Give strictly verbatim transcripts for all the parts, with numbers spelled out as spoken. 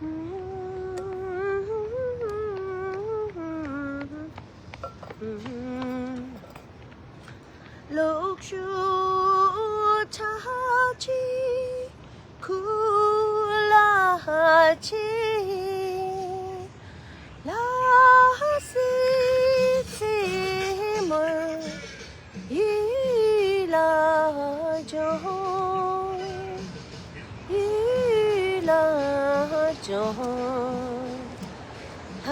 ལོག་ཤུགས་ཚ་ཅིག་ཁུ་ལ་ཅིག་ལ་སི་ཚི་མོ་ཡི་ལ་ཇོ་ཡི་ལ་ཇོ། ཧ་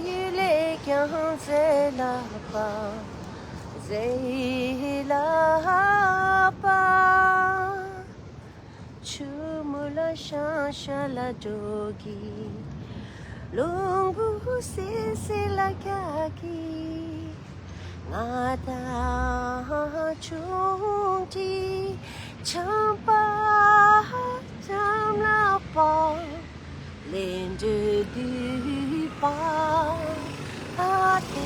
ཡི་ལེ་ཀྱང་ཟེ་ལ་པ་ཟེ་ལ་པ། ཆུ་མོ་ལ་ཤང་ཤ་ལ་འགྲོ་གི། ལུང་བུ་སེ་སེ་ལ་ཀྱག་གི། ང་དང་ཆུང་དུས་ཆམ་པ་ཆམ་ལ་པ། ལེན་འདྲེ་དུས་པ་ཨ་དེ་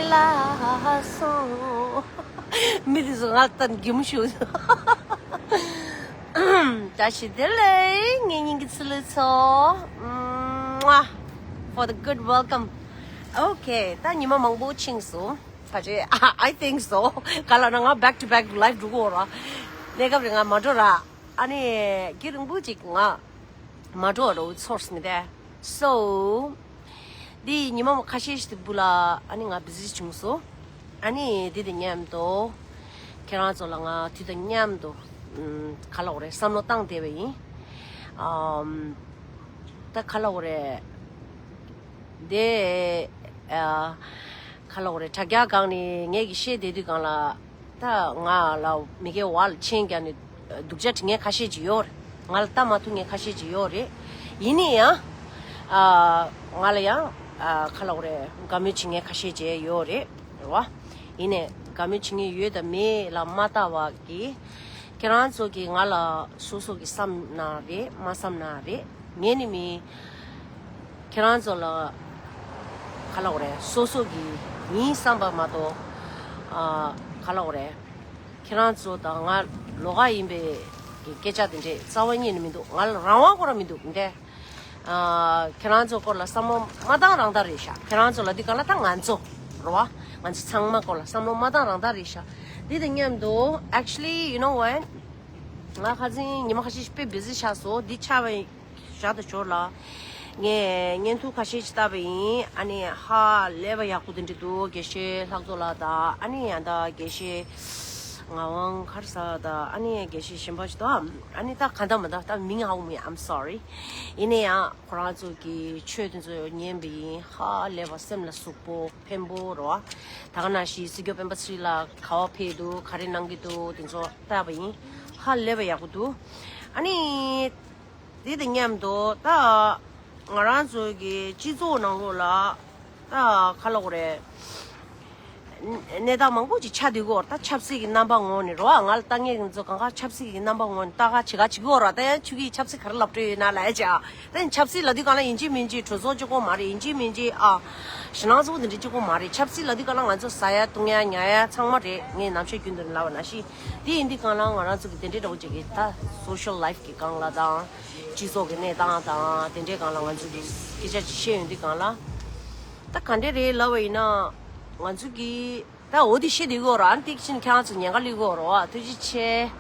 ལ་སོང་། མི་དེ་ཚོ་ང་ལྟར་གད་མོ་ཤོར། བཀྲ་ཤིས་བདེ་ལེགས་ངའི་སྙིང་གི་ཚི་ལི་ཚོ། ཨུམ། For the good welcome. Okay, ད་ཉི་མ་མང་པོ་ཕྱིན་སོང་། ཕལ་ཆེར། I think so. ག་ལ་ན་ང་back to back live འགྲོ་གི་ཡོད་ར། གནས་སྐབས་རེ་ང་མ་འགྲོ་ར། ཨ་ནི་རྒྱུན་རིང་པོ་ཅིག་ང་མ་འགྲོ་ར་ཚོར་སོང་སྟེ། So འདི་ཉི་མ་ཁ་ཤས་ཤིག་ཏུ་བུ་ལ་ཨ་ནི་ང་བི་ཟི་བྱུང་སོང་། ཨ་ནི་འདི་དང་མཉམ་དུ་ཁྱེད་རང་ཚོ་ལ་ང་དུས་དང་མཉམ་དུ་ཨམ། ག་ལབ་དགོས་རེད། བསམ་བློ་བཏང་བསྡད་པ་ཡིན། ཨམ། ད་ག་ལབ་དགོས་རེད། དེ། ཨ། ག་ལབ་དགོས་རེད། དྲ་རྒྱ་སྒང་ནས་ངེད་ཀྱིས་བཤད་བསྡད་དུས་སྒང་ལ། ད་ང་ལ་མི་སྒེར་བར་ལ་མཆན་རྒྱག་ནས་སྡུག་ཅག་འབྲི་མཁན་ཁ་ཤས་ཅིག་ཡོད་རེད། ང་ལ་ལྟ་མ་ཐུབ་མཁན་ཁ་ཤས་ཅིག་ཡོད་རེད། ཡིན་ནའི་ཡང་། ཨ། ང་ལ་ཡང་། ཨ། ག་ལབ་དགོས་རེད། དགའ་མོས་བྱེད་མཁན་ཁ་ཤས་ཅིག་ཡོད་རེད། རེད་བ། ཡིན་ནའི་དགའ་མོས་བྱེད་མཁན་ཡོད་དང་མེད་ལ་མ་ལྟ་བ་གི། ཁྱེད་རང་ཚོ་གིས་ང་ལ་སོ་སོ་གི་བསམ་ན་རེད། མ་བསམ་ན་རེད། ངས་ནི་མི་ཁྱེད་རང་ཚོ་ལ་ག་ལབ་དགོས་རེད། སོ་སོ་གི་ཡིན་བསམ་པ་མ་གཏོགས། ཨ། ག་ལབ་དགོས་རེད། ཁྱེད་རང་ཚོ་དང་ང་ལོགས་ཀ་ཡིན་པའི་གི་སྐད་ཆ་དེ་འདྲས་རྩ་བ་ཉིད་ནས་མི་འདུག་ང་ལ་རང་དབང་ཁོ་རང་མི་འདུག་འདས། ཨ། ཁྱེད་རང་ཚོ་སྐོར་ལ་བསམ་བློ་མ་བཏང་རང་བཏང་རེད་ཤག་ཁྱེད་རང་ཚོ་ལ་འདི་ག་ལ་ད་ང་ཚོ་རེད་བ། ང་ཚོ་ཚང་མ་སྐོར་ལ་བསམ་བློ་མ་བཏང་རང་བཏང་རེད་ཤག་འདི་དང་མཉམ་དུ། Actually, you know what? ང་ཁ་སང་ཉི་མ་ཁ་ཤས་ཤིག་དཔེ་བི་ཟི་ཆགས་སོང་། འདི་ཆགས་པའི་ཞག་དང་ཞོར་ལ། ངས་བརྙན་ཐུང་ཁ་ཤས་ཤིག་བལྟས་པ་ཡིན། ཨ་ནི་ཧ་ལས་པ་ཡག་པོ་དེ་འདྲ་འདུག་དགེ་བཤེས་ལྷག་རྡོར་ལགས་དང་། ཨ་ནི་ཡང་ད་དགེ་བཤེས་ངག་དབང་ག་རེ་ཟེར་དང་། ཨ་ནི་དགེ་བཤེས་གཞན་པ་ཞིག་འདུག་ཨ་ནི་ད་གང་ལྟར་མ་ལྟར་ད་མིང་ཧ་གོ་མེད། I'm sorry. ཡིན་ན་ཡང་ཁོ་རང་ཚོ་གི་ཆོས་དེ་ཚོ་ཉན་པ་ཡིན། ཧ་ལས་པ་སེམས་ལ་ཟུག་པོ་ཕན་པོ་རེད་བ། ད་ག་ནང་བཞིན་སྲིད་སྐྱོང་སྤེན་པ་ཚེ་རིང་ལགས་ག་པར་ཕེབས་འདུག་ག་རེ་གནང་གི་འདུག་དེ་ཚོ་བལྟས་པ་ཡིན། ཧ་ལས་པ་ཡག་པོ་འདུག་ཨ་ནི། དེ་དང་མཉམ་དུ་ད་ང་རང་ཚོ་གི་སྤྱི་ཚོགས་ནང་ལོགས་ལ་ད་ག་ལབ་དགོས་རེད། གནས་སྟངས་མང་པོ་ཅིག་ཆགས་བསྡད་ཀྱི་ཡོད་རེད། ད་ཆབ་སྲིད་ཀྱི་རྣམ་པ་ངོས་ནས་རེད་བ། ང་ལ་ལྟ་མཁན་ཚོ་གང་ག་ཆབ་སྲིད་ཀྱི་རྣམ་པ་ངོས་ནས་ལྟ་ག་བྱེད་ག་བྱེད་ཀྱི་ཡོད་རེད་བ། ད་ཡང་ཁྱོད་ཀྱིས་ཆབ་སྲིད་ག་རེ་ལབ་འགྲོ་ཡོད་ན་ལབ་ཡ་ཅིག་ད་ཡང་ཆབ་སྲིད་ལབ་དུས་སྒང་ལ་ཡིན་གཅིག་མིན་གཅིག་གྲོས་ཚོགས་གཅིག་པོ་མ་རེད། ཡིན་གཅིག་མིན་གཅིག་ཨ། ཞེད་སྣང་ཚ་པོ་དེ་འདྲ་གཅིག་པོ་མ་རེད། ཆབ་སྲིད་ལབ་དུས་སྒང་ལ་ང་ཚོ་ཟ་ཡ་བཏུང་ཡ་ཉལ་ཡ་ཚང་མ་རེད། ངས་ནམ་ཞར་རྒྱུན་དུ་ལབ་པ་ནང་བཞིན། དེ་ཡིན་དུས་སྒང་ལ་ང་རང་ཚོ་གི་དེ་འདྲའི་འདྲ་བོ་ཅིག་གི་ད་social life གི་སྒང་ལ་དང་། སྤྱི་ཚོགས་ཀྱི་གནས་སྟངས་དང་དེ་འདྲའི་སྒང་ལ་ང་ཚོ་གི་སྐད་ཆ་ཅིག་བཤད་ཡོང་དུས་སྒང་ལ། ད་ག་འདྲ་རེད་ལབ་པ་ཡིན་ན། ང་ཚོ་གི་ད་འོ་དེ་བཤད་བསྡད་ཀྱི་ཡོད་རེད། ཨ་ནི་ཏིག་ཕྱིན་ཁྱེད་རང་ཚོ་ཉེན་ཁ་སླེབས་ཀྱི་ཡོད་རེད་བ། ཐུགས་རྗེ་ཆེ།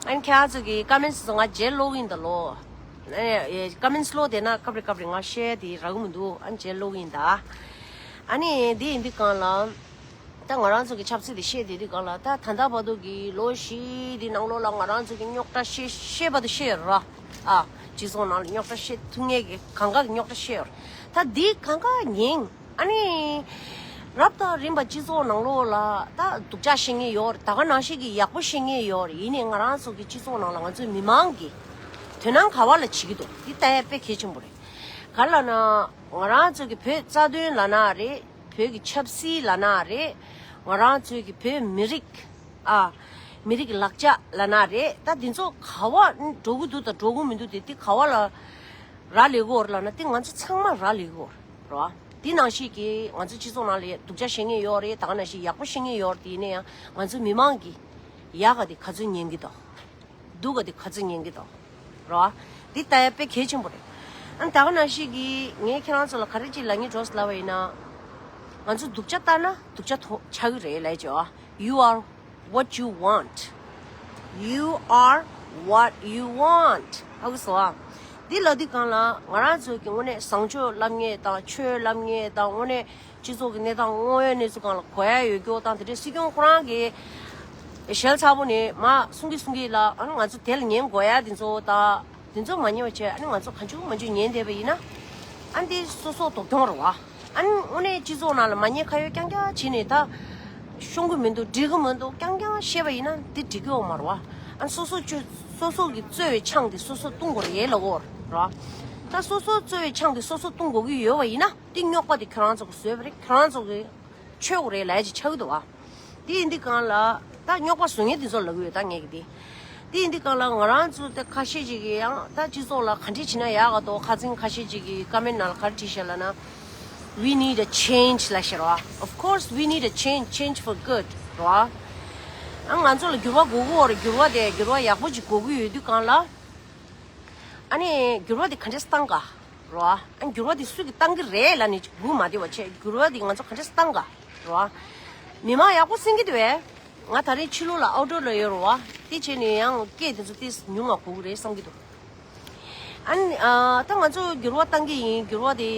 ཨ་ནི་ཁྱེད་རང་ཚོ་གི་comments ཚོ་ང་རྗེས་ཀློག་གི་ཡིན་ད་ལོ། ཨ་ནི་comments ཀློག་བསྡད་ན་སྐབས་རེ་སྐབས་རེ་ང་བཤད་དེ་རག་གི་མི་འདུག་ཨ་ནི་རྗེས་ཀློག་གི་ཡིན་ད། ཨ་ནི་དེ་ཡིན་དུས་སྒང་ལ། ད་ང་རང་ཚོ་གི་ཆབ་སྲིད་དེ་བཤད་བསྡད་དུས་སྒང་ལ། ད་ད་ལྟ་བར་དུ་གི་ལོ་བཞི་དེ་ནང་ལོགས་ལ་ང་རང་ཚོ་གི་རྙོག་དྲ་བཤད་བཤད་པ་དེ་བཤད་ཡོད་ར། ཨ། སྤྱི་ཚོགས་ནང་ལ་རྙོག་དྲ་བཤད་ཐུབ་མཁན་གི་གང་ག་གི་རྙོག་དྲ་བཤད་ཡོད་ར། ད་འདི་གང་ག་ཉན། ཨ་ནི། རབ་དང་རིམ་པ་སྤྱི་ཚོགས་ནང་ལོགས་ལ་ད་སྡུག་ཅག་བཤད་མཁན་ཡོད་རེད། ད་ག་ནང་བཞིན་གི་ཡག་པོ་བཤད་མཁན་ཡོད་རེད། ཡིན་ནའི་ང་རང་ཚོ་གི་སྤྱི་ཚོགས་ནང་ལ་ང་ཚོའི་མི་མང་གི་དོན་སྣང་ག་བ་ལ་བྱེད་ཀྱི་འདུག་འདི་ལྟ་ཡ་དཔེ་གལ་ཆེན་པོ་རེད། ག་རེ་ལབ་ན། ང་རང་ཚོ་གི་བོད་རྩ་དོན་ལབ་ན་རེད། བོད་ཀྱི་ཆབ་སྲིད་ལབ་ན་རེད། ང་རང་ཚོའི་གི་བོད་མི་རིགས། ཨ། མི་རིགས་ལག་ཆ་ལབ་ན་རེད། ད་འདི་ཚོ་ག་བ་འགྲོ་གི་འདུག་དང་འགྲོ་གི་མི་འདུག་དེ་དེ་ག་བ་ལ་རག་ལས་ཀྱི་ཡོད་རེད་ལབ་ན། དེ་ང་ཚོ་ཚང་མ་རག་ལས་ཀྱི་ཡོད་རེད་བ། དེ་ནང་བཞིན་གྱི་ང་ཚོ་སྤྱི་ཚོགས་ནང་ལ་སྡུག་ཅག་བཤད་མཁན་ཡོད་རེད། ད་ག་ནང་བཞིན་ཡག་པོ་བཤད་མཁན་ཡོད་རེད། དེ་ཡིན་ན་ཡང་ང་ཚོ་མི་མང་གིས་ཡག་ག་དེ་ག་ཚོད་ཉན་གྱི་འདུག་སྡུག་ག་དེ་ག་ཚོད་ཉན་གྱི་འདུག་རེད་བ། འདི་ལྟ་ཡ་དཔེ་གལ་ཆེན་པོ་རེད། ཨ་ད་ག་ནང་བཞིན་གྱི་ངས་ཁྱེད་རང་ཚོ་ལ་ག་རེ་ཅིག་ལབ་སྙིང་འདོད་ལབ་པ་ཡིན་ན། ང་ཚོ་སྡུག་ཅག་ལྟ་ན་སྡུག་ཅག་ཐོ་ཆགས་ཀྱི་རེད་ལབ་ཀྱི་ཡོད། You are what you want. You are what you want. ཧ་གོ་སོང་ཨ། འདི་ལབ་དུས་སྒང་ལ་ང་རང་ཚོ་གི་དངོས་གནས་བཟང་སྤྱོད་ལབ་མཁན་དང་ཆོས་ལབ་མཁན་དང་དངོས་གནས་སྤྱི་ཚོགས་ཀྱི་གནས་སྟངས་དངོས་ཡོད་གནས་ཚུལ་སྒང་ལ་གོ་ཡ་ཡོད་རྒྱུ་དང་། དེ་འདྲའི་སྲིད་སྐྱོང་ཁོ་རང་གི་ཞལ་ཚ་པོ་ནས་མར་གསུང་གི་གསུང་གི་ལ། ཨ་ནི་ང་ཚོ་དེ་ལ་ཉན་དགོས་ཡ་དེ་ཚོ་དང་དེ་ཚོ་མ་ཉན་པ་བྱས། ཨ་ནི་ང་ཚོ་གང་བྱུང་མང་བྱུང་ཉན་བསྡད་པ་ཡིན་ན། ཨ་ནི་དེ་སོ་སོ་སྡུག་གྱོང་རེད་བ། ཨ་ནི་དངོས་གནས་སྤྱི་ཚོགས་ནང་ལ་མ་ཉེས་ཁ་གཡོགས་རྐྱང་རྐྱང་བྱས་ནས་ད་ཤོང་གི་མི་འདུག་འགྲིག་གི་མི་འདུག་རྐྱང་རྐྱང་བཤད་པ་ཡིན་ན་དེ་འགྲིག་གི་ཡོད་མ་རེད་བ། ཨ་ནི་སོ་སོ་སོ་སོ་གི་རྩོལ་བའི་ཆང་དེ་སོ་སོ་བཏུང་དགོས་རེད་ལབ་ཀྱི་ཡོད་རེད་བ། ད་སོ་སོ་རྩོལ་བའི་ཆང་དེ་སོ་སོ་བཏུང་དགོས་ཀྱི་ཡོད་པ་ཡིན་ན། དེ་རྙོག་པ་དེ་ཁྱོད་རང་ཚོ་གིས་བཟོས་པ་རེད། ཁྱོད་རང་ཚོ་གིས་ཆོད་དགོས་རེད་ལབ་ཡ་ཅིག་ཆགས་ཀྱི་འདུག་བ། དེ་ཡིན་དུས་སྒང་ལ་ད་རྙོག་པ་བཟོ་མཁན་དེ་ཚོ་ལབ་ཀྱི་ཡོད་ད་ངས་ཀྱི་དེ། དེ་ཡིན་དུས་སྒང་ལ་ང་རང་ཚོ་ད་ཁ་ཤས་ཅིག་གིས་ཡང་ད་སྤྱི་ཚོགས་ལ་ག་འདྲས་བྱས་ན་ཡག་ག་འདུག་ཁ་སང་ཁ་ཤས་ཅིག་གིས་ཀོ་མེན་ཊི་ནང་ལ་ག་རེ་བྲིས་ཤག་ལབ་ན། We need a change ལབ་ཤག་ར། Of course we need a change, change for good ར། ཨ་ང་ཚོ་ལ་འགྱུར་བ་དགོས་ཀྱི་ཡོད་རེད། འགྱུར་བ་དེ་འགྱུར་བ་ཡག་པོ་ཅིག་དགོས་ཀྱི་ཡོད་དུས་སྒང་ལ། ཨ་ནི་འགྱུར་བ་དེ་ག་འདྲས་བཏང་ག་ར། ཨ་འགྱུར་བ་དེ་སུ་གིས་བཏང་གི་རེད་ལབ་ནས་སྒུག་མ་བསྡད་པ་བྱས། འགྱུར་བ་དེ་ང་ཚོ་ག་འདྲས་བཏང་ག་ར། མི་མང་ཡག་པོ་གསན་གྱི་འདུག་བས། ང་ད་རེས་ཕྱི་ལོགས་ལ་ཨའུ་ཊི་ཌོར་ལ་ཡོད་རེད་བ། དེ་བྱས་ནས་ཡང་སྐད་དེ་ཚོ་ཏོག་ཙམ་ཉུང་ང་གོ་གི་རེད་བསམ་གྱི་འདུག་ཨ་ནི་ཨ་ད་ང་ཚོ་འགྱུར་བ་བཏང་གི་ཡིན། འགྱུར་བ་དེ་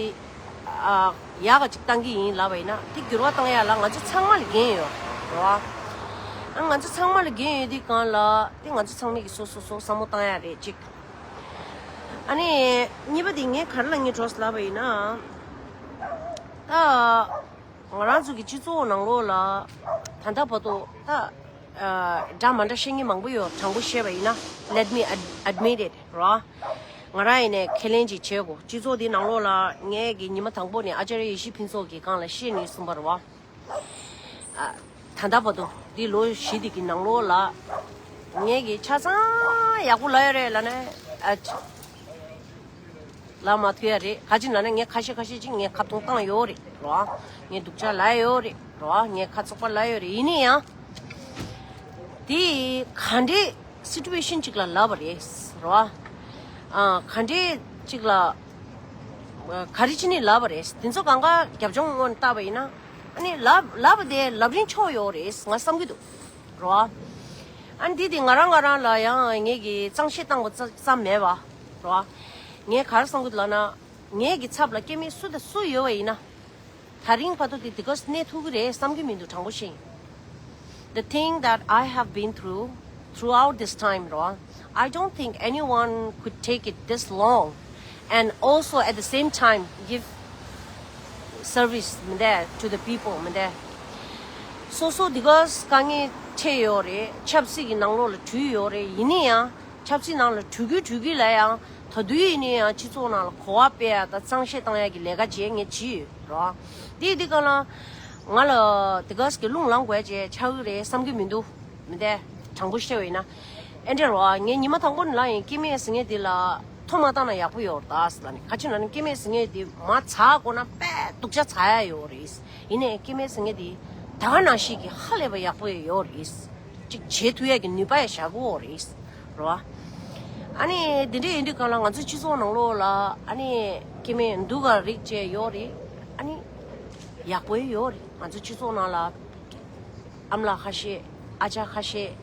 ཨ་ཡག་ག་ཅིག་བཏང་གི་ཡིན་ལབ་པ་ཡིན་ན། དེ་འགྱུར་བ་བཏང་ཡ་ལ་ང་ཚོ་ཚང་མ་ལ་འགན་ཡོད་རེད་བ། ཨ་ང་ཚོ་ཚང་མ་ལ་འགན་ཡོད་དུས་སྒང་ལ་དེ་ང་ཚོ་ཚང་མ་གིས་སོ་སོ་སོ་བསམ་བློ་བཏང་ཡ་རེད་གཅིག་ཨ་ནི་གཉིས་པ་དེ་ངས་ག་རེ་ལབ་སྙིང་འདོད་ལབ་པ་ཡིན་ན། ད་ང་རང་ཚོ་གི་སྤྱི་ཚོགས་ནང་ལོགས་ལ་ད་ལྟ་བར་དུ་ད་ཨ་འདྲ་མ་འདྲ་བཤད་མཁན་མང་པོ་ཡོད། དྲང་པོ་བཤད་པ་ཡིན་ན། Let me ad- admit it ར། ང་རང་ཡིན་ནའི་ཁས་ལེན་ཅིག་བྱེད་དགོས། སྤྱི་ཚོགས་འདི་ནང་ལོགས་ལ་ངས་ཀྱི་ཉི་མ་དང་པོ་ནས་ཨ་ཅར་ཡེ་ཤེས་ཕུན་ཚོགས་ཀྱི་སྒང་ལ་བཤད་ནས་གསུངས་པ་རེད་བ། ཨ་ད་ལྟ་བར་དུ་འདི་ལོ་བཞི་འདི་གི་ནང་ལོགས་ལ་ངས་ཀྱི་ཆ་ཚང་ཡག་པོ་ལབ་ཡོད་རེད་ལབ་ན། ཨ་ལབ་མ་ཐུབ་ཡ་རེད། ག་ཅི་ལབ་ན་ངས་ཁ་ཤས་ཁ་ཤས་ཅིག་ངས་ཁ་རྡུང་བཏང་ཡོད་རེད་ར། ངས་སྡུག་ཅག་ལབ་ཡོད་རེད་ར། ངས་ཁ་ཚུགས་པ་ལབ་ཡོད་རེད། ཡིན་ན་ཡང་དེ་ག་འདྲས་སི་ཊུ་ཨེ་ཤན་ཅིག་ལ་ལབ་པ་རེད་ར། ཨ་ག་འདྲས་ཅིག་ལ་ག་རེ་བྱས་ནས་ལབ་པ་རེད། དེ་ཚོ་གང་ག་རྒྱབ་ལྗོངས་ངོས་ནས་བལྟས་པ་ཡིན་ན། ཨ་ནི་ལབ་ལབ་པ་དེ་ལབ་རིན་ཆོག་ཡོད་རེད་ང་བསམ་གྱི་འདུག་ར། ཨ་ནི་དེ་དེ་ང་རང་ང་རང་ལ་ཡང་ངས་ཀྱི་གཙང་བཤེར་བཏང་བ་ཙམ་མེད་པ་ར། ངས་ག་རེ་བསམ་གྱི་འདུག་ལབ་ན། ངའི་གི་ཚབ་ལ་སྐྱེ་དམན་སུ་དང་སུ་ཡོད་པ་ཡིན་ན། ད་རིང་བར་དུ་དེ་དེ་ག་གནས་ཐུབ་ཀྱི་རེད་བསམ་གྱི་མི་འདུག་དྲང་པོ་བཤད་ཡིན། The thing that I have been through throughout this time ར། I don't think anyone could take it this long and also at the same time give service མི་འདུག to the people མི་འདུག་སོ་སོ་དེ་ག་དཀའ་ངལ་འཕྲད་ཡོད་རེད། ཆབ་སྲིད་ཀྱི་ནང་ལོགས་ལ་བྲུས་ཡོད་རེད། ཡིན་ན་ཡང་། ཆབ་སྲིད་ནང་ལ་བྲུས་ཀྱི་བྲུས་ཀྱི་ལ་ཡང་ད་དུང་ཡིན་ན་ཡང་སྤྱི་ཚོགས་ནང་ལ་གོ་བ་སྤེལ་ཡ་དང་གཙང་བཤེར་བཏང་ཡ་གི་ལས་ཀ་བྱས་ངས་བྱས་ཡོད་ར། དེ་དེ་ག་ལ་ང་ལ་དེ་ག་གི་རླུང་ལངས་དགོས་བྱས་ཆགས་ཀྱི་རེད་བསམ་གྱི་མི་འདུག་མི་འདུག་དྲང་པོ་བཤད་པ་ཡིན་ན། ཨེ་འདྲ་ར་ངས་ཉི་མ་དང་པོ་ནས་ལབ་ཡིན། སྐྱེ་དམན་ཟེར་མཁན་དེ་ལ་ཐོ་མ་བཏང་ན་ཡག་པོ་ཡོད་རེད་ད་ཟེར་ལབ་ནས། ག་ཅི་ལབ་ན་སྐྱེ་དམན་ཟེར་མཁན་དེ་མར་ཚར་དགོས་ན་དཔེ་སྡུག་ཅག་ཚར་ཡ་ཡོད་རེད། ཡིན་ནའི་སྐྱེ་དམན་ཟེར་མཁན་དེ་ད་ག་ནང་བཞིན་གྱི་ཧ་ལས་པ་ཡག་པོ་ཡོད་རེད། ཅིག་བྱེད་ཐུབ་ཡས་ཀྱི་ནུས་པ་ཡང་བཞག་གི་ཡོད་རེད། རེད་བ། ཨ་ནི་དེ་འདྲ་ཡིན་དུས་སྒང་ལ་ང་ཚོ་སྤྱི་ཚོགས་ནང་ལོགས་ལ་ཨ་ནི་སྐྱེ་དམན་སྡུག་ག་རིགས་བཅས་ཡོད་རེད། ཨ་ནི་ཡག་པོ་ཡོད་རེད། ང་ཚོ་སྤྱི་ཚོགས་ནང་ལ་ཨ་མ་ལགས་ཁ་ཤས། ཨ་ཅག་ཁ་ཤས།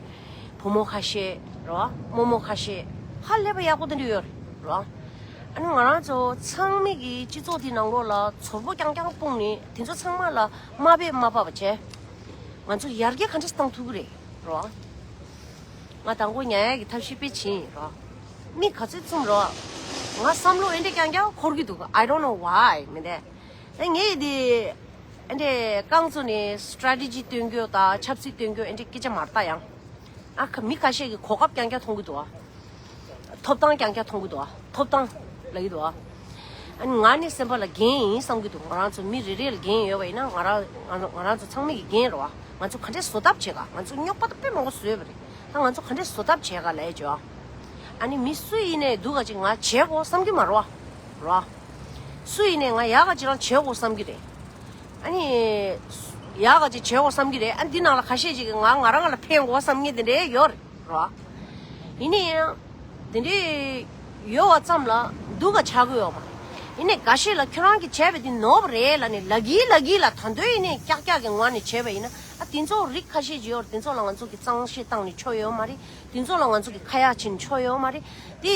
བུ་མོ་ཁ་ཤས། རེད་བ། རྨོ་མོ་ཁ་ཤས། ཧ་ལས་པ་ཡག་པོ་དེ་འདྲ་ཡོད་རེད། རེད་བ། ཨ་ནི་ང་རང་ཚོ་ཚང་མས་ཀྱི་སྤྱི་ཚོགས་དེའི་ནང་ལོགས་ལ་ཚོར་པོ་རྐྱང་རྐྱང་སྤུངས་ནས་དེ་ཚོ་ཚང་མ་ལ་མ་ཕེབས་མ་ཕབ་པ་བྱས། ང་ཚོ་ཡར་རྒྱས་ག་འདྲས་བཏང་ཐུབ་ཀྱི་རེད། རེད་བ། ང་དང་པོ་ཉལ་ཡག་གི་ཐབས་ཤེས་དཔེ་བྱིན་རོ། མི་ག་ཚོད་བཙུམ་རོ། ང་བསམ་བློ་ཨེ་འདྲ་རྐྱང་རྐྱང་འཁོར་གྱི་འདུག I don't know why མི་འདས། ཨེ་ངས་འདི་ཨེ་འདྲ་རྐང་བཙུགས་ནས་strategy སྟོན་རྒྱུ་དང་ཆབ་སྲིད་སྟོན་རྒྱུ་ཨེ་འདྲ་སྐད་ཆ་མ་རེད་ད་ཡང་། ཨ་ཁ་མི་ཁ་ཤས་ཀྱིས་གོ་སྐབས་རྐྱང་རྐྱང་མཐོང་གི་འདུག་ཨ། ཐོབ་ཐང་རྐྱང་རྐྱང་མཐོང་གི་འདུག་ཨ། ཐོབ་ཐང་ལབ་ཀྱི་འདུག་ཨ། ཨ་ནི་ང་ནི་སེམས་པ་ལ་འགན་ཡིན་བསམ་གྱི་འདུག་ང་རང་ཚོ་མི་རེ་རེ་ལ་འགན་ཡོད་པ་ཡིན་ན་ང་རང་ང་རང་ང་རང་ཚོ་ཚང་མ་གི་འགན་རེད་བ། ང་ཚོ་ག་འདྲས་བཟོ་ཐབས་བྱེད་ག་ང་ཚོ་རྙོག་པ་ད་དཔེ་མང་པོ་བཟོས་པ་རེད། ད་ང་ཚོ་ག་འདྲས་བཟོ་ཐབས་བྱེད་ག་ལབ་ཡ་བྱོས་ཨ། ཨ་ནི་མི་སུ་ཡིན་ནའི་སྡུག་ག་ཅིག་ང་བྱེད་དགོས་བསམ་གྱི་མ་རེད་བ། རེད་བ། སུ་ཡིན་ནའི་ང་ཡག་ག་ཅིག་རང་བྱེད་དགོས་བསམ་གྱི་རེད། ཨ་ནི། ཡག་ག་ཅིག་བྱེད་དགོས་བསམ་གྱི་རེད། ཨ་འདི་ནང་ལ་ཁ་ཤས་ཅིག་གིས་ང་ང་རང་ང་ལ་ཕན་དགོས་བསམ་མཁན་དེ་འདྲའི་ཡོད་རེད་རོ། ཡིན་ནའི་ཡང་། དེ་འདྲའི་ཡོད་པ་ཙམ་ལ་སྡུག་ག་ཆགས་ཀྱི་ཡོད་མ་ ཡིན་ནའི་འགའ་ཤས་ལ་ཁྱོད་རང་གིས་བྱས་པ་འདི་ནོར་བ་རེད་ལབ་ནས་ལ་གིའི་ལ་གིའི་ལ་ད་འདོད་ཡིན་ནའི་ཀྱག་ཀྱག་གི་ངང་ནས་བྱས་པ་ཡིན་ན། ཨ་དེ་ཚོ་རིགས་ཁ་ཤས་ཅིག་ཡོད་རེད། དེ་ཚོ་ལ་ང་ཚོ་གིས་གཙང་བཤེར་བཏང་ནས་ཆོ་ཡོད་མ་རེད། དེ་ཚོ་ལ་ང་ཚོ་གིས་ཁ་ཡག་བྱས་ནས་ཆོ་ཡོད་མ་རེད། དེ་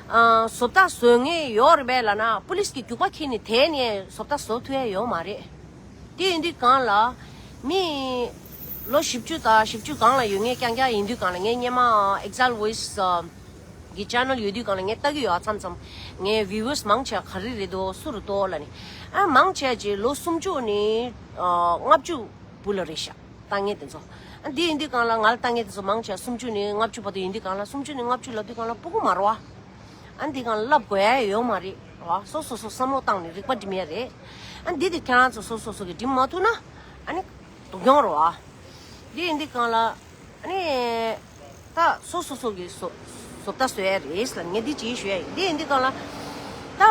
ཨ་བཟོ་ལྟ་བཟོ་མཁན་ཡོད་རེད་པས་ལབ་ན་པུ་ལིས་ཀྱིས་རྒྱུག་པ་ཁྱེར་ནས་དེད་ནས་བཟོ་ལྟ་བཟོ་ཐུབ་ཡ་ཡོད་མ་རེད། དེ་ཡིན་དུས་གང་ལ་མི་ལོ་བཞི་བཅུ་དང་བཞི་བཅུ་གང་ལ་ཡོད་ངས་རྐྱང་རྐྱང་ཡིན་དུས་གང་ལ་ངས་སྔོན་མ་Exile Voice གི་channel ཡོད་དུས་གང་ལ་ངས་ལྟ་གི་ཡོད། ཨ་མཚམས་མཚམས་ངའི་viewers མང་ཆེ་བ་ག་རེ་རེད་དོ་སུ་རེད་དོ་ལབ་ནས། ཨ་མང་ཆེ་བ་ཅིག་ལོ་སུམ་ཅུ་ནས་ཨ་ལྔ་བཅུ་བུ་ལ་རེད་ཤག་ལྟ་མཁན་དེ་ཚོ། ཨ་འདི་ཡིན་དུས་གང་ལ་ང་ལ་ལྟ་མཁན་དེ་ཚོ་མང་ཆེ་བ་སུམ་ཅུ་ནས་ལྔ་བཅུ་བར་དུ་ཡིན་དུས་གང་ལ། སུམ་ཅུ་ནས་ལྔ་བཅུ་ལབ་དུས་གང་ལ་སྤུ་གུ་མ་རེད་བ། ཨ་འདི་གང་ལ་ལབ་དགོས་ཡ་ཡོད་མ་རེད་བ། སོ་སོ་སོ་བསམ་བློ་བཏང་ནས་རིག་པ་སྒྲིམ་ཡ་རེད། ཨ་འདི་དེ་ཁྱེད་རང་ཚོ་སོ་སོ་སོ་གི་སྒྲིམ་མ་ཐུབ་ན་ཨ་ནི་སྡུག་གྱོང་རེད་བ། འདི་ཡིན་དུས་གང་ལ། ཨ་ནི། ད་སོ་སོ་སོ་གི་བཟོ་བཟོ་ལྟ་བཟོ་ཡ་རེད་ལ་ངས་འདི་ཅིག་ཞུ་ཡ་ཡིན། འདི་ཡིན་དུས་གང་ལ། ད་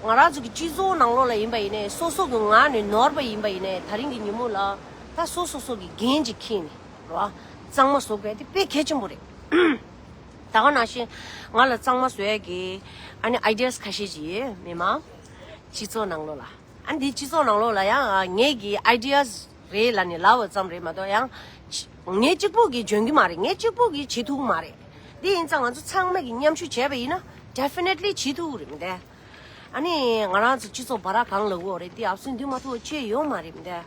ང་རང་ཚོ་གི་སྤྱི་ཚོགས་ནང་ལོགས་ལ་ཡིན་པ་ཡིན་ནའི་སོ་སོ་གི་ངག་ནས་ནོར་བ་ཡིན་པ་ཡིན་ནའི་ད་རིང་གི་ཉིན་མོ་ལ་ད་སོ་སོ་སོ་གི་འགན་ཅིག་འཁྱེར་ནས་རོ། གཙང་མ་བཟོ་དགོས་དེ་དཔེ་གལ་ཆེན་པོ་རེད། ད་ག་ནང་བཞིན་ང་ལ་གཙང་མ་བཟོ་ཡ་གི་ཨ་ནི་ideas ཁ་ཤས་ཅིག་ཡོད་མི་མང་། སྤྱི་ཚོགས་ནང་ལོགས་ལ། ཨ་འདི་སྤྱི་ཚོགས་ནང་ལོགས་ལ་ཡང་ངེད་ཀྱི་ideas རེད་ལབ་ནས་ལབ་པ་ཙམ་རེད་མ་གཏོགས་ཡང་། ངེད་གཅིག་པོ་གིས་འཇོན་གྱི་མ་རེད། ངེད་གཅིག་པོ་གིས་བྱེད་ཐུབ་ཀྱི་མ་རེད། འདི་ཡིན་ཙང་ང་ཚོ་ཚང་མ་གིས་མཉམ་ཞུགས་བྱས་པ་ཡིན་ན་definitely བྱེད་ཐུབ་ཀྱི་རེད་མི་འདུག་ཨ་ནི་ང་རང་ཚོ་སྤྱི་ཚོགས་བ་ར་གང་ལ་འོ་རེད་དེ་ཨབ་སུན་འདུས་མ་ཐུབ་ཅེས་ཡོད་མ་རེད་མི་འདུག་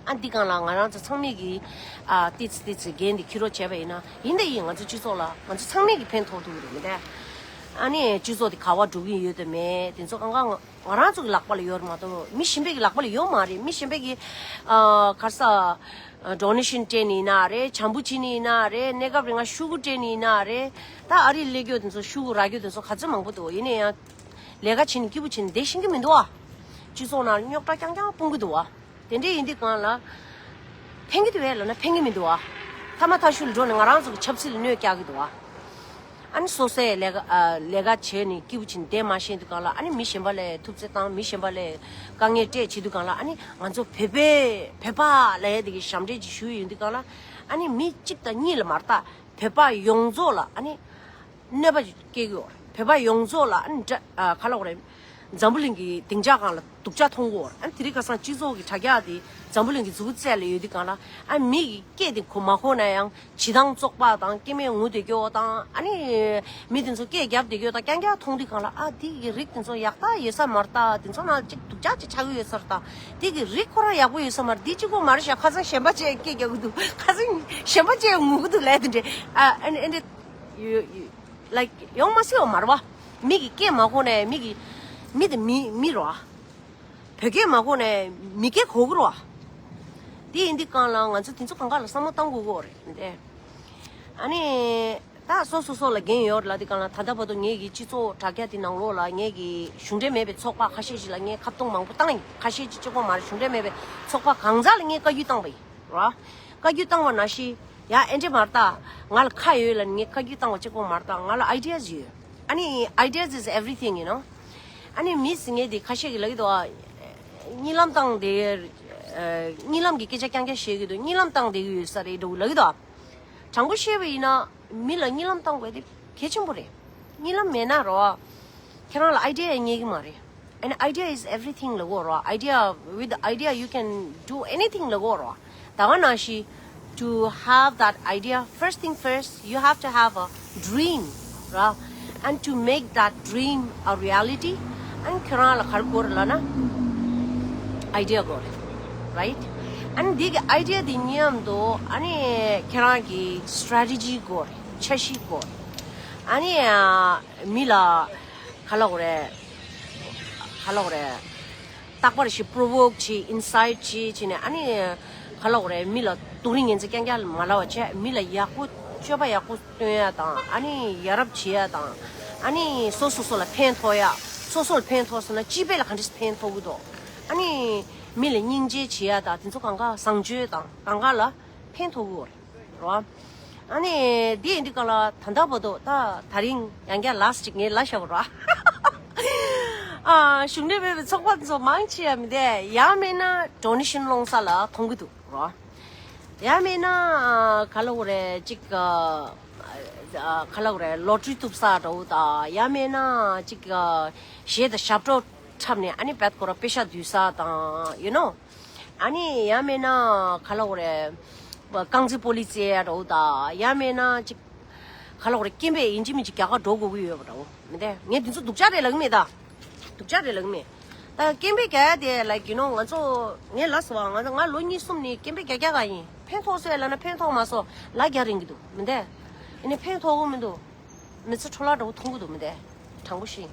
ཨ་འདི་གང་ལ་ང་རང་ཚོ་ཚང་མས་ཀྱིས་ཨ་ཏིས་ཏིས་འགན་འདི་འཁྱེར་རོགས་བྱས་པ་ཡིན་ན་ཡིན་ད་ཡིན་ང་ཚོ་སྤྱི་ཚོགས་ལ་ང་ཚོ་ཚང་མས་ཀྱིས་ཕན་ཐོགས་ཐུབ་ཀྱི་རེད་མི་འདུག་ཨ་ནི་སྤྱི་ཚོགས་འདི་ག་བ་འགྲོ་གི་ཡོད་དམ་མེད་དེ་ཚོ་གང་གང་། ང་རང་ཚོ་གི་ལག་པ་ལ་ཡོད་རེད་མ་གཏོགས་མི་གཞན་པའི་གི་ལག་པ་ལ་ཡོད་མ་རེད། མི་གཞན་པའི་གི་ཨ་ག་རེ་ཟ་donation སྤྲད་ནི་ཡིན་ན་རེད། བྱམས་པོ་བྱེད་ནི་ཡིན་ན་རེད། གནས་སྐབས་རིང་ང་ཤོག་གུ་སྤྲད་ནི་ཡིན་ན་རེད། ད་ཨ་རི་སླེབས་རྒྱུ་དེ་ཚོ་ཤོག་གུ་རག་རྒྱུ་དེ་ཚོ་ག་ཚོད་མང་པོ་འདུག་ཡིན་ན་ཡང་ལས་ཀ་བྱེད་ནི་སྐྱིད་པོ་བྱེད་ནི་བསྡད་ཤེས་ཀྱི་མི་འདུག་ཨ། སྤྱི་ཚོགས་ནང་རྙོག་དྲ་རྐྱང་རྐྱང་སྤུངས་ཀྱི་འདུག་ཨ། དེ་འདྲས་ཡིན་དུས་གང་ལ་ཕན་གྱི་འདུག་བས་ལབ་ན་ཕན་གྱི་མི་འདུག་ཨ། ཐ་མ་ཐ་ཤུལ་འགྲོ་ནས་ང་རང་ཚོ་གི་ཆབ་སྲིད་ལ་གནོད་རྒྱག་གི་འདུག་ཨ། ཨ་ནི་སོ་སོས་ལས་ཀ་ཨ་ལས་ཀ་བྱས་ནས་སྐྱིད་པོ་བྱས་ནས་བསྡད་མ་ཤེས་དུས་གང་ལ་ཨ་ནི་མི་གཞན་པ་ལ་ཐུབ་ཚོད་བཏང་མི་གཞན་པ་ལ་དཀའ་ངལ་སྤྲད་བྱེད་དུས་གང་ལ་ཨ་ནི་ང་ཚོ་བོད་པའི་བོད་པ་ལབ་ཡ་དེ་གི་ཞབས་འདྲེན་ཅིག་ཞུ་ཡི་ཡོང་དུས་གང་ལ་ཨ་ནི་མི་གཅིག་དང་གཉིས་ལ་མ་ལྟ་བོད་པ་ཡོངས་རྫོགས་ལ་ཨ་ནི་གནོད་པ་སྐྱེལ་གི་ཡོད་རེད། བོད་པ་ཡོངས་རྫོགས་ལ་ཨ་ནི་འདྲ་ཨ་ག་ལབ་དགོས་རེད། འཛམ་བུ་གླིང་གི་སྡིངས་ཆ་སྒང་ལ་སྡུག་ཅག་མཐོང་གི་ཡོད་རེད། ཨ་ནི་དེ་རིང་ཁ་སང་སྤྱི་ཚོགས་ཀྱི་དྲ་རྒྱ་དེ་འཛམ་བུ་གླིང་གི་མཛུབ་གུ་རྩེ་ལ་ཡོད་དུས་གང་ལ་ཨ་མི་གི་སྐད་དེ་གོ་མ་གོ་ན་ཡང་བྱེད་སྟངས་བཙོག་པ་དང་སྐྱེ་དམན་ངུ་བསྡད་རྒྱུ་དང་ཨ་ནི་མི་དེ་ཚོ་སྐད་རྒྱབ་བསྡད་རྒྱུ་དང་རྐྱང་རྐྱང་མཐོང་དུས་གང་ལ་ཨ་དེ་གི་རིགས་དེ་ཚོ་ཡག་ཐག་ཡོད་ས་མ་རེད་ད། དེ་ཚོ་ནང་ཅིག་སྡུག་ཅག་ཅིག་ཆགས་ཀྱི་ཡོད་ས་རེད་ད། དེ་གི་རིགས་ཁོ་རང་ཡག་པོ་ཡོད་ས་མ་རེད། འདི་གཅིག་པོ་མ་རེད་ཤག་ཁ་སང་གཞན་པ་ཅིག་སྐད་རྒྱག་གི་འདུག་ཁ་སང་གཞན་པ་ཅིག་ངུ་གི་འདུག་ལབ་དེ་འདྲས་ཨ་ཨ་ནི་ཨ་འདྲས་ཡོད་ཡོད། like ཡོང་མ་སྲིད་པ་མ་རེད་བ། མི་གི་སྐད་མ་གོ་ནས་མི་གི་མི་དེ་མི་མི་རེད་བ། བོད་སྐད་མ་གོ་ནས་མི་སྐད་གོ་གི་རེད་བ། དེ་ཡིན་དུས་གང་ལ་ང་ཚོ་དེ་ཚོ་གང་ག་ལ་བསམ་བློ་གཏང་དགོས་ཀྱི་རེད་དེ། ཨ་ནི་ད་སོ་སོ་སོ་ལ་འགན་ཡོད་རེད་ལབ་དུས་གང་ལ་ད་ལྟ་བར་དུ་ངེད་ཀྱི་སྤྱི་ཚོགས་དྲ་རྒྱ་དེ་ནང་ལོགས་ལ་ངེད་ཀྱི་གཞུང་འབྲེལ་མེད་པའི་ཚོགས་པ་ཁ་ཤས་ཤིག་ལ་ངས་ཁ་བརྡུང་མང་པོ་བཏང་ཡིན། ཁ་ཤས་ཅིག་གཅིག་པོ་མ་རེད། གཞུང་འབྲེལ་མེད་པའི་ཚོགས་པ་གང་ཟག་ལ་ངས་བཀའ་བཀྱོན་བཏང་པ་ཡིན། ར། བཀའ་བཀྱོན་བཏང་བ་ནང་བཞིན་ཡ་ཨེ་འདྲས་མ་རེད་ད། ང་ལ་ཁ་ཡོད་ལབ་ནས་ངས་བཀའ་བཀྱོན་བཏང་བ་གཅིག་པོ་མ་རེད་ད། ང་ལ་ideas ཡོད། ཨ་ནི་ideas is everything you know. ཨ་ནི་མི་ཟེར་མཁན་དེ་ཁ་ཤས་ཀྱིས་ལབ་ཀྱི་འདུག་ཨ། གཉིད་ལམ་བཏང་བསྡད། གཉིད་ལམ་གྱི་སྐད་ཆ་རྐྱང་རྐྱང་བཤད་ཀྱི་འདུག་གཉིད་ལམ་བཏང་བསྡད་ཀྱི་ཡོད་ས་རེད་འདུག་ལབ་ཀྱི་འདུག་ཨ། དྲང་པོ་བཤད་པ་ཡིན་ན། མི་ལ་གཉིད་ལམ་བཏང་དགོས་དེ་གལ་ཆེན་པོ་རེད། གཉིད་ལམ་མེད་ན་རོ། ཁྱེད་རང་ལ་idea རྙེད་ཀྱི་མ་རེད། And idea is everything ལབ་དགོས་རོ། Idea, with idea you can do anything ལབ་དགོས་རོ། ད་ག་ནང་བཞིན། To have that idea, first thing first, you have to have a dream, right? And to make that dream a reality, and ཁྱེད་རང་ལ་ག་རེ་དགོས་རེད་ལབ་ན། idea དགོས་རེད། Right? ཨ་ནི་འདི་གི་idea དེ་མཉམ་དུ་ཨ་ནི་ཁྱེད་རང་གི་strategy དགོས་རེད། འཆར་གཞི་དགོས་རེད། ཨ་ནི་ཨ་མི་ལ་ག་ལབ་དགོས་རེད། ག་ལབ་དགོས་རེད། རྟག་པར་ཞིག་provoke བྱེད། incite བྱེད་བྱས་ནས་ཨ་ནི་ག་ལབ་དགོས་རེད། མི་ལ་སྡུག་རུས་ངན་ཚད་རྐྱང་རྐྱང་མ་ལབ་པ་བྱས། མི་ལ་ཡག་པོ་སྤྱོད་པ་ཡག་པོ་སྟོན་ཡ་དང་ཨ་ནི་ཡ་རབས་བྱེད་ཡ་དང་ཨ་ནི་སོ་སོ་སོ་ལ་ཕན་ཐོགས་ཡ། སོ་སོ་ལ་ཕན་ཐོགས་སོང་ན་སྤྱི་པའི་ལ་ག་འདྲས་ཕན་ཐོགས་གི་འདུག་ཨ་ནི་མི་ལ་སྙིང་རྗེ་བྱེད་ཡ་དང་དེ་ཚོ་གང་ག་བཟང་སྤྱོད་དང་གང་ག་ལ་ཕན་ཐོགས་གི་རེད་རོ། ཨ་ནི་འདི་ཡིན་དུས་གང་ལ་ད་ལྟ་བར་དུ་ད་ད་རིང་ཡང་བསྐྱར་last ཅིག་ངས་ལབ་བཞག་གི་རོ། ཨ་གཞུང་འབྲེལ་མེད་པའི་ཚོགས་པ་ཚོ་མང་ཆེ་ཡ་མི་འདས་ཡང་མིན་ན་donation སློང་ས་ལ་མཐོང་གི་འདུག་རོ། ཡང་མིན་ན་ག་ལབ་དགོས་རེད་ཅིག་ཨ་ ཨ་ག་ལབ་དགོས་རེད། ལོ་ཊ་རི་གཏུབ་ས་འདྲ་བོ་དང་། ཡང་མིན་ན་ཅིག་ཨ་གཞས་དང་ཞབས་བྲོ་འཁྲབ་ནས་ཨ་ནི་བད་ཁོ་ར་པེ་ཤ་བསྡུས་ས་དང་། you know། ཨ་ནི་ཡང་མིན་ན་ག་ལབ་དགོས་རེད། རྐང་རྩེད་སྤོ་ལོ་རྩེ་ཡ་འདྲ་བོ་དང་། ཡང་མིན་ན་ཅིག་ག་ལབ་དགོས་རེད། སྐད་འབོད་ཡིན་གཅིག་མིན་གཅིག་རྒྱག་ག་འགྲོ་དགོས་ཀྱི་ཡོད་པ་འདྲ་བོ་མི་འདུག་ངས་འདི་ཚོ་སྡུག་ཅག་རེད་ལབ་ཀྱི་མེད་ད། སྡུག་ཅག་རེད་ལབ་ཀྱི་མེད། ད་སྐད་འབོད་རྒྱག་ཡ་དེ་like you know ང་ཚོ་ངས་ལབ་སོང་བ། ང་ཚོ་ང་ལོ་གཉིས་གསུམ་ནས་སྐད་འབོད་རྒྱག་རྒྱག་ག་ཡིན། ཕན་ཐོགས་སོང་ལབ་ན་ཕན་ཐོགས་མ་སོང་ལབ་རྒྱག་རན་གྱི་འདུག་མི་འདུག་ཡིན་ནའི་ཕན་ཐོགས་ཀྱི་མི་འདུག་མི་ཚེ་འཕྲོ་བརླག་འདྲ་བོ་མཐོང་གི་འདུག་མི་འདུག་དྲང་པོ་བཤད།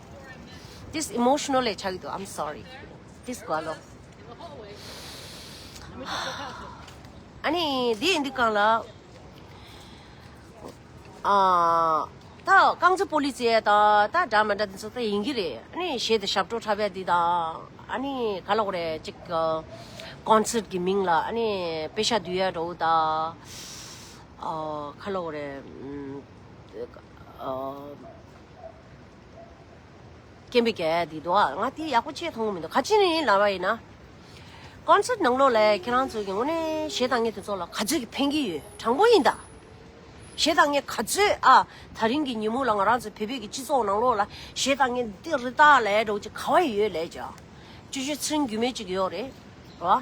This emotional ལས་ཆགས་ཀྱི་འདུག I'm sorry. This ག་ལོ། ཨ་ནི་འདི་ཡིན་དུས་གང་ལ། ཨ་ད་རྐང་རྩེད་སྤོ་ལོ་རྩེ་ཡ་ད་ད་འདྲ་མི་འདྲ་དེ་ཚོ་ད་ཡིན་གྱི་རེད། ཨ་ནི་གཞས་དང་ཞབས་བྲོ་འཁྲབ་ཡ་འདི་དང་། ཨ་ནི་ག་ལབ་དགོས་རེད། ཅིག་ཀོན་སར་གི་མིང་ལ་ཨ་ནི་པེ་ཤ་བསྡུ་ཡ་འདྲ་བོ་དང་། ཨ་ག་ལབ་དགོས་རེད། ཨ། སྐད་འབོད་རྒྱག་ཡ་འདི་འདུག་ཨ། ང་དེ་ཡག་པོ་ཅིག་མཐོང་གི་མི་འདུག་ག་ཅི་ནས་ཡིན་ལབ་པ་ཡིན་ན། ཀོན་སར་ནང་ལོགས་ལ་ཁྱེད་རང་ཚོ་གི་དངོས་གནས་གཞས་བཏང་མཁན་དེ་ཚོ་ལ་ག་ཚོད་ཀྱི་ཕན་གྱི་ཡོད། དྲང་པོ་ཡིན་ད། གཞས་བཏང་མཁན་ག་ཚོད་ཨ། ད་རིང་གི་ཉིན་མོ་ལ་ང་རང་ཚོ་བོད་པའི་གི་སྤྱི་ཚོགས་ནང་ལོགས་ལ་གཞས་བཏང་མཁན་འདི་རི་ཏ་ལ་འགྲོ་ཅིག་ག་བ་ཡོད་ལས་ཀྱང་། ཅོ་ཅོ་ཚེ་རིང་རྒྱུད་སྨད་ཅིག་ཡོད་རེད། རོ།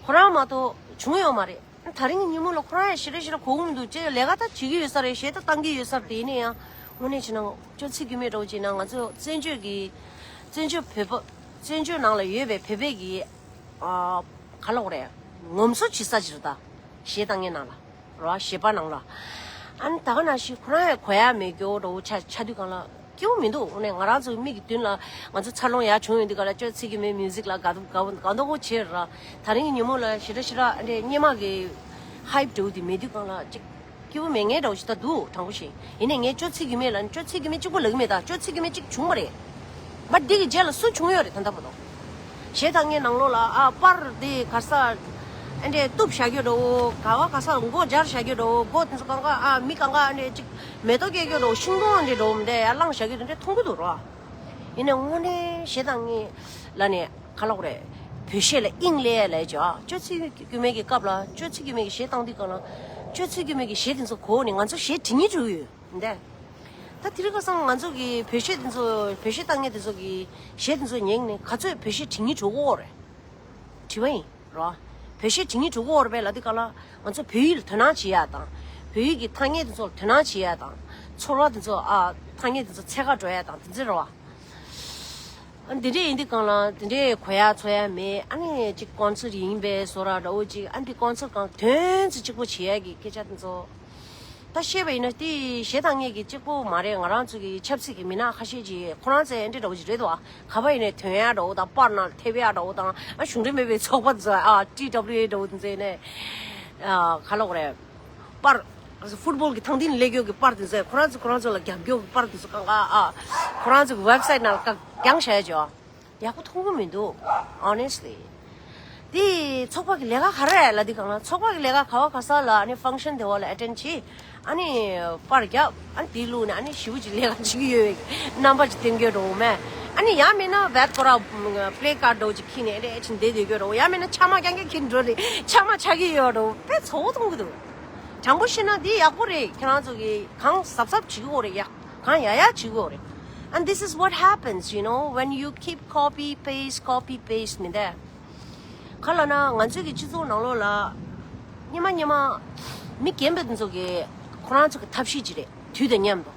ཁོ་རང་མ་གཏོགས་བྱུང་ཡོད་མ་རེད། ད་རིང་གི་ཉིན་མོ་ལ་ཁོ་རང་ཡང་ཞེ་དྲག་ཞེ་དྲག་གོ་གི་མི་འདུག་ཅེས་ལས་ཀ་ད་བྱེད་ཀྱི་ཡོད་ས་རེད། གཞས་ད་བཏང་གི་ཡོད་ས་རེད། དེ་ཡིན་ན་ཡང་དངོས་གནས་བྱས་ན་ཅོ་ཚེ་རྒྱུད་སྨད་འདྲ་བོ་བྱས་ན་ང་ཚོ་བཙན་བྱོལ་གྱི་བཙན་བྱོལ་བོད་པ་བཙན་བྱོལ་ནང་ལ་ཡོད་པའི་བོད་པའི་གི་ཨ་ག་ལབ་དགོས་རེད། ངོམ་སོ་བྱེད་ས་ཅིག་རེད་ད། གཞས་བཏང་མཁན་ནང་ལ་རོ། གཞས་པ་ནང་ལ་ཨ་ནི་ད་ག་ནང་བཞིན་ཁོ་རང་ཡང་གོ་ཡ་མེད་རྒྱུ་འདྲ་བོ་ཆགས་ཆགས་དུས་གང་ལ། སྐྱིད་པོ་མི་འདུག་དངོས་གནས་ང་རང་ཚོའི་མིག་གི་མདུན་ལ་ང་ཚོ་འཚར་ལོངས་ཡག་བྱུང་ཡོང་དུས་ག་ལ་ཅོ་ཚེ་རྒྱུད་སྨད་མིའུ་ཟིག་ལ་དགའ་དགའ་དགའ་མདོག་པོ་བྱེད་ར། ད་རིང་གི་ཉིན་མོ་ལ་ཞེ་དྲག་ཞེ་དྲག་འདྲེ་སྙེ་མ་གི་ཧའིབ་འདྲ་བོ་དེ་མེད་དུས་གང་ལ་ཅིག་སྐྱིད་པོ་མེད་མཁན་འདྲ་བོ་ཞིག་ད་འདུག་དྲང་པོ་བཤད། ཡིན་ནའི་ངས་ཅོ་ཚེ་རྒྱུད་སྨད་ལ་ཅོ་ཚེ་རྒྱུད་སྨད་གཅིག་པོ་ལབ་ཀྱི་མེད་ད། ཅོ་ཚེ་རྒྱུད་སྨད་གཅིག་བྱུང་བ་རེད། བ་འདི་གི་རྗེས་ལ་སུ་བྱུང་ཡོད་རེད་ད་ལྟ་བར་དུ། གཞས་བཏང་མཁན་ནང་ལོགས་ལ་ཨ་པར་དེ་ག་ས། ཨ་འདྲེ་གཏུབ་བཞག་རྒྱུ་འདྲ་བོ། ག་བ་ག་ས་སྒོ་སྦྱར་བཞག་རྒྱུ་འདྲ་བོ། སྒོ་དེ་ཚོ་གང་ག་ཨ་མི་གང་ག་ཨ་འདྲེ་ཅིག་མེ་ཏོག་སྐྱེ་རྒྱུ་འདྲ་བོ། ཤིང་སྡོང་ཨ་འདྲེ་འདྲ་བོ་མི་འདྲ་ཡར་བླངས་བཞག་རྒྱུ་དེ་འདྲ་མཐོང་གི་འདུག་རོ། ཡིན་ནའི་དངོས་གནས་གཞས་བཏང་མཁན་ལ་ནས་ག་ལབ་དགོས་རེད། བོད་གཞས་ལ་དབྱིངས་སླེབས་ལས་ཀྱང་ཅོ་ཚེ་རྒྱུད་སྨད་ཀྱི་སྐབས་ལ་ཅོ་ཚེ་རྒྱུད་སྨད་ཀྱི་གཞས་བཏང་དུས་གང་ལ་ཅོ་ཚེ་རྒྱུད་སྨད་ཀྱི་གཞས་དེ་ཚོ་གོ་ནས་ང་ཚོ་གཞས་འབྲི་སྙིང་བྲོ་གི་ཡོད་འདས། ད་དེ་རིང་ཁ་སང་ང་ཚོ་གི་བོད་གཞས་དེ་ཚོ་བོད་གཞས་བཏང་མཁན་དེ་ཚོ་གི་གཞས་དེ་ཚོ་ཉན་ནས་ག་ཚོད་བོད་གཞས་འབྲི་སྙིང་བྲོ་གི་ཡོད་རེད། དྲི་བ་ཡིན་རོ། བོད་གཞས་འབྲི་སྙིང་བྲོ་གི་ཡོད་རེད་པས་ལབ་དུས་གང་ལ་ང་ཚོ་བོད་ཡིག་ལ་དོ་སྣང་བྱེད་ཡ་དང་། བོད་ཡིག་གི་ཐ་སྙད་དེ་ཚོ་ལ་དོ་སྣང་བྱེད་ཡ་དང་། ཚོར་བ་དེ་ཚོ་ཨ་ཐ་སྙད་དེ་ཚོ་འཚོལ་ག་འགྲོ་ཡ་དང་དེ་ཚོ་རེད་བ། ཨ་འདི་འདྲས་ཡིན་དུས་གང་ལ་འདི་འདྲས་གོ་ཡ་ཚོར་ཡ་མེད། ཨ་ནི་ཅིག་ཀོན་སར་ཡིན་པའི་བཟོ་འདྲ་འདྲ་བོ་ཅིག་ཨ་འདི་ཀོན་སར་གང་དོན་ཚིག་གཅིག་པོ་བྱེད་ཡ་གི་སྐད་ཆ་དེ་ཚོ། ད་བཤད་པ་ཡིན་ན་དེ་གཞས་བཏང་མཁན་གྱི་གཅིག་པོ་མ་རེད། ང་རང་ཚོ་གི་ཆབ་སྲིད་ཀྱི་མི་སྣ་ཁ་ཤས་ཀྱིས་ཁོ་རང་ཚོའི་འདི་འདྲ་བོ་ཅིག་རེད་དོ། ག་པར་ཡིན་ནའི་དོན་ཡ་འདྲ་བོ་དང་པར་ནང་ལ་ཐེབས་ཡ་འདྲ་བོ་དང་ཨ་གཞུང་འབྲེལ་མེད་པའི་ཚོགས་པ་ཚོ་ཨ་ཊི་ཌབ་ལིའུ་ཨེ་འདྲ་བོ་དེ་ཚོ་ནས་ཨ་ག་ལབ་དགོས་རེད། པར་ཕུཊ་བོལ་གྱི་ཐང་སྟེང་ནས་སླེབས་ཡོད་ཀྱི་པར་དེ་ཚོ་ཁོ་རང་ཚོ་ཁོ་རང་ཚོ་ལ་རྒྱབ་སྐྱོར་གྱི་པར་དེ་ཚོ་གང་ག་ཨ་ཁོ་རང་ཚོ་གི་ཝེབ་སའིཊ་ནང་ལ་བཀག་བཀག་བཞག་ཡ་ཅིག་ཡོད། ཡག་པོ་མཐོང་གི་མི་འདུག honestly། དེ་ཚོགས་པ་གི་ལས་ཀ་ག་རེ་ལབ་དུས་གང་ལ་ཚོགས་པ་གི་ལས་ཀ་ག་བ་ག་ས་ལ་ཨ་ནི་ཕང་ཤན་དེ་བ་ལ་ཨེ་ཊེན་ཌི་བྱེད། ཨ་ནི་པར་རྒྱབ། ཨ་ནི་དེའི་ལུགས་ནས་ཨ་ནི་ཞེ་པོ་ཅིག་ལས་ཀ་བྱེད་ཀྱི་ཡོད་པའི་རྣམ་པ་ཅིག་སྟོན་གྱི་འདུག་མེད། ཨ་ནི་ཡང་མིན་ན་བད་ཁོ་ར་པི་ལེ་ཀར་ཌི་འདྲ་བོ་ཅིག་འཁྱེར་ནས་ཨེ་འདྲ་ཅིག་བསྡད་སྡོད་ཀྱི་འདུག་ཡང་མིན་ན་ཕྱགས་མ་རྐྱང་རྐྱང་འཁྱེར་འགྲོ་རེད། ཕྱགས་མ་འཁྱེར་གྱི་ཡོད་འདྲ་བོ་དཔེ་ཚོགས་པ་མཐོང་གི་འདུག་དྲང་པོ་བཤད་ན་འདི་ཡག་པོ་རེད། ཁྱེད་རང་ཚོ་གིས་གང་གཟབ་གཟབ་བྱེད་ཀྱི་ཡོད་རེད། ཡག་གང་ཡག་ཡག་བྱེད་ཀྱི་ཡོད་རེད། And this is what happens, you know, when you keep copy paste, copy paste མིན་ཏེ། ག་ལབ་ན་ང་ཚོའི་གི་སྤྱི་ཚོགས་ནང་ལོགས་ལ་སྙེ་མ་སྙེ་མ་མི་རྒན་པ་དེ་ཚོ་གི་ཁོ་རང་ཚོ་གི་ཐབས་ཤེས་ཅིག་རེད། དུས་དང་མཉམ་དུ་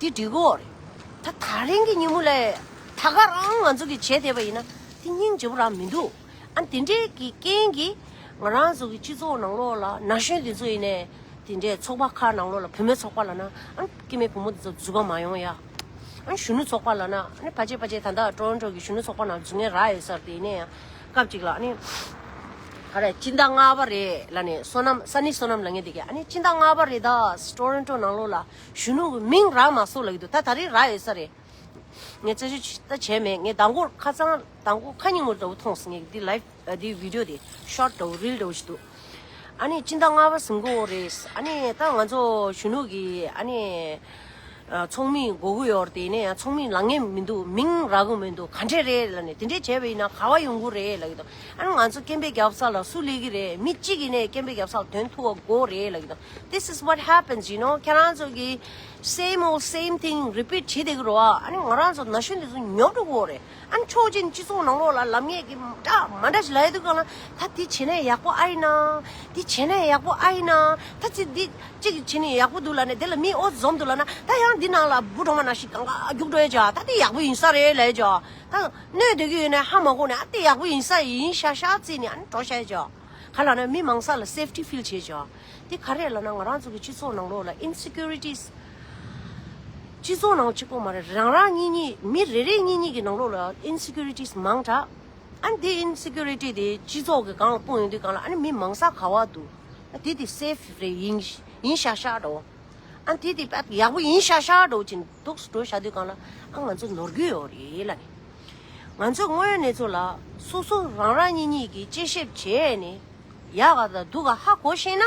དེ་འགྲིག་གི་ཡོད་རེད། ད་ད་རིང་གི་ཉིན་མོ་ལ་ད་ག་རང་ང་ཚོ་གི་བྱས་བསྡད་པ་ཡིན་ན་དེ་སྙིང་རྗེ་པོ་རང་མི་འདུག་ཨ་དེ་འདྲའི་གི་རྐྱེན་གྱིས་ང་རང་ཚོ་གི་སྤྱི་ཚོགས་ནང་ལོགས་ལ་ན་གཞོན་དེ་ཚོ་ཡིན་ནའི་དེ་འདྲའི་ཚོགས་པ་ཁག་ནང་ལོགས་ལ་བུད་མེད་ཚོགས་པ་ལབ་ན་ཨ་སྐྱེ་དམན་བུ་མོ་དེ་ཚོ་འཛུལ་ག་མ་ཡོང་ཡ། ཨ་གཞོན་ནུ་ཚོགས་པ་ལབ་ན་ཨ་ཕལ་ཆེར་ཕལ་ཆེར་ད་ལྟ་ཊོ་རོན་ཊོ་གི་གཞོན་ནུ་ཚོགས་པ་ནང་འཛུལ་མཁན་རག་ཡོད་ས་རེད། དེ་ཡིན་ནའི་ཡང་སྐབས་གཅིག་ལ་ཨ་ནི་ག་རེ་སྤྱི་ཟླ་ལྔ་པ་རེད་ལབ་ནས་བསོད་ནམས་ས་ནི་བསོད་ནམས་ལབ་མཁན་དེ་གས་ཨ་ནི་སྤྱི་ཟླ་ལྔ་པ་རེད་ད་ཊོ་རོན་ཊོ་ནང་ལོགས་ལ་གཞོན་ནུ་གི་མིང་རག་མ་སོང་ལབ་ཀྱི་འདུག་ད་ད་རེས་རག་ཡོད་ས་རེད། ངས་རྩད་གཅོད་ཅིག་ད་བྱས་མེད། ངས་མདང་དགོང་ཁ་སང་མདང་དགོང་ཁ་ཉིན་མོ་འདྲ་བོ་མཐོང་སོང་། ངས་འདི་ལའིབ་ཨ་འདི་བི་ཌི་ཡོ་དེ་ཤོཊ་འདྲ་བོ་རིལ་འདྲ་བོ་ཞིག་འདུག་ཨ་ནི་སྤྱི་ཟླ་ལྔ་པ་ཟིན་གོ་རེད། ཨ་ནི་ད་ང་ཚོ་གཞོན་ནུ་གི་ཨ་ནི་ ཚོགས་མི་དགོས་ཀྱི་ཡོད་རེད། དེ་ནས་ཡང་ཚོགས་མི་ལངས་ངེས་མི་འདུག་མིང་རག་གི་མི་འདུག་ག་འདྲས་རེད་ལབ་ནས། དེ་འདྲས་བྱས་པ་ཡིན་ན་ག་བ་ཡོང་གི་རེད་ལབ་ཀྱི་འདུག་ཨ་ནི་ང་ཚོ་སྐད་འབོད་རྒྱབ་ས་ལ་སུ་སླེབས་ཀྱི་རེད། མི་གཅིག་ཡིན་ནའི་སྐད་འབོད་རྒྱབ་ས་ལ་དོན་ཐུག་པ་དགོས་རེད་ལབ་ཀྱི་འདུག This is what happens, you know. ཁྱེད་རང་ཚོ་གི same old same thing repeat བྱེད་བསྡད་ཀྱི་རེད་བ། ཨ་ནི་ང་རང་ཚོ་ན་གཞོན་འདི་ཚོ་ཉོབ་འགྲོ་གི་རེད། ཨ་ནི་ཕྱོགས་གཅིག་ནས་སྤྱི་ཚོགས་ནང་ལོགས་ལ་ལབ་མཁན་གྱི་འདྲ་མ་འདྲ་ཞིག་ལབ་ཡོང་དུས་སྒང་ལ། ད་འདི་བྱས་ན་ཡག་པོ་ཨེ་ཡིན་ན། འདི་བྱས་ན་ཡག་པོ་ཨེ་ཡིན་ན། ད་ཅི་འདི་གཅིག་བྱས་ན་ཡག་པོ་འདུག་ལབ་ནས། དེ་ལ་མི་འོ་འཛོམས་འདུག་ལབ་ན། ད་ཡང་འདི་ནང་ལ་འབུ་གྲོག་མ་ནང་བཞིན་གང་ག་རྒྱུག་འགྲོ་ཡ་ཅིག་ད་འདི་ཡག་པོ་ཡིན་ས་རེད་ལབ་ཡ་ཅིག་ད་གནོད་སྡོད་ཀྱི་ཡོད་ན་ཧ་མ་གོ་ནས། ཨ་འདི་ཡག་པོ་ཡིན་ས་ཡིན་ཤག་ཤག་བརྩིས་ནས་ཨ་ནི་འགྲོ་བཞག་ཡ་ཅིག་ག་ལབ་ན་མི་མང་ས་ལ་safety feel བྱེད་ཅིག་འདི་ག་རེ་ལབ་ན། ང་རང་ཚོ་གི་སྤྱི་ཚོགས་ནང་ལོགས་ལ་insecurities། སྤྱི་ཚོགས་ནང་གཅིག་པོ་མ་རེད། རང་རང་གཉིས་གཉིས། མི་རེ་རེ་གཉིས་གཉིས་ཀྱི་ནང་ལོགས་ལ་insecurities མང་དྲགས། ཨ་ནི་དེ་insecurity དེ་སྤྱི་ཚོགས་ཀྱི་སྒང་ལ་སྤུངས་ཡོང་དུས་སྒང་ལ། ཨ་ནི་མི་མང་ས་ག་བ་འདུག་ཨ་དེ་དེ་safe རེད། ཡིན་ཡིན་ཤག་ཤག་འགྲོ། ཨ་དེ་དེ་ཡག་པོ་ཡིན་ཤག་ཤག་འགྲོ་ཅིག་འདུག་འགྲོ་བཞག་དུས་སྒང་ལ། ཨ་ང་ཚོ་ནོར་གྱི་ཡོད་རེད་ལབ་ནས། ང་ཚོ་དངོས་ཡོད་གནས་ཚུལ་ལ་སོ་སོ་རང་རང་གཉིས་གཉིས་ཀྱིས་དཔྱད་ཞིབ་བྱས་ནས། ཡག་ག་དང་སྡུག་ག་ཧ་གོ་ཤེས་ན།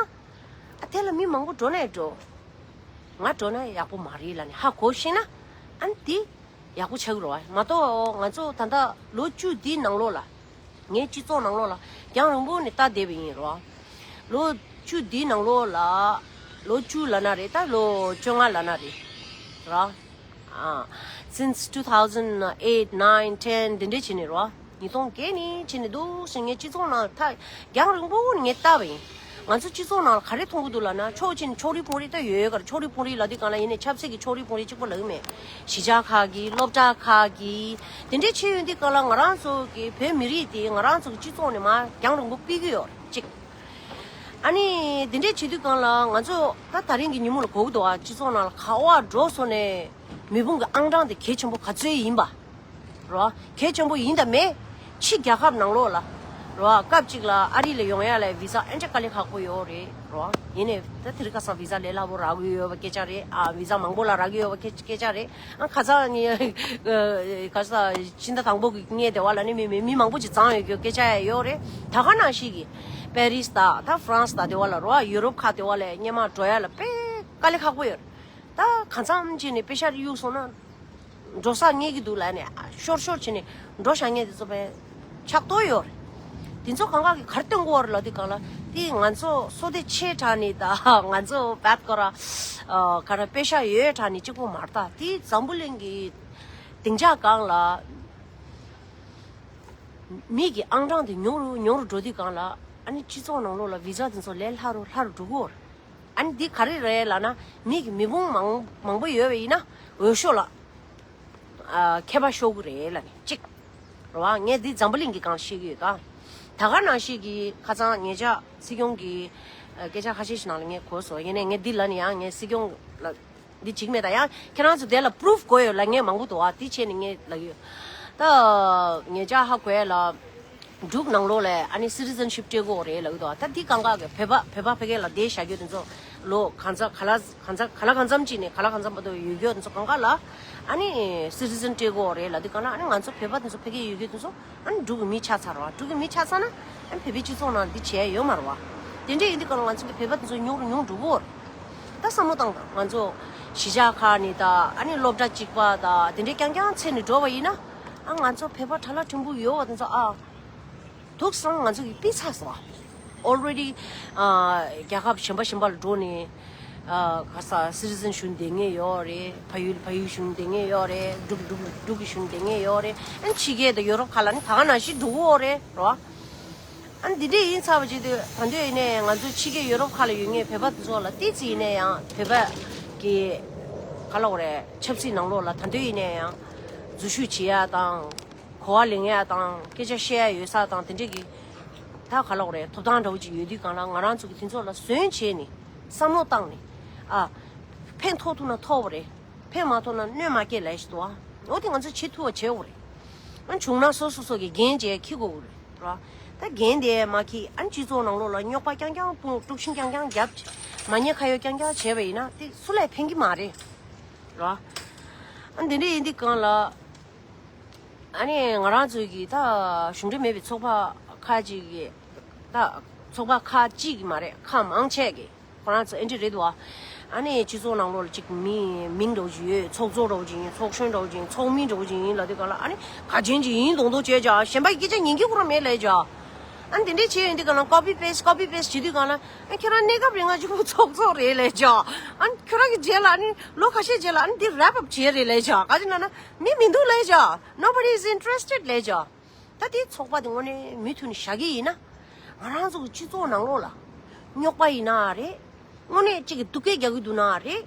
ཨ་དེ་ལ་མི་མང་པོ་འགྲོ་ནས་འགྲོ། ང་འགྲོ་ན་ཡག་པོ་མ་རེད་ལབ་ནས་ཧ་གོ་ཤེས་ན། ཨ་ནི་དེ་ཡག་པོ་ཆགས་ཀྱི་རེད་བ། མ་གཏོགས་ང་ཚོ་ད་ལྟ་ལོ་བཅུ་འདིའི་ནང་ལོགས་ལ། ངའི་སྤྱི་ཚོགས་ནང་ལོགས་ལ་རྒྱང་རིང་པོ་ནས་ལྟ་བསྡད་པ་ཡིན་རེད་བ། ལོ་བཅུ་འདིའི་ནང་ལོགས་ལ། ལོ་བཅུ་ལབ་ན་རེད། ད་ལོ་བཅོ་ལྔ་ལབ་ན་རེད། ར། ཨ། since two thousand eight, nine, ten འདི་འདྲས་བྱས་ནས་རེད་བ། ཉིས་སྟོང་བརྒྱད་ནས་བྱས་ནས་འདུག་སེ་ངའི་སྤྱི་ཚོགས་ནང་ད་རྒྱང་རིང་པོ་ནས་ངས་ལྟ་བ་ཡིན། ང་ཚོ་སྤྱི་ཚོགས་ནང་ལ་ག་རེ་མཐོང་གི་འདུག་ལབ་ན། ཕྱོགས་གཅིག་ནས་ཕྱོགས་རིས་ཕུང་རིས་ད་ཡོད་ཡོད་ག་རེ། ཕྱོགས་རིས་ཕུང་རིས་ལབ་དུས་སྒང་ལ་ཡིན་ནའི་ཆབ་སྲིད་ཀྱི་ཕྱོགས་རིས་ཕུང་རིས་གཅིག་པོ་ལབ་ཀྱི་མེད། གཞིས་ཆགས་ཁག་གི། སློབ་གྲྭ་ཁག་གི། དེ་འདྲས་བྱས་ཡོང་དུས་སྒང་ལ་ང་རང་ཚོ་གི་བོད་མི་རིགས་དེ་ང་རང་ཚོ་གི་སྤྱི་ཚོགས་ནས་མར་རྒྱང་རིང་པོ་ཕུད་ཀྱི་ཡོད་རེད་གཅིག་ཨ་ནི་དེ་འདྲས་བྱེད་དུས་སྒང་ལ་ང་ཚོ་ད་ད་རིང་གི་ཉིན་མོ་ལ་གོ་གི་འདུག་ཨ་སྤྱི་ཚོགས་ནང་ལ་ག་བ་འགྲོ་སོང་ནས་མི་བུང་གི་ཨང་གྲངས་དེ་གལ་ཆེན་པོ་ག་ཚོད་ཡིན་པ། རོ། གལ་ཆེན་པོ་ཡིན་དང་མེད། ཕྱི་རྒྱལ་ཁབ་ནང་ལོགས་ལ། རོ། སྐབས་གཅིག་ལ་ཨ་རི་ལ་ཡོང་ཡ་ལ་བི་ཟ་ཨེ་འདྲ་དཀའ་ལས་ཁག་པོ་ཡོད་རེད། རོ། ཡིན་ནའི་ད་དེ་རིང་ཁ་སང་བི་ཟ་ལས་སླ་པོ་རག་གི་ཡོད་པ་སྐད་ཆ་རེད། ཨ་བི་ཟ་མང་པོ་ལ་རག་གི་ཡོད་པ་སྐད་སྐད་ཆ་རེད། ཨ་ཁ་སང་ནི་ཁ་སང་ཕྱི་ཟླ་དང་པོ་གི་སྔས་དེ་བ་ལ་ནི་མི་མི་མི་མང་པོ་ཅིག་བརྫངས་ཡོད་རྒྱུ་སྐད་ཆ་ཡ་ཡོད་རེད། ད་ག་ནང་བཞིན་གི་པེ་རིས་དང་ད་ཧྥ་རན་སི་དང་དེ་བ་ལ། རོ། ཡུ་རོབ་ཁག་དེ་བ་ལ་སྔོན་མ་འགྲོ་ཡ་ལ་དཔེ་དཀའ་ལས་ཁག་པོ་ཡོད་རེད། ད་གང་འཚམ་བྱས་ནས་པེ་ཤ་གཡུག་སོང་ན་འགྲོ་ས་རྙེད་ཀྱི་འདུག་ལབ་ནས་ཤོར་ཤོར་བྱས་ནས་འགྲོ་བཞག་མཁན་དེ་ཚོ་དཔེ་ཆགས་ཏོ་ཡོད་རེད། དེ་ཚོ་གང་ག་གི་ག་རེ་སྟོན་གྱི་ཡོད་རེད་ལབ་དུས་སྒང་ལ། དེ་ང་ཚོ་བསོད་བདེ་ཆེ་དྲགས་ནས་དང་ང་ཚོ་བད་ཀོ་ར་ག་ར་པེ་ཤ་ཡོད་དྲགས་ནས་གཅིག་པོ་མ་རེད། ད་དེ་འཛམ་བུ་གླིང་གི་སྡིངས་ཆ་སྒང་ལ་མི་གི་ཨང་གྲངས་དེ་ཉུང་རུ་ཉུང་རུ་འགྲོ་དུས་སྒང་ལ། ཨ་ནི་སྤྱི་ཚོགས་ནང་ལོགས་ལ་བི་ཟ་དེ་ཚོ་ལས་སླ་རུ་སླ་རུ་འགྲོ་གི་ཡོད་རེད། ཨ་ནི་འདི་ག་རེ་རེད་ལབ་ན། མི་གི་མི་བུང་མང་མང་པོ་ཡོད་པ་ཡིན་ན་འོས་ཤོག་ལ་ཨ་ཁྱད་པར་ཤོར་གི་རེད་ལབ་ནས་གཅིག་རེད་བ། ངས་འདི་འཛམ་བུ་གླིང་གི་སྒང་བཤད་ཀྱི་ཡོད་ད། ད་ག་ནང་བཞིན་གྱི་ཁ་སང་ཉེ་ཆར་སྲིད་སྐྱོང་གི་ཨ་སྐད་ཆ་ཁ་ཤས་ཤིག་ནང་ལ་ངས་གོ་སོང་། ཡིན་ནའི་ངས་འདི་ལབ་ནས་ཡང་ངས་སྲིད་སྐྱོང་ལ་འདི་བྱེད་ཀྱི་མེད། ད་ཡང་ཁྱེད་རང་ཚོ་དེ་ལ་པུ་རུབ་དགོས་ཡོད་ལབ་མཁན་མང་པོ་འདུག་ཨ་འདི་བྱས་ནས་ངས་ལབ་ཀྱི་ཡོད། ད་ཉེ་ཆར་ཧ་གོ་ཡ་ལ། འབྲུག་ནང་ལོགས་ལ་ཨ་ནི་citizenship སྤྲད་དགོས་རེད་ལབ་ཀྱི་འདུག་ད་འདི་གང་ག་གི་བོད་པ་བོད་པ་ཕ་གི་ལ་བསྡད་བཞག་རྒྱུ་དེ་ཚོ་ལོ་གང་ཚ་ག་ལ་གང་ཚ་ག་ལ་གང་འཚམ་ཅིག་ནས་ག་ལ་གང་འཚམ་བར་དུ་ཡོད་རྒྱུ་དེ་ཚོ་གང་ག་ལ་ཨ་ནི་citizen སྤྲད་དགོས་རེད་ལབ་དུས་གང་ལ། ཨ་ནི་ང་ཚོ་བོད་པ་དེ་ཚོ་ཕ་གི་ཡོད་རྒྱུ་དེ་ཚོ་ཨ་ནི་འབྲུག་གི་མི་ཆགས་ཚར་བ། འབྲུག་གི་མི་ཆགས་ཚར་ན་ཨ་ནི་བོད་པའི་སྤྱི་ཚོགས་ནང་འདི་བྱས་ཡོད་མ་རེད་བ། དེ་འདྲ་ཡིན་དུས་གང་ལ་ང་ཚོ་འདི་བོད་པ་དེ་ཚོ་ཉུང་རུ་ཉུང་འགྲོ་གི་རེད། ད་བསམ་བློ་བཏང་དང་། ང་ཚོ་གཞིས་ཆགས་ཁག་ནས་ད་ཨ་ནི་སློབ་གྲྭ་གཅིག་པ་ད་དེ་འདྲའི་རྐྱང་རྐྱང་འཚོལ་ནས་འགྲོ་བ་ཡིན་ན། ཨ་ང་ཚོ་བོད་པ་གྲྭ་ལག་ཕྲན་བུ་ཡོད་པ་དེ་ཚོ་ཨ། འདུག་སང་ང་ཚོ་གི་ཕི་ཚ་སོང་། Already ཨ་རྒྱལ་ཁབ་གཞན་པ་གཞན་པ་ལ་འགྲོ་ནས་ཨ་ག་ས་citizen ཞུ་བསྡད་མཁན་ཡོད་རེད། ཕ་ཡུལ་ཕ་ཡུལ་ཞུ་བསྡད་མཁན་ཡོད་རེད། འབྲུག་འབྲུག་འབྲུག་གི་ཞུ་བསྡད་མཁན་ཡོད་རེད། ཨ་ཕྱི་རྒྱལ་དང་ཡོ་རོབ་ཁག་ལ་ནི་ད་ག་ནང་བཞིན་འགྲོ་གི་ཡོད་རེད་རོ། ཨ་འདི་འདྲས་ཡིན་ཚར་བ་བྱེད་དུས་ད་འདོད་ཡིན་ནའི་ང་ཚོ་ཕྱི་རྒྱལ་ཡོ་རོབ་ཁག་ལ་ཡོད་མཁན་བོད་པ་དེ་ཚོ་ལ་ཏོག་ཙམ་ཡིན་ནའི་ཡང་བོད་པ་གི་ག་ལབ་དགོས་རེད། ཆབ་སྲིད་ནང་ལོགས་ལ་ད་འདོད་ཡིན་ནའི་ཡང་འཛུལ་ཞུགས་བྱེད་ཡ་དང་། གོ་བ་ལེན་ཡ་དང་སྐད་ཆ་བཤད་ཡ་ཡོད་ས་དང་དེ་འདྲས་ཀྱི་ད་ག་ལབ་དགོས་རེད། ཐོབ་ཐང་འདྲ་བོ་ཅིག་ཡོད་དུས་གང་ལ་ང་རང་ཚོ་གི་དེ་ཚོ་ལ་ཟོན་བྱས་ནས་བསམ་བློ་བཏང་ནས་ཨ་ཕན་ཐོགས་ཐུབ་ན་ཐོབ་པ་རེད། ཕན་མ་ཐོགས་ན་གནོད་མ་སྐྱེལ་ལབ་ཞིག་འདུག་ཨ། འོ་དེ་ང་ཚོ་བྱེད་ཐུབ་པ་བྱེད་དགོས་རེད། ཨ་བྱུང་ན་སོ་སོ་སོ་གི་འགན་བྱས་འཁྱེར་དགོས་རེད་ར། ད་འགན་དེ་མ་འཁྱེར་ཨ་སྤྱི་ཚོགས་ནང་ལོགས་ལ་རྙོག་པ་རྐྱང་རྐྱང་སྤུངས། དཀྲུག་ཤིང་རྐྱང་རྐྱང་བརྒྱབ། མ་ཉེས་ཁ་གཡོགས་རྐྱང་རྐྱང་བྱས་པ་ཡིན་ན་དེ་སུ་ལ་ཕན་གྱི་མ་རེད་ར། ཨ་འདི་འདྲ་ཡིན་དུས་གང་ལ། ཨ་ནི་ང་རང་ཚོའི་གི་ད་གཞུང་འབྲེལ་མེད་པའི་ཚོགས་པ་ཁག་ཅིག་གི་ད་ཚོགས་པ་ཁག་ཅིག་གི་མ་རེད། ཁག་མང་ཆེ་གི་ཁོ་རང་ཚོ་ཨེ་འདྲ་རེད་འདུག་བ། ཨ་ནི་སྤྱི་ཚོགས་ནང་ལོགས་ལ་ཅིག་མི་མིང་འདྲ་བོ་ཅིག་ཡོད། ཚོགས་གཙོ་འདྲ་བོ་ཅིག་ཡིན། ཚོགས་གཞོན་འདྲ་བོ་ཅིག་ཡིན། ཚོགས་མི་འདྲ་བོ་ཅིག་ཡིན་ལབ་དུས་སྒང་ལ། ཨ་ནི་ག་ཅན་ཅིག་ཡིན་མདོག་མདོག་བྱས་བྱ། གཞན་པ་སྐད་ཆ་ཉན་གྱི་ཁོ་རང་མེད་ལབ་བྱ། ཨ་ནི་དེ་འདྲས་བྱས་ཡོང་དུས་སྒང་ལ་ཀོ་པི་པེ་སི་ཊི་ཀོ་པི་པེ་སི་ཊི་བྱེད་དུས་སྒང་ལ། ཨ་ཁྱོད་རང་གནས་སྐབས་རིང་ང་གཅིག་པུ་ཚོགས་གཙོ་རེད་ལབ་བྱ། ཨ་ནི་ཁྱོད་རང་གི་རྗེས་ལ་ཨ་ནི་ལོ་ཁ་ཤས་རྗེས་ལ་ཨ་ནི་འདི་རེབ་ཨབ་བྱས་རེད་ལབ་བྱ། ག་ཅི་ན་ན་མི་མི་འདུག་ལབ་བྱ། Nobody is interested ལབ་བྱ། ད་དེའི་ཚོགས་པ་དེ་དངོས་གནས་མུ་མཐུད་ནས་བཞག་གི་ཡིན་ན། ང་རང་ཚོ་གི་སྤྱི་ཚོགས་ནང་ལོགས་ལ་རྙོག་པ་ཡིན་ན་རེད། དངོས་གནས་གཅིག་གི་སྡུག་སྐད་རྒྱག་གི་འདུག་ན་རེད།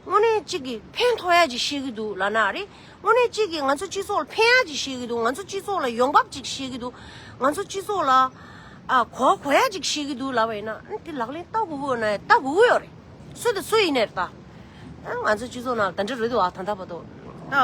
དངོས་གནས་གཅིག་གི་ཕན་ཐོགས་ཡ་ཅིག་བཤད་གི་འདུག་ལབ་ན་རེད། དངོས་གནས་གཅིག་གི་ང་ཚོ་སྤྱི་ཚོགས་ལ་ཕན་ཡ་ཅིག་བཤད་གི་འདུག་ང་ཚོ་སྤྱི་ཚོགས་ལ་ཡོང་འབབ་ཅིག་བཤད་གི་འདུག་ང་ཚོ་སྤྱི་ཚོགས་ལ་ཨ་གོ་གོ་ཡ་ཅིག་བཤད་གི་འདུག་ལབ་པ་ཡིན་ན། ཨ་ནི་དེ་ལག་ལེན་བསྟར་དགོས་ཀྱི་ཡོད་ན་བསྟར་དགོས་ཀྱི་ཡོད་རེད། སུ་དང་སུ་ཡིན་ནའི་རེད་ད། ཨ་ང་ཚོ་སྤྱི་ཚོགས་ནང་ད་འདྲ་རེད་འདུག་ཨ་ད་ལྟ་བར་དུ། ད་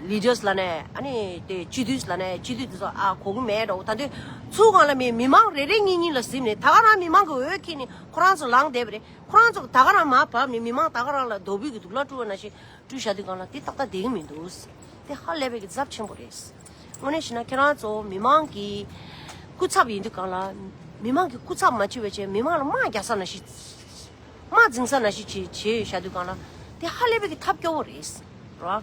ལི་ཌར་སི་ལབ་ནས། ཨ་ནི་དེ་སྤྱི་འཐུས་ལབ་ནས། སྤྱི་འཐུས་དེ་ཚོ་ཨ་གོ་གི་མེད་འགྲོ། ད་དུང་ཚུར་སྒང་ལ་མི་མི་མང་རེ་རེ་གཉིས་གཉིས་ལ་གཟིམས་ནས། ད་ག་རང་མི་མང་གི་འོས་འཁྱེར་ནས་ཁོ་རང་ཚོ་ལངས་བསྡད་པ་རེད། ཁོ་རང་ཚོ་ད་ག་རང་མར་བབས་ནས་མི་མང་ད་ག་རང་ལ་རྡོ་སྦིས་ཀྱི་དུག་ལོག་སྤྲུགས་པ་ནང་བཞིན་སྤྲུལ་བཞག་དུས་སྒང་ལ་དེ་ཏག་ཏག་བསྡད་ཀྱི་མི་འདུག་དེ་ཧ་ལས་པའི་གི་ཚབས་ཆེན་པོ་རེད། དངོས་གནས་བྱས་ན་ཁྱེད་རང་ཚོ་མི་མང་གི་སྐུ་ཚབ་ཡིན་དུས་སྒང་ལ། མི་མང་གི་སྐུ་ཚབ་མ་བྱེད་པ་བྱས་མི་མང་ལ་དམག་རྒྱག་ས་ནང་བཞིན། དམག་འཛིང་ས་ནང་བཞིན་བྱེད་བྱེད་བཞག་དུས་སྒང་ལ། དེ་ཧ་ལས་པའི་གི་ཐབས་སྐྱོ་བོ་རེད། རོ།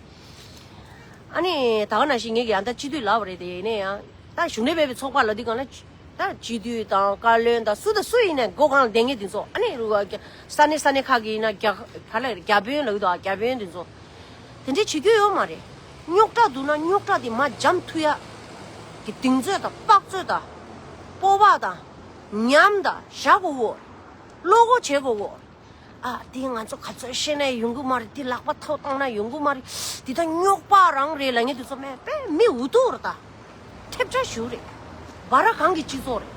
ཨ་ནི་ད་ག་ནང་བཞིན་ངེད་ཀྱི་ཨ་ད་སྤྱི་འཐུས་ལབ་པ་རེད། དེ་ཡིན་ན་ཡང་ད་གཞུང་འབྲེལ་མེད་པའི་ཚོགས་པ་ལབ་དུས་སྒང་ལ། ད་སྤྱི་འཐུས་དང་བཀའ་བློན་དང་སུ་དང་སུ་ཡིན་ནའི་སྒོ་གང་ལ་བསྡད་མཁན་དེ་ཚོ། ཨ་ནི་རུ་ས་གནས་ས་གནས་ཁག་གི་ཡིན་ན། རྒྱ་ག་ལ་རྒྱ་དཔོན་ལབ་ཀྱི་འདུག་ཨ་རྒྱ་དཔོན་དེ་ཚོ། དེ་འདྲའི་བྱེད་རྒྱུ་ཡོད་མ་རེད། རྙོག་དྲ་འདུག་ན་རྙོག་དྲ་དེ་མར་འཇམ་ཐུབ་ཡ་གི་གདེང་ཚོད་དང་དཔག་ཚོད་དང་། སྤོབས་པ་དང་ཉམས་དང་བཞག་དགོས་གོ། བློ་སྒོ་འབྱེད་དགོས་གོ། ཨ་དེ་ང་ཚོ་ག་ཚོད་བཤད་ན་ཡོང་གི་མ་རེད། དེ་ལག་པ་ཐོག་བཏང་ན་ཡོང་གི་མ་རེད། དེ་ད་རྙོག་པ་རང་རེད་ལབ་མཁན་དེ་ཚོ་མེད་པས། མི་འུ་ཐུག་རེད་ད། ཐེབས་ཆག་ཞུ་རེད། སྦ་ར་གང་གི་སྤྱི་ཚོགས་རེད།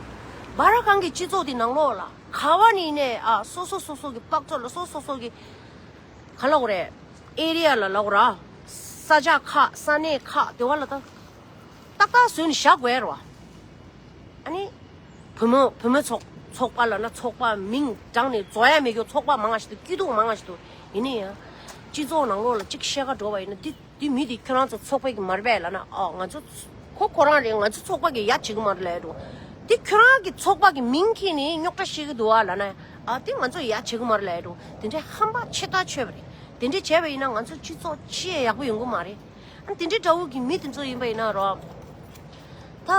སྦ་ར་གང་གི་སྤྱི་ཚོགས་དེ་ནང་ལོགས་ལ་ག་བ་ནས་ནས་ཨ་སོ་སོ་སོ་སོ་གི་དཔག་ཚོད་ལ་སོ་སོ་སོ་གི་ག་ལབ་དགོས་རེད། ཨེ་རི་ཡ་ལ་ལབ་དགོས་ར། ས་ཆ་ཁག་ས་གནས་ཁག་དེ་བ་ལ་ད་ཏག་ཏག་བཟོས་ནས་བཞག་དགོས་རེད་བ། ཨ་ནི། བུ་མོ་བུ་མོ་ཚོགས་ཚོགས་པ་ལབ་ན་ཚོགས་པ་མིང་བགྲངས་ནས་རྫོགས་ཡ་མེད་རྒྱུ་ཚོགས་པ་མང་ང་ཞིག་འདུག་སྐྱིད་སྡུག་མང་ང་ཞིག་འདུག་ཡིན་ན་ཡང་། སྤྱི་ཚོགས་ནང་ལོགས་ལ་གཅིག་བཤད་ག་འགྲོ་བ་ཡིན་ན། འདི་འདི་མི་འདི་ཁྱོད་རང་ཚོ་ཚོགས་པའི་གི་མ་རེད་པས་ལབ་ན། ཨོ་ང་ཚོ་ཁོ་ཁོ་རང་རེད། ང་ཚོ་ཚོགས་པ་གི་ཡ་བྱེད་གི་མ་རེད་ལབ་འགྲོ། འདི་ཁྱོད་རང་གི་ཚོགས་པ་གི་མིང་ཁྱེར་ནས་རྙོག་དྲ་བཤད་གི་འདུག་ཨ་ལབ་ན། ཨ་འདི་ང་ཚོ་ཡ་བྱེད་གི་མ་རེད་ལབ་འགྲོ། དེ་འདྲའི་ཧམ་པ་ཆེ་ཐག་ཆོད་པ་རེད། དེ་འདྲའི་བྱས་པ་ཡིན་ན་ང་ཚོ་སྤྱི་ཚོགས་ཅི་ཡང་ཡག་པོ་ཡོང་གི་མ་རེད། ཨ་དེ་འདྲའི་འདྲ་བོ་གི་མི་དེ་ཚོ་ཡིན་པ་ཡིན་ན་རོ། ད་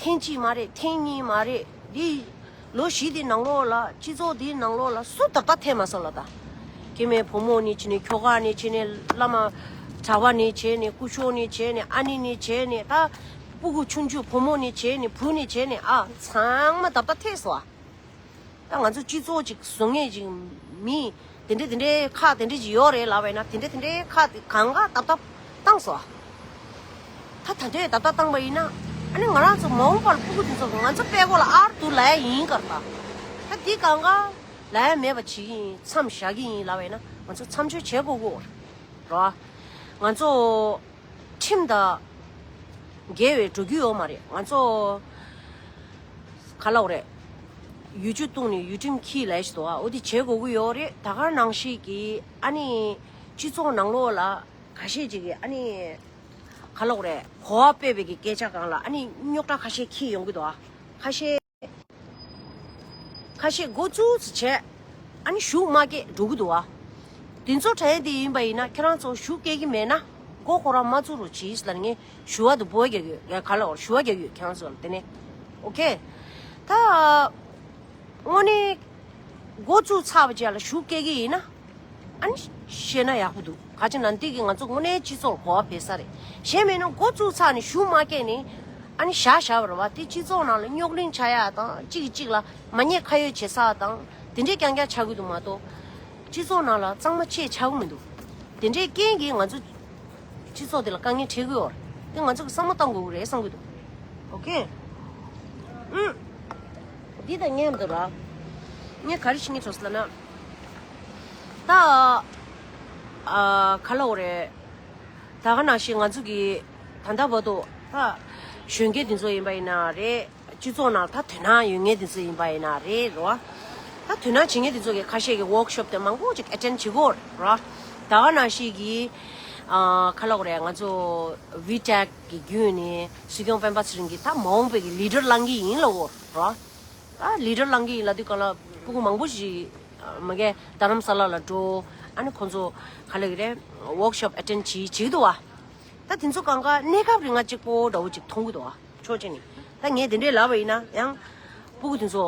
ཐེངས་གཅིག་མ་རེད། ཐེངས་གཉིས་མ་རེད། འདི་ལོ་བཞི་དེའི་ནང་ལོགས་ལ། སྤྱི་ཚོགས་འདིའི་ནང་ལོགས་ལ་སུ་ད་ལྟ་ཐེབས་མ་སོང་ལ་ད། སྐྱེ་དམན་བུ་མོ་ནས་བྱས་ནས། ཁྱོ་ག་ནས་བྱས་ནས། བླ་མ་གྲྭ་པ་ནས་བྱས་ནས། སྐུ་ཞབས་ནས་བྱས་ནས། ཨ་ནེ་ནས་བྱས་ནས། ད་སྤུ་གུ་ཆུང་ཆུང་བུ་མོ་ནས་བྱས་ནས། བུ་ནས་བྱས་ནས། ཨ་ཚང་མ་ད་ལྟ་ཐེབས་སོང་ཨ། ད་ང་ཚོ་སྤྱི་ཚོགས་ཅིག་བཟོ་མཁན་ཅིག་མི་དེ་འདྲའི་དེ་འདྲའི་ཁག་དེ་འདྲའི་ཅིག་ཡོད་རེད་ལབ་པ་ཡིན་ན། དེ་འདྲའི་དེ་འདྲའི་ཁག་དེ་གང་ག་ཏག་ཏག་བཏང་སོང་། ད་ད་འདྲའི་ཏག་ཏག་བཏང་པ་ཡིན་ན། ཨ་ནི་ང་རང་ཚོ་མ་འོངས་པར་སྤུ་གུ་དེ་ཚོ་ང་ཚོ་པད་གོག་ལ་ཨར་འདུག་ལབ་ཡ་ཡིན་ཀར་ད། ད་འདི་གང་ག་ལབ་ཡ་མེད་པ་བྱེད་ཀྱི་ཡིན། མཚམས་བཞག་གི་ཡིན་ལབ་པ་ཡིན་ན། ང་ཚོ་མཚམས་སྦྱོར་བྱེད་དགོས་གོ་ར། ང་ཚོ་ཁྲིམས་དང་འགལ་བའི་འགྲོ་རྒྱུ་ཡོད་མ་རེད། ང་ཚོ་ག་ལབ་དགོས་རེད། ཡུལ་ཆུ་བཏུང་ནས་ཡུལ་ཁྲིམས་འཁྱེར་ལབ་ཞིག་འདུག་ཨ། འོ་དེ་བྱེད་དགོས་ཀྱི་ཡོད་རེད། ད་ག་ནང་བཞིན་གྱི་ཨ་ནི་སྤྱི་ཚོགས་ནང་ལོགས་ལ་ཁ་ཤས་ཅིག་གིས་ཨ་ནི་ག་ལབ་དགོས་རེད། གོ་བ་སྤེལ་བའི་གི་སྐད་ཆ་སྒང་ལ་ཨ་ནི་རྙོག་དྲ་ཁ་ཤས་འཁྱེར་ཡོང་གི་འདུག་ཨ། ཁ་ཤས། ཁ་ཤས་འགོ་བཙུགས་ཙམ་བྱས། ཨ་ནི་གཞུག་མ་སྐད་འགྲོ་གི་འདུག་ཨ། དེ་ཚོ་དྲན་དེ་ཡིན་པ་ཡིན་ན། ཁྱེད་རང་ཚོ་གཞུག་སྐད་ཀྱི་མེད་ན་མགོ་ཁོ་རང་མ་བཙུགས་རོགས་གྱིས་ལབ་ནས་ངས་ཞུ་བ་དུ་འབོད་རྒྱག་ཡོད། ངས་ག་ལ་འོར་ཞུ་བ་རྒྱག་ཡོད་ཁྱེད་རང་ཚོ་ལ། དེ་ནས་ཨོ་ཁེ། ད་དངོས་གནས་འགོ་བཙུགས་ཚར་བ་བྱས་ལ་གཞུག་སྐད་ཀྱི་ཡིན་ན། ཨ་ནི་ཤེས་ན་ཡག་པོ་འདུག་ག་ཅི་ན་འདི་གི་ང་ཚོ་དངོས་གནས་སྤྱི་ཚོགས་གོ་བ་འཕེལ་ས་རེད། གཞན་མིན་ན་འགོ་བཙུགས་ཚར་ནས་གཞུག་མ་སྐད་ནས་ཨ་ནི་བཞག་བཞག་པ་རེད་བ། དེ་སྤྱི་ཚོགས་ནང་ལ་རྙོག་གླེང་བྱ་ཡག་དང་། གཅིག་གིས་གཅིག་ལ་མ་ཉེས་ཁ་གཡོགས་བྱེད་ས་དང་། དེ་འདྲས་རྐྱང་རྐྱང་ཆགས་ཀྱི་འདུག་མ་གཏོགས། སྤྱི་ཚོགས་ནང་ལ་གཙང་མ་ཅིག་ཆགས་ཀྱི་མི་འདུག་དེ་འདྲའི་རྐྱེན་གྱིས་ང་ཚོ་སྤྱི་ཚོགས་དེ་ལ་དཀའ་ངལ་འཕྲད་ཀྱི་ཡོད་རེད། དེ་ང་ཚོ་གི་བསམ་བློ་གཏོང་དགོས་ཀྱི་རེད་བསམ་གྱི་འདུག་ཨོ་ཁེ། ཨུམ། འདི་དང་མཉམ་དུ་ར། ངས་ག་རེ་བྱེད་ཀྱི་འདུག་ཟེར་ལབ་ན། ད། ཨ། ག་ལབ་དགོས་རེད། ད་ག་ནང་བཞིན་ང་ཚོ་གི་ད་ལྟ་བར་དུ་ད་གཞོན་སྐྱེས་དེ་ཚོ་ཡིན་པ་ཡིན་ན་རེད། སྤྱི་ཚོགས་ནང་ད་དོ་སྣང་ཡོད་མཁན་དེ་ཚོ་ཡིན་པ་ཡིན་ན་རེད་རོ། ད་དོ་སྣང་བྱེད་མཁན་དེ་ཚོ་གི་ཁ་ཤས་ཀྱི་ཝོག་ཤོབ་དེ་མང་པོ་ཅིག་ཨེ་ཊེན་བྱེད་ཀྱི་ཡོད་རེད་རོ། ད་ག་ནང་བཞིན་གྱི། ཨ། ག་ལབ་དགོས་རེད། ང་ཚོ་ཝི་ཊེག་གི་བརྒྱུད་ནས་སྲིད་སྐྱོང་སྤེན་པ་ཚེ་རིང་གིས་ད་མ་འོངས་པའི་གི་ལི་ཌར་བླང་གི་ཡིན་ལབ་ཡོད་རོ། ད་ལི་ཌར་བླང་གི་ཡིན་ལབ་དུས་སྒང་ལ་སྤུ་གུ་མང་པོ་ཞིག་ མ་གི་རྡ་རམ་ས་ལ་ལ་འགྲོ། ཨ་ནི་ཁོང་ཚོ་ག་ལ་གི་རེད། ཝོག་ཤོབ་ཨེ་ཊེན་ཌི་བྱེད་བྱེད་ཀྱི་འདུག་བ། ད་དེ་ཚོ་གང་ག་གནས་སྐབས་རིང་ང་གཅིག་པོ་འདྲ་བོ་ཅིག་མཐོང་གི་འདུག་བ། ཕྱོགས་གཅིག་ནས་ད་ངས་དེ་འདྲས་ལབ་པ་ཡིན་ན་ཡང་། སྤུ་གུ་དེ་ཚོ་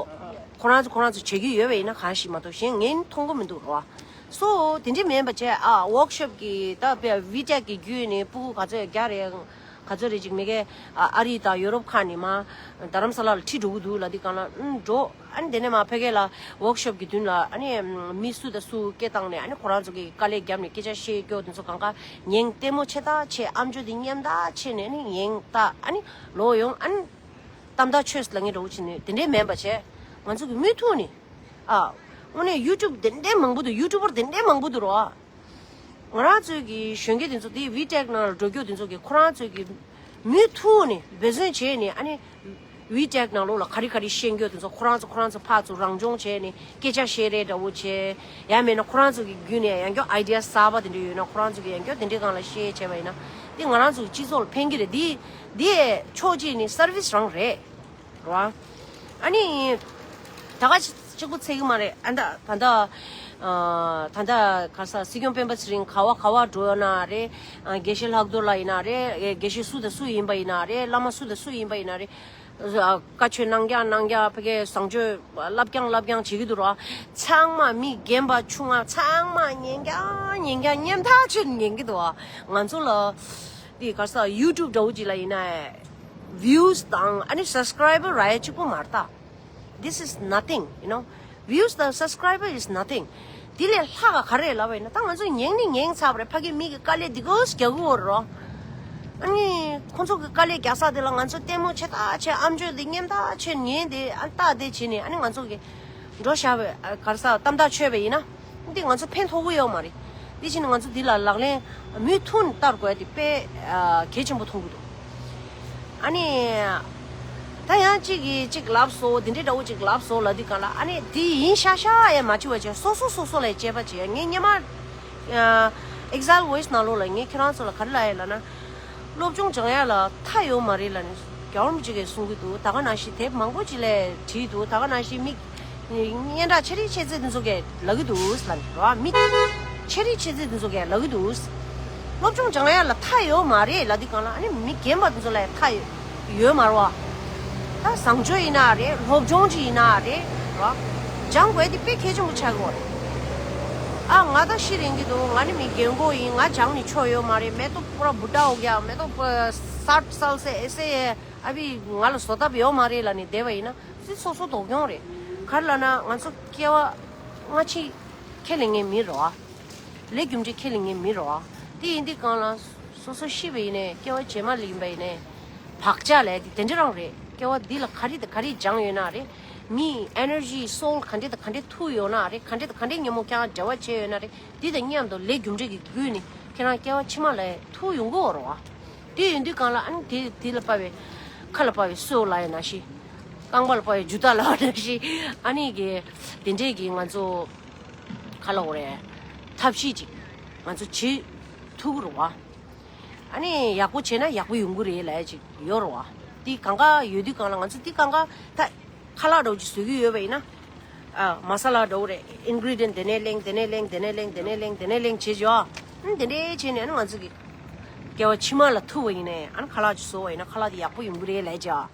ཁོ་རང་ཚོ་ཁོ་རང་ཚོ་བྱེད་ཀྱི་ཡོད་པ་ཡིན་ན་གང་ཞིག་མ་གཏོགས་གཞན་ངས་མཐོང་གི་མི་འདུག་རོ། སོ་དེ་འདྲས་མིན་པ་བྱས་ཨ་ཝོག་ཤོབ་ཀྱི་ད་དཔེ་ཝི་ཊེག་གི་བརྒྱུད་ནས་སྤུ་གུ་ག་ཚོད་རྒྱག་རེད། ག་ཚོད་རེད་ཅིག་མ་གི་ཨ་ཨ་རི་དང་ཡོ་རོབ་ཁག་ནས་མར་རྡ་རམ་ས་ལ་ལ་ཁྲིད་འགྲོ་གི་འདུག་ལབ་དུས་སྒང་ལ་ཨུམ་འགྲོ། ཨ་ནི་དེ་ནས་མར་ཕ་གི་ལ་ཝོག་ཤོབ་ཀྱི་མདུན་ལ་ཨ་ནི་མི་སུ་དང་སུ་སྐད་བཏང་ནས་ཨ་ནི་ཁོ་རང་ཚོ་གི་དཀའ་ལས་བརྒྱབ་ནས་སྐད་ཆ་བཤད་རྒྱུ་དེ་ཚོ་གང་ག་ཉན་ལྟད་མོ་ཆེ་ཐག་ཆད། ཨམ་ཅོག་དེ་མཉན་ཐག་ཆད་ནས་ཨ་ནི་ཉན་ཐག་ཨ་ནི་ལོག་ཡོང་། ཨ་ནི་གཏམ་ཐག་ཆོད་ལ་ངས་འགྲོ་གི་བྱས་ནས་དེ་འདྲས་མིན་པ་བྱས། ང་ཚོ་གི་མུ་མཐུད་ནས་ཨ་དངོས་གནས་ཡུ་ཊུབ་དེ་འདྲས་མང་པོ་འདུག་ཡུ་ཊུབ་པར་དེ་འདྲས་མང་པོ་འདུག་རོ། ང་རང་ཚོའི་གི་གཞོན་སྐྱེས་དེ་ཚོ་དེ་ཝི་ཊེག་ནང་ལ་འགྲོ་རྒྱུ་དེ་ཚོ་གི་ཁོ་རང་ཚོའི་གི་མུ་མཐུད་ནས་འབད་བརྩོན་བྱས་ནས་ཨ་ནི་ཝི་ཊེག་ནང་ལོགས་ལ་ག་རེ་ག་རེ་ཤེས་རྒྱུ་དེ་ཚོ་ཁོ་རང་ཚོ་ཁོ་རང་ཚོ་ཕར་ཚུར་རང་སྦྱོང་བྱས་ནས་སྐད་ཆ་བཤད་རེས་འདྲ་བོ་བྱས། ཡང་མིན་ན་ཁོ་རང་ཚོ་གི་བརྒྱུད་ནས་ཡང་བསྐྱར་ཨའི་ཌི་ཡ་གསར་པ་དེ་འདྲ་ཡོད་ན་ཁོ་རང་ཚོ་གི་ཡང་བསྐྱར་དེ་འདྲའི་སྒང་ལ་ཤེར་བྱས་པ་ཡིན་ན་དེ་ང་རང་ཚོ་གི་སྤྱི་ཚོགས་ལ་ཕན་གི་རེད། དེ་དེ་ཕྱོགས་གཅིག་ནས་སར་བིས་རང་རེད། རོ། ཨ་ནི། ད་ག་གཅིག་པུ་ཚད་གི་མ་རེད། ཨ་ད་ད་ད་ཨ་ད་ད་ག་ས་སྲིད་སྐྱོང་སྤེན་པ་ཚེ་རིང་ག་བ་ག་བ་འགྲོ་ཡོད་ན་རེད། ཨ་དགེ་བཤེས་ལྷག་རྡོར་ལགས་ཡིན་ན་རེད། དགེ་བཤེས་སུ་དང་སུ་ཡིན་པ་ཡིན་ན་རེད། བླ་མ་སུ་དང་སུ་ཡིན་པ་ཡིན་ན་རེད། ཨ་བཀའ་ཆོས་གནང་རྐྱང་གནང་རྐྱང་ཕ་གིའི་བཟང་སྤྱོད་བསླབ་རྐྱང་བསླབ་རྐྱང་བྱེད་ཀྱི་འདུག་རོ། ཚང་མ་མི་རྒན་པ་ཆུང་བ་ཚང་མ་ཉན་རྐྱང་ཉན་རྐྱང་ཉན་ཐག་ཆོད་ཉན་གྱི་འདུག་ང་ཚོ་ལ་དེ་ག་ས་ཡུ་ཊུབ་འདྲ་བོ་ཅིག་ལ་ཡིན་ན། Views་དང་ཨ་ནི་subscriber་ར་ཡ་གཅིག་པོ་མ་རེད་ད། This is nothing, you know. Views་དང་subscriber is nothing. དེ་ལས་ལྷག་ག་ག་རེ་ལབ་པ་ཡིན་ན་ད་ང་ཚོ་ཉན་ནི་ཉན་ཚར་བ་རེད། ཕ་གི་མི་གི་དཀའ་ལས་འདི་གོ་རྒྱག་གི་ཡོད་རོ། ཨ་ནི་ཁོང་ཚོ་གི་དཀའ་ལས་རྒྱག་ས་དེ་ལ་ང་ཚོ་ལྟད་མོ་ཆེ་ཐག་ཆད། ཨམ་ཅོག་འདི་མཉན་ཐག་ཆད་ཉན་དེ་ཨ་ལྟ་དེ་བྱས་ནས་ཨ་ནི་ང་ཚོ་གི་འགྲོ་བཞག་པའི་ག་རེ་ཟ་གཏམ་ཐག་ཆོད་པ་ཡིན་ན། འདི་ང་ཚོ་ཕན་ཐོགས་ཀྱི་ཡོད་མ་རེད། དེ་བཞིན་ང་ཚོ་འདི་ལ་ལག་ལེན་མུ་མཐུད་བསྟར་དགོས་དེ་དཔེ་གལ་ཆེན་པོ་མཐོང་གི་འདུག་ཨ་ནི། ད་ཡང་གཅིག་གིས་གཅིག་ལབ་སོང་། འདི་འདྲའི་འདྲ་བོ་གཅིག་ལབ་སོང་ལབ་དུས་སྒང་ལ་ཨ་ནི་འདི་ཡིན་ཤག་ཤག་ཡང་མ་བྱེད་པ་བྱས། སོ་སོ་སོ་སོ་ལ་དཔྱད་པ་བྱས། ངས་སྔོན་མ་Exile Voice་ནང་ལོགས་ལ་ངས་ཁྱེད་རང་ཚོ་ལ་ག་རེ་ལབ་ཡིན་ལབ་ན། སློབ་སྦྱོང་སྦྱང་ཡ་ལ་མཐའ་ཡོད་མ་རེད་ལབ་ནས་རྒྱལ་བ་རིན་པོ་ཆེ་གིས་གསུང་གི་འདུག་ད་ག་ནང་བཞིན་དེབ་མང་པོ་ཅིག་ལ་བྲིས་འདུག་ད་ག་ནང་བཞིན་མི་སྙན་གྲགས་ཆེ་རིགས་ཆེ་ཚད་འདི་ཚོ་གིས་ལབ་ཀྱི་འདུག་ལབ་ནས་རོ། མི་ཆེ་རིགས་ཆེ་ཚད་འདི་ཚོ་གིས་ལབ་ཀྱི་འདུག་སློབ་སྦྱོང་སྦྱང་ཡ་ལ་མཐའ་ཡོད་མ་རེད་ལབ་དུས་སྒང་ལ་ཨ་ནི་མི་རྒན་པ་འདི་ཚོ་ལ་མཐའ་ཡོད་མ་རེད་བ། ད་བཟང་སྤྱོད་ཡིན་ན་རེད། སློབ་སྦྱོང་ཅིག་ཡིན་ན་རེད་རོ། སྦྱང་དགོས་དེ་དཔེ་གལ་ཆེན་པོ་ཆགས་ཀྱི་ཡོད་རེད། ཨ་ང་ད་ཤི་རན་གྱི་འདུག་ང་ནི་མི་རྒན་གོག་ཡིན། ང་སྦྱངས་ནས་ཆོ་ཡོད་མ་རེད། मैं तो पूरा बूढ़ा हो गया, मैं तो साठ साल से ऐसे है, अभी ང་ལ་བཟོ་ཐབས་ཡོད་མ་རེད་ལབ་ནས་བསྡད་པ་ཡིན་ན་སི་སོ་སོ་དོགས་ཡོང་རེད། ག་རེ་ལབ་ན་ང་ཚོ་སྐྱེ་བ་སྔ་ཕྱི་ཁས་ལེན་མཁན་མི་རེད་བ། ལས་རྒྱུ་འབྲས་ཁས་ལེན་མཁན་མི་རེད་བ། དེ་ཡིན་དུས་སྒང་ལ་སོ་སོ་ཤི་བ་ཡིན་ནའི་སྐྱེ་བ་རྗེས་མ་ལ་ཡིན་པ་ཡིན་ནའི་བག་ཆགས་ལས་དེ་དེ་འདྲ་རང་རེད། སྐྱེ་བ་འདི་ལ་ག་རེ་དང་ག་རེ་སྦྱངས་ཡོད་ན་རེད། མིའི་ཨེ་ནར་ཇི་སོལ་ག་འདྲ་དང་ག་འདྲ་ཐུག་ཡོད་ན་རེད། ག་འདྲ་དང་ག་འདྲ་ཉིན་མོ་ཁྱེད་རང་འབྲེལ་བ་བྱས་ཡོད་ན་རེད། འདི་དང་མཉམ་དུ་ལས་རྒྱུ་འབྲས་ཀྱི་བརྒྱུད་ནས་ཁྱེད་རང་སྐྱེ་བ་ཕྱི་མ་ལ་ཐུག་ཡོང་གི་ཡོད་རེད་བ། དེ་ཡིན་དུས་སྒང་ལ་ཨ་ནི་དེ་དེ་ལ་དཔག་པའི་ཁ་ལ་དཔག་པའི་སོལ་ལབ་ཡ་ནང་བཞིན། རྐང་པ་ལ་དཔག་པའི་རྒྱུ་དག་ལབ་ཡ་ནང་བཞིན། ཨ་ནི་གི་དེ་འདྲས་ཀྱི་ང་ཚོ་ག་ལབ་དགོས་རེད། ཐབས་ཤེས་ཅིག་ང་ཚོ་བྱེད་ཐུབ་ཀྱི་རེད་བ། ཨ་ནི་ཡག་པོ་བྱས་ན་ཡག་པོ་ཡོང་གི་རེད་ལབ་ཡ་ཅིག་ཡོད་རེད་བ། དེ་གང་ག་ཡོད་དུས་སྒང་ལ་ང་ཚོ་དེ་གང་ག་ད་ཁ་ལག་འདྲ་བོ་ཅིག་བཟོ་གི་ཡོད་པ་ཡིན་ན། ཨ་མ་ས་ལ་འདྲ་བོ་རེད། ཨིན་གི་རི་ཌི་ཡན་དེ་ནས་ལེན་དེ་ནས་ལེན་དེ་ནས་ལེན་དེ་ནས་ལེན་དེ་ནས་ལེན་བྱེད་ཅོ། ཨ་དེ་འདྲས་བྱས་ནས་ཨ་ནི་ང་ཚོ་གི་སྐྱེ་བ་ཕྱི་མ་ལ་ཐུག་པ་ཡིན་ནའི་ཨ་ནི་ཁ་ལག་ཅིག་བཟོ་བ་ཡིན་ན་ཁ་ལག་དེ་ཡག་པོ་ཡོང་གི་རེད་ལབ་ཅོ།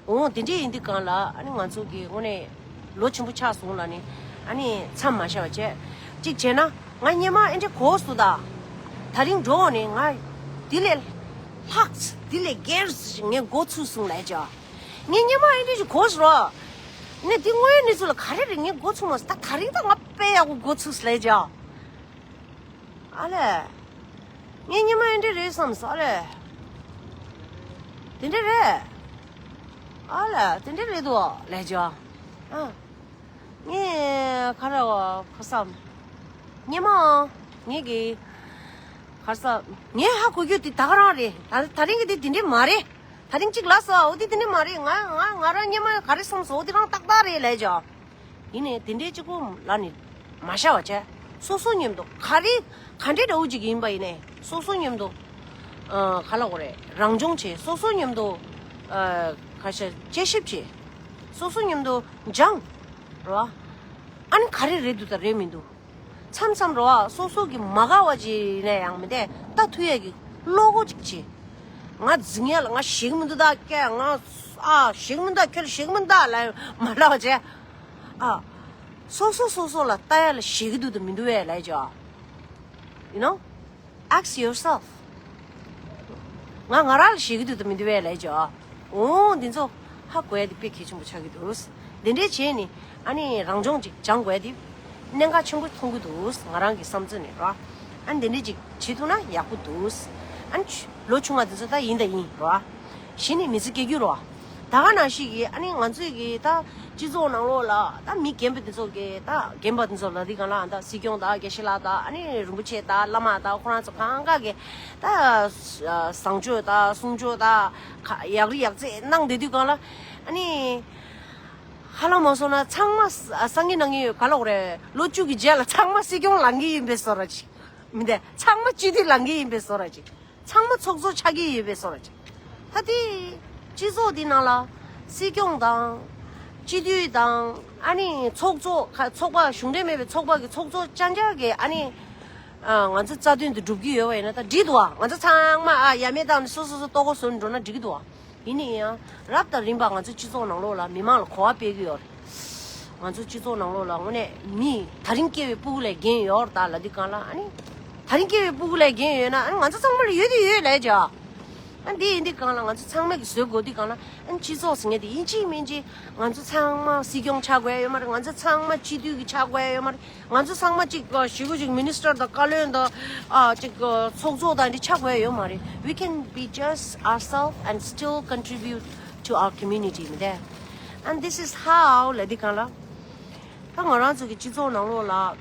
འོ་དེ་འདྲས་ཡིན་དུས་སྒང་ལ་ཨ་ནི་ང་ཚོ་གི་དངོས་གནས་ལོ་ཆེན་པོ་ཆགས་སོང་ལབ་ནས་ཨ་ནི་མཚམས་མ་བཞག་པ་བྱས། གཅིག་བྱས་ན་ང་སྔོན་མ་ཨེ་འདྲས་གོ་སོང་ད། ད་རིང་འགྲོ་འོང་ནས་ང་དེ་ལས་ལྷག་དེ་ལས་སྒེར་ངས་འགོ་ཚུགས་སོང་ལབ་ཅོ། ངས་སྔོན་མ་ཨེ་འདྲས་ཞིག་གོ་སོང་རོ། ནས་དེ་དངོས་ཡོད་གནས་ཚུལ་ལ་ག་རེ་རེད་ངས་འགོ་ཚུགས་མ་སོང་ད། ད་རིང་ད་ང་དཔེ་ཡག་པོ་འགོ་ཚུགས་ལབ་ཅོ། ཨ་ལས། ངས་སྔོན་མ་ཨེ་འདྲས་རེད་བསམ་སོང་ཨ་ལས། དེ་འདྲས་རེད། ཨ་ལས་དེ་འདྲས་རེད་འདུག་ལབ་ཅོ། ཨ། ངས་ག་རེ་བ་ག་བསམ། སྔོན་མ། ངས་གི་ག་བསམ། ངས་ཧ་གོ་རྒྱུ་དེ་ད་ག་རང་རེད། ད་ད་རིང་གི་དེ་དེ་འདྲས་མ་རེད། ད་རིང་གཅིག་ལབ་སོང་། འོ་དེ་དེ་འདྲས་མ་རེད། ང་ང་ང་རང་སྔོན་མ་ག་རེ་བསམ་སོང་འོ་དེ་རང་ཏག་ཏག་རེད་ལབ་ཅོ། ཡིན་ནའི་དེ་འདྲའི་གཅིག་པོ་ལ་ནི་མ་བཞག་པ་བྱས། སོ་སོ་མཉམ་དུ་ག་རེ་ག་འདྲའི་འདྲ་བོ་ཅིག་ཡིན་པ་ཡིན་ནའི་སོ་སོ་མཉམ་དུ་ཨ་ག་ལབ་དགོས་རེད། རང་སྦྱོང་བྱས། སོ་སོ་མཉམ་དུ་ཨ་ཁ་ཤས་དཔྱད་ཞིབ་བྱས། སོ་སོ་མཉམ་དུ་སྦྱངས། རེད་བ། ཨ་ནི་ག་རེ་རེད་འདུག་དང་རེད་མི་འདུག་མཚམས་མཚམས་རོ་ཨ་སོ་སོ་གི་མ་དགའ་བ་ཅིག་ནས་ཡང་མི་འདས་ལྟ་ཐུབ་ཡས་ཀྱི་བློ་སྒོ་ཅིག་བྱེད། ང་འཛིང་ཡ་ལ་ང་ཞིག་མི་འདུག་ད་སྐད་ང་ཨ་ཞིག་མི་འདུག་ཁྱོད་ཞིག་མི་འདུག་ལ་མ་ལབ་བྱས། ཨ་སོ་སོ་སོ་སོ་ལ་ལྟ་ཡ་ལ་ཞིག་གི་འདུག་དང་མི་འདུག་བས་ལས་ཀྱི་ཨ། You know? Ask yourself. ང་ང་རང་ལ་ཞིག་གི་འདུག་དང་མི་འདུག་བས་ལས་ཀྱི་ཨ། འོ་འདི་ཚོ་ཧ་གོ་ཡ་དེ་དཔེ་གལ་ཆེན་པོ་ཆགས་ཀྱི་འདུག་འདི་འདྲས་བྱས་ནི་ཨ་ནི་རང་སྦྱོང་ཅིག་སྦྱང་དགོས་ཡ་དེ་གནད་འགག་ཆེན་པོ་མཐོང་གི་འདུག་ང་རང་གི་བསམ་ཚུལ་ནས་རོ། ཨ་ནི་འདི་འདྲས་ཅིག་བྱེད་ཐུབ་ན་ཡག་པོ་འདུག་ཨ་ནི་ལོ་ཆུང་བ་འདི་ཚོ་ད་ཡིན་ད་ཡིན་རོ། གཞི་ནས་མི་ཚེ་སྐྱེལ་རྒྱུ་རོ། ད་ག་ནང་བཞིན་གྱི་ཨ་ནི་ང་ཚོས་ཀྱི་ད་སྤྱི་ཚོགས་ནང་ལོགས་ལ་ད་མི་རྒན་པ་འདི་ཚོ་གི་ད་རྒན་པ་འདི་ཚོ་ལ་འདི་གང་ལ་ད་སྲིད་སྐྱོང་དང་དགེ་བཤེས་ལགས་དང་ཨ་ནི་རིན་པོ་ཆེ་དང་བླ་མ་དང་ཁོ་རང་ཚོ་གང་ག་གི་ད་བཟང་སྤྱོད་དང་གསུང་ཆོས་དང་ཡག་རི་ཡག་རྩེད་གནང་བསྡད་དུས་གང་ལ་ཨ་ནི་ཧ་ལམ་མ་སོང་ན་ཚང་མ་སང་གི་ནང་གི་ཡོད་ག་ལོག་རེད། ལོ་བཅུ་གི་རྗེས་ལ་ཚང་མ་སྲིད་སྐྱོང་ལངས་གི་ཡིན་པའི་བཟོ་འདྲ་ཅིག་མི་འདུག་ཚང་མ་སྤྱི་འཐུས་ལངས་གི་ཡིན་པའི་བཟོ་འདྲ་ཅིག་ཚང་མ་ཚོགས་གཙོ་ཆགས་ཀྱི་ཡོད་པའི་བཟོ་འདྲ་ཅིག་ད་དེ་སྤྱི་ཚོགས་འདི་ནང་ལ་སྲིད་སྐྱོང་དང་སྤྱི་འཐུས་དང་ཨ་ནི་ཚོགས་གཙོ་ཁ་ཚོགས་པ་གཞུང་འབྲེལ་མེད་པའི་ཚོགས་པ་གི་ཚོགས་གཙོ་ཅང་ཅང་གི་ཨ་ནི་ང་ཚོ་རྩ་དོན་དུ་སྒྲུབ་ཀྱི་ཡོད་པ་ཡིན་ན་ད་འགྲིག་འདུག་ཨ། ང་ཚོ་ཚང་མ་ཨ་ཡ་མེད་བཏང་ནས་སོ་སོ་སོ་ལྟོ་གོས་བཟོ་ནས་འགྲོ་ན་འགྲིག་གི་འདུག་ཨ། ཡིན་ན་ཡང་རབ་དང་རིམ་པ་ང་ཚོ་སྤྱི་ཚོགས་ནང་ལོགས་ལ་མི་མང་ལ་གོ་བ་སྤེལ་གྱི་ཡོད་རེད། ང་ཚོ་སྤྱི་ཚོགས་ནང་ལོགས་ལ་དངོས་གནས་མི་ད་རིང་སྐྱེ་བའི་སྤུ་གུ་ལས་རྒན་ཡོད་རེད་ད་ལབ་དུས་གང་ལ་ཨ་ནི། ད་རིང་སྐྱེ་བའི་སྤུ་གུ་ལས་རྒན་ཡོད་ན་ཨ་ནི་ང་ཚོ་ཚང་མ་ལ་ཡོད་དུས་ཡོད་ལས་ཀྱི་ཨ། ཨ་འདི་ཡིན་དུས་གང་ལ་ང་ཚོ་ཚང་མ་གི་བཟོད་དགོས་དུས་གང་ལ་ཨ་ནི་སྤྱི་ཚོགས་ཟེར་མཁན་དེ་ཡིན་གཅིག་མིན་གཅིག་ང་ཚོ་ཚང་མ་སྲིད་སྐྱོང་ཆགས་དགོས་ཡ་ཡོད་མ་རེད། ང་ཚོ་ཚང་མ་སྤྱི་འཐུས་ཀྱི་ཆགས་དགོས་ཡ་ཡོད་མ་རེད། ང་ཚོ་ཚང་མ་གཅིག་ག་ཞི་གུ་ཅིག་མི་ནི་སི་ཊར་དང་བཀའ་བློན་དང་ཨ་གཅིག་ག་ཚོགས་གཙོ་དང་འདི་ཆགས་དགོས་ཡོད་མ་རེད། We can be just ourselves and still contribute to our community མི་དེ། And this is how ལ་འདི་གང་ལ་ད་ང་རང་ཚོ་གི་སྤྱི་ཚོགས་ནང་ལོགས་ལ་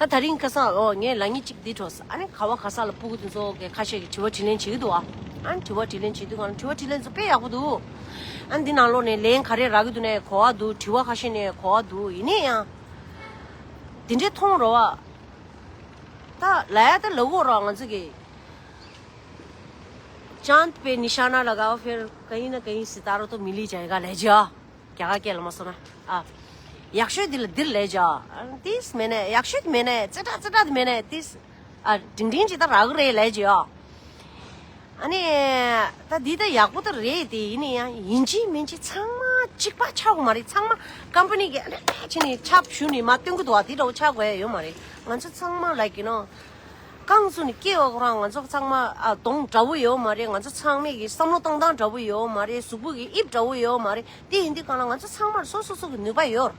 ད་ད་རིང་ཁ་སང་ཨོ་ངས་ལ་ཉི་གཅིག་འདི་འགྲོ་ས་ཨ་ནི་ག་བ་ག་ས་ལ་སྤུ་གུ་དེ་ཚོ་གི་ཁ་ཤས་ཀྱི་དྲི་བ་དྲིས་ལན་བྱེད་ཀྱི་འདུག་ཨ། ཨ་ནི་དྲི་བ་དྲིས་ལན་བྱེད་དུས་གང་ལ་དྲི་བ་དྲིས་ལན་ཚོ་དཔེ་ཡག་པོ་འདུག་ཨ་ནི་འདི་ནང་ལོགས་ནས་ལན་ག་རེ་རག་གི་འདུག་ནས་གོ་བ་འདུག་དྲི་བ་ཁ་ཤས་ནས་གོ་བ་འདུག་ཡིན་ནའི་ཡང་། དེ་འདྲའི་མཐོང་རོ་བ། ད་ལ་ཡ་ད་ལ་འོ་རོ་ང་ཚོ་གི། चांद पे निशाना लगाओ फिर कहीं ना कहीं सितारों तो मिल ही जाएगा ལས་ཀྱི་ཨ། རྒྱ་གར་སྐད་ལ་མ་སོང་ན་ཨ། ཡག་ཤོས་འདི་ལ་འདིར་ལས་ཀྱི་ཨ། ཏིས་མེད་ནས་ཡག་ཤོས་མེད་ནས་ཙི་ཏྲ་ཙི་ཏྲ་དེ་མེད་ནས་ཏིས། ཨ་འབྲིང་འབྲིང་ཅིག་ད་རག་གི་རེད་ལས་ཀྱི་ཨ། ཨ་ནི། ད་འདི་ད་ཡག་པོ་ད་རེད་དེ་ཡིན་ནི་ཡང་ཡིན་གཅིག་མིན་གཅིག་ཚང་མ་གཅིག་པ་ཆགས་དགོས་མ་རེད། ཚང་མ་ཀམ་པ་ནི་གི་ཨ་ནི་ཕལ་ཆེར་ནི་ཆབ་ཞུ་ནི་མ་སྟོན་གི་འདུག་བ་དེ་འདྲ་བོ་ཆགས་དགོས་ཡ་ཡོད་མ་རེད། ང་ཚོ་ཚང་མ་ལ་གི་ནོ། རྐང་བཙུགས་ནས་སྐྱེ་བ་ཁོ་རང་ང་ཚོ་ཚང་མ་ཨ་གདོང་འདྲ་བོ་ཡོད་མ་རེད། ང་ཚོ་ཚང་མས་ཀྱི་བསམ་བློ་བཏང་སྟངས་འདྲ་བོ་ཡོད་མ་རེད། གཟུགས་པོ་གི་དབྱིབས་འདྲ་བོ་ཡོད་མ་རེད། དེ་ཡིན་དུས་གང་ལ་ང་ཚོ་ཚང་མར་སོ་སོ་སོ་གི་ནུས་པ་ཡོད་རེད།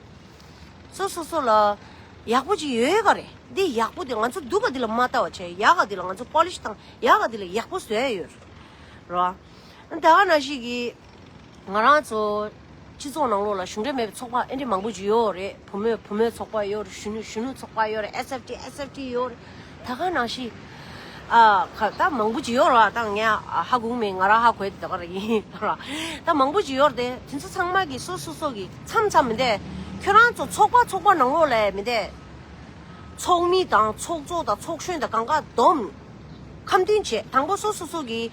སོ་སོ་སོ་ལ་ཡག་པོ་ཅིག་ཡོད་ག་རེད། འདི་ཡག་པོ་དེ་ང་ཚོ་སྡུག་ག་དེ་ལ་མ་ལྟ་བ་བྱས་ཡག་ག་དེ་ལ་ང་ཚོ་པོ་ལི་ཤི་བཏང་ཡག་ག་དེ་ལ་ཡག་པོ་བཟོ་ཡ་ཡོད་རེད། རོ། ད་ག་ནང་བཞིན་གྱི། ང་རང་ཚོ་སྤྱི་ཚོགས་ནང་ལོགས་ལ་གཞུང་འབྲེལ་མེད་པའི་ཚོགས་པ་ཨེ་འདྲ་མང་པོ་ཅིག་ཡོད་རེད། བུ་མོས་བུ་མོའི་ཚོགས་པ་ཡོད་རེད། གཞོན་ནུ་གཞོན་ནུ་ཚོགས་པ་ཡོད་རེད། S F T S F T ཡོད་རེད། ད་ག་ནང་བཞིན་ཨ་ཁ་ད་མང་པོ་ཅིག་ཡོད་རེད། ད་ངས་ཧ་གོ་མེད། ང་རང་ཧ་གོ་ཡ་དེ་ད་ག་རང་ཡིན་ར། ད་མང་པོ་ཅིག་ཡོད་རེད་དེ། དེ་ཚོ་ཚང་མ་གི་སོ་སོ་སོ་གི་མཚམས་མཚམས་མི་འདས་ཁྱོད་རང་ཚོ་ཚོགས་པ་ཚོགས་པ་ནང་ལོགས་ལ་མི་འདས་ཚོགས་མི་དང་ཚོགས་གཙོ་དང་ཚོགས་གཞོན་དང་གང་ག་བསྡོམས་ཁ་མཐུན་བྱས། དང་པོ་སོ་སོ་སོ་གི་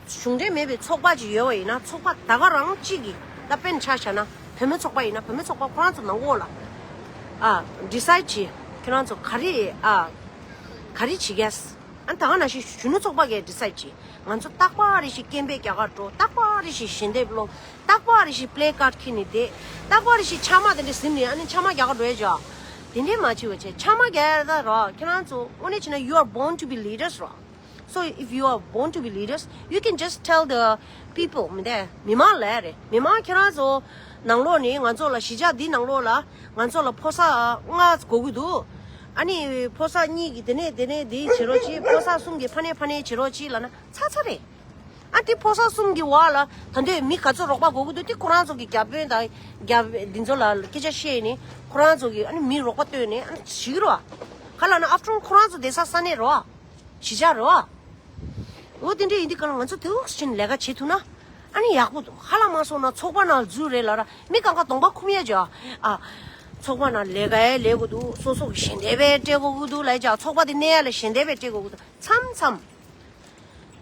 གཞུང་འབྲེལ་མེད་པའི་ཚོགས་པ་ཅིག་ཡོད་པ་ཡིན་ན་ཚོགས་པ་ད་ག་རང་གཅིག་གིས་ད་དཔེར་ན་ཆ་བཞག་ན་བུད་མེད་ཚོགས་པ་ཡིན་ན་བུད་མེད་ཚོགས་པ་ཁོ་རང་ཚོ་ནང་ལོགས་ལ་ཨ་ཌི་སའིཌ་བྱེད། ཁྱོད་རང་ཚོ་ག་རེ་ཨ་ག་རེ་བྱེད་གས། ཨ་ད་ག་ནང་བཞིན་གཞོན་ནུ་ཚོགས་པ་གིས་ཌི་སའིཌ་བྱེད། ང་ཚོ་རྟག་པར་རེ་ཞིག་སྐད་འབོད་རྒྱག་གར་འགྲོ། རྟག་པར་རེ་ཞིག་ཞལ་འདེབས་སློང་། རྟག་པར་རེ་ཞིག་པི་ལེ་ཀཱཌ་འཁྱེར་ནས་བསྡད། རྟག་པར་རེ་ཞིག་ཕྱགས་མ་དེ་འདྲ་ཟིན་ནས་ཨ་ནི་ཕྱགས་མ་རྒྱག་གར་འགྲོ་ཡས་ཅོ། དེ་འདྲས་མ་བྱེད་པ་བྱས་ཕྱགས་མ་རྒྱག་ཡ་ད་རོ། ཁྱེད་རང་ཚོ་དངོས་གནས་བྱས་ན་you are born to be leaders རོ། So if you are born to be leaders, you can just tell the people མི་འདས་མི་མང་ལ་རེད། མི་མང་ཁྱེད་རང་ཚོ་ནང་ལོགས་ནས་ང་ཚོ་ལ་གཞིས་ཆགས་འདི་ནང་ལོགས་ལ་ང་ཚོ་ལ་ཕོ་གསར་ལྔ་དགོས་ཀྱི་འདུག་ཨ་ནི་ཕོ་གསར་གཉིས་ཀྱིས་དེ་ནས་དེ་ནས་འདི་བྱེད་རོགས་གྱིས། ཕོ་གསར་གསུམ་གྱིས་ཕ་ནས་ཕ་ནས་བྱེད་རོགས་གྱིས་ལབ་ན་ཚར་ཚར་རེད། ཨ་དེ་ཕོ་གསར་གསུམ་གྱི་བར་ལ་ད་འདོད་མི་ག་ཚོད་རོགས་པ་དགོས་ཀྱི་འདུག་དེ་ཁོ་རང་ཚོ་གི་བརྒྱ་དཔོན་དང་བརྒྱ་འདི་ཚོ་ལ་སྐད་ཆ་བཤད་ནས་ཁོ་རང་ཚོ་གི་ཨ་ནི་མི་རོགས་པ་བཏོན་ནས་ཨ་ནི་བྱེད་ཀྱི་རོགས། ག་ལབ་ན་after all ཁོ་རང་ཚོ་བསྡད་ས་ས་གནས་རོགས། གཞིས་ཆགས་རེད་བ། འོ་དེ་འདྲ་ཡིན་དུས་ག་ལ་ང་ཚོ་དེ་འུག་ཕྱིན་ལས་ཀ་བྱེད་ཐུབ་ན་ཨ་ནི་ཡག་པོ་འདུག་ཧ་ལམ་མ་སོང་ན་ཚོགས་པ་ནང་འཛུལ་རེད་ལབ་ར་མི་གང་ག་གདོང་པ་ཁུམ་ཡ་ཅོ། ཨ། ཚོགས་པ་ནང་ལས་ཀ་ཡ་ལས་དགོས་འདུག་སོ་སོ་གི་ཞལ་འདེབས་པས་སྤྲད་དགོས་ཀྱི་འདུག་ལབ་ཅག་ཚོགས་པ་དེ་གནས་ཡ་ལ་ཞལ་འདེབས་པས་སྤྲད་དགོས་ཀྱི་འདུག་མཚམས་མཚམས།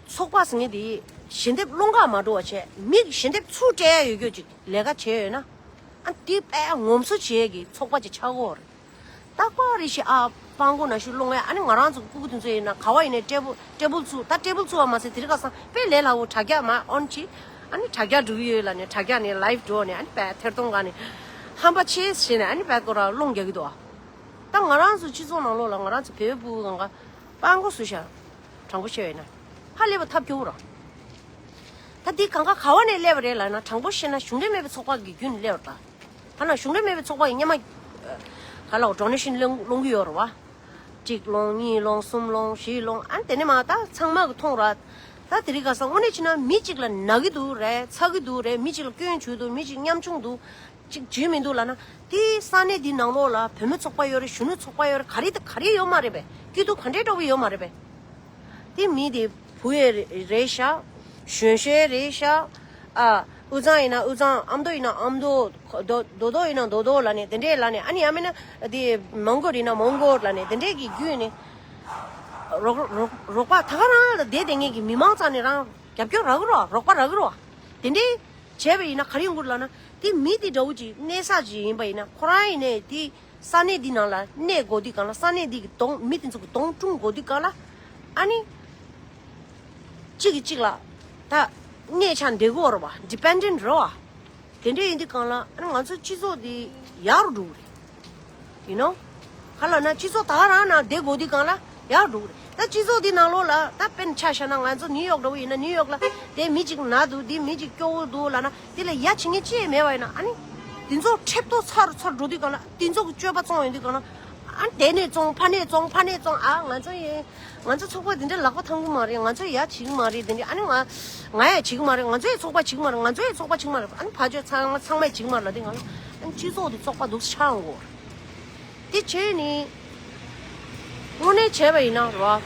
ཚོགས་པ་ཟེར་མཁན་དེ་ཞལ་འདེབས་སློང་ག་མ་འགྲོ་བ་བྱས་མི་གི་ཞལ་འདེབས་ཚུར་སྤྲད་ཡ་ཡོད་རྒྱུ་ཅིག་ལས་ཀ་བྱས་ཡོད་ན། ཨ་འདི་དཔེ་ངོམ་སོ་བྱེད་ཀྱི་ཚོགས་པ་ཅིག་ཆགས་ཀྱི་ཡོད་རེད། ད་ཀ་རེ་ཞིག་ཨ་སྤྲང་པོ་ནང་བཞིན་སློང་ཡ། ཨ་ནི་ང་རང་ཚོ་སྤུ་གུ་དེ་ཚོ་ཡིན་ན་ག་བ་ཡིན་ནའི་ཊེ་བལ་ཊེ་བལ་ཚུགས། ད་ཊེ་བལ་ཚུགས་པ་མ་ཟད་དེ་རིང་ཁ་སང་དཔེ་ལས་སླ་བོ། དྲ་རྒྱ་མར་ཨོན་བྱས། ཨ་ནི་དྲ་རྒྱ་འགྲོ་གི་ཡོད་ལབ་ནས་དྲ་རྒྱ་ནས་ལའིབ་འགྲོ་ནས། ཨ་ནི་དཔེ་ཐེར་གཏོང་ག་ནས་ཧམ་པ་ཆེ་བྱས་ནས། ཨ་ནི་དཔེ་ཁོ་རང་སློང་རྒྱག་གི་འདུག་ད་ང་རང་ཚོ་སྤྱི་ཚོགས་ནང་ལོགས་ལ་ང་རང་ཚོ་བོད་པའི་སྤུ་གུ་གང་ག་སྤྲང་པོ་བཟོས་ཤག་དྲང་པོ་བཤད་པ་ཡིན་ན། ཕར་སླེབས་པ་ཐབས་སྐྱོ་བོ་རེད། ད་འདི་གང་ག་ག་བ་ནས་སླེབས་པ་རེད་ལབ་ན། དྲང་པོ་བཤད་ན་གཞུང་འབྲེལ་མེད་པའི་ཚོགས་པ་གི་བརྒྱུད་ནས་སླེབས་པ་རེད། ད་ཐ་ན་གཞུང་འབྲེལ་མེད་པའི་ཚོགས་པ་ཡིན་སྙམ་མ། ག་ལ་ཌོ་ནེ་ཤན་སློང་སློང་གི་ཡོད་རེད་བ། གཅིག་སློང་། གཉིས་སློང་། གསུམ་སློང་། བཞི་སློང་། ཨ་ནི་དེ་ནས་མར་ད་ཚང་མ་གི་མཐོང་ར། ད་དེ་རིང་ཁ་སང་དངོས་གནས་བྱས་ན་མི་གཅིག་ལ་ན་གི་འདུག་རེད། ཚ་གི་འདུག་རེད། མི་གཅིག་ལ་སྐྱོན་བྱུང་འདུག་མི་གཅིག་ཉམ་ཆུང་འདུག་གཅིག་བྱུང་མི་འདུག་ལབ་ན། དེ་ས་གནས་འདི་ནང་ལོགས་ལ་བུད་མེད་ཚོགས་པ་ཡོད་རེད། གཞོན་ནུ་ཚོགས་པ་ཡོད་རེད། ག་རེ་དང་ག་རེ་ཡོད་མ་རེད་པས། སྐྱིད་སྡུག་ག་འདྲའི་འདྲ་བོ་ཡོད་མ་རེད་པས། དེ་མི་དེ་བུ་ཡས་རེད་ཤག་གཞོན་ཤོས་རེད་ཤག་ཨ། དབུས་གཙང་ཡིན་ན་དབུས་གཙང་། ཨ་མདོ་ཡིན་ན་ཨ་མདོ། མདོ་མདོ་ཡིན་ན་མདོ་མདོ་ལབ་ནས་དེ་འདྲས་ལབ་ནས། ཨ་ནི་ཡང་མིན་ན་དེ་མོན་གྷོ་ཡིན་ན་མོན་གྷོ་ལབ་ནས་དེ་འདྲས་ཀྱི་བརྒྱུད་ནས། རོགས་རོགས་རོགས་པ་ད་ག་རང་ལ་བསྡད་བསྡད་མཁན་གྱི་མི་མང་རྩ་ནས་རང་རྒྱབ་སྐྱོར་རག་གི་རོགས། རོགས་པ་རག་གི་རོགས། དེ་འདྲས་བྱས་པ་ཡིན་ན་ག་རེ་ཡོང་གི་རེད་ལབ་ན། དེ་མི་དེ་འདྲ་བོ་ཅིག་གནས་ས་ཅིག་ཡིན་པ་ཡིན་ན། ཁོ་རང་ཡིན་ནའི་དེ་ས་གནས་འདི་ནང་ལ་གནས་དགོས་དུས་སྒང་ལ། ས་གནས་འདི་གི་གདོང་། མི་དེ་ཚོ་གི་གདོང་བཀྲུ་དགོས་དུས་སྒང་ལ། ཨ་ནི་གཅིག་གིས་གཅིག་ལ་ད་གནས་ཆགས་བསྡད་དགོས་རེད་བ། ཌི་པེན་ཌེན་ཊི་རེད་བ། དེ་འདྲ་ཡིན་དུས་སྒང་ལ། ཨ་ནི་ང་ཚོ་སྤྱི་ཚོགས་འདི་ཡག་རུ་འགྲོ་གི་རེད། ཡིན་ནོ། ག་ལབ་ན་སྤྱི་ཚོགས་ད་ག་རང་ནང་བསྡད་དགོས་དུས་སྒང་ལ་ཡག་འགྲོ་གི་རེད། ད་སྤྱི་ཚོགས་འདི་ནང་ལོགས་ལ་ད་དཔེར་ན་ཆ་བཞག་ན། ང་ཚོ་ནིའུ་ཡོག་འདྲ་བོ་ཡིན་ན། ནིའུ་ཡོག་ལ་དེ་མི་གཅིག་ན་འདུག་འདི་མི་གཅིག་སྐྱོ་བོ་འདུག་ལབ་ན། དེ་ལ་ཡ་བྱེད་མཁན་ཅི་ཡང་མེད་པ་ཡིན་ན། ཨ་ནི་དེ་ཚོ་ཁྲེབ་ཏོ་ཚར་ཚར་འགྲོ་དུས་སྒང་ལ། དེ་ཚོ་གི་སྤྱོད་པ་བཙོང་ཡོང་དུས་སྒང་ལ། ཨ་ནི་དེ་ནས་བཙོང་། ཕ་ནས་བཙོང་། ཕ་ནས་བཙོང་། ཨ། ང་ཚོ་ཡི་ང་ཚོ་ཚོགས་པ་འདི་འདྲ་ལག་པ་འཐང་གི་མ་རེད། ང་ཚོ་ཡ་བྱེད་ཀྱི་མ་རེད། དེ་འདྲ། ཨ་ནི་ང་ང་ཡ་བྱེད་ཀྱི་མ་རེད། ང་ཚོ་ཡི་ཚོགས་པ་བྱེད་ཀྱི་མ་རེད། ང་ཚོ་ཡི་ཚོགས་པ་བྱེད་ཀྱི་མ་རེད། ཨ་ནི་ཕར་ཕྱོགས་ཚང་མ་ཚང་མས་བྱེད་ཀྱི་མ་རེད་ལབ་དུས་སྒང་ལ། ཨ་ནི་སྤྱི་ཚོགས་འདི་བཙོག་པ་འདུག་ཆགས་འགྲོ་གི་རེད། དེ་བྱས་ནས་དངོས་གནས་བྱས་པ་ཡིན་ན་རེད་བ།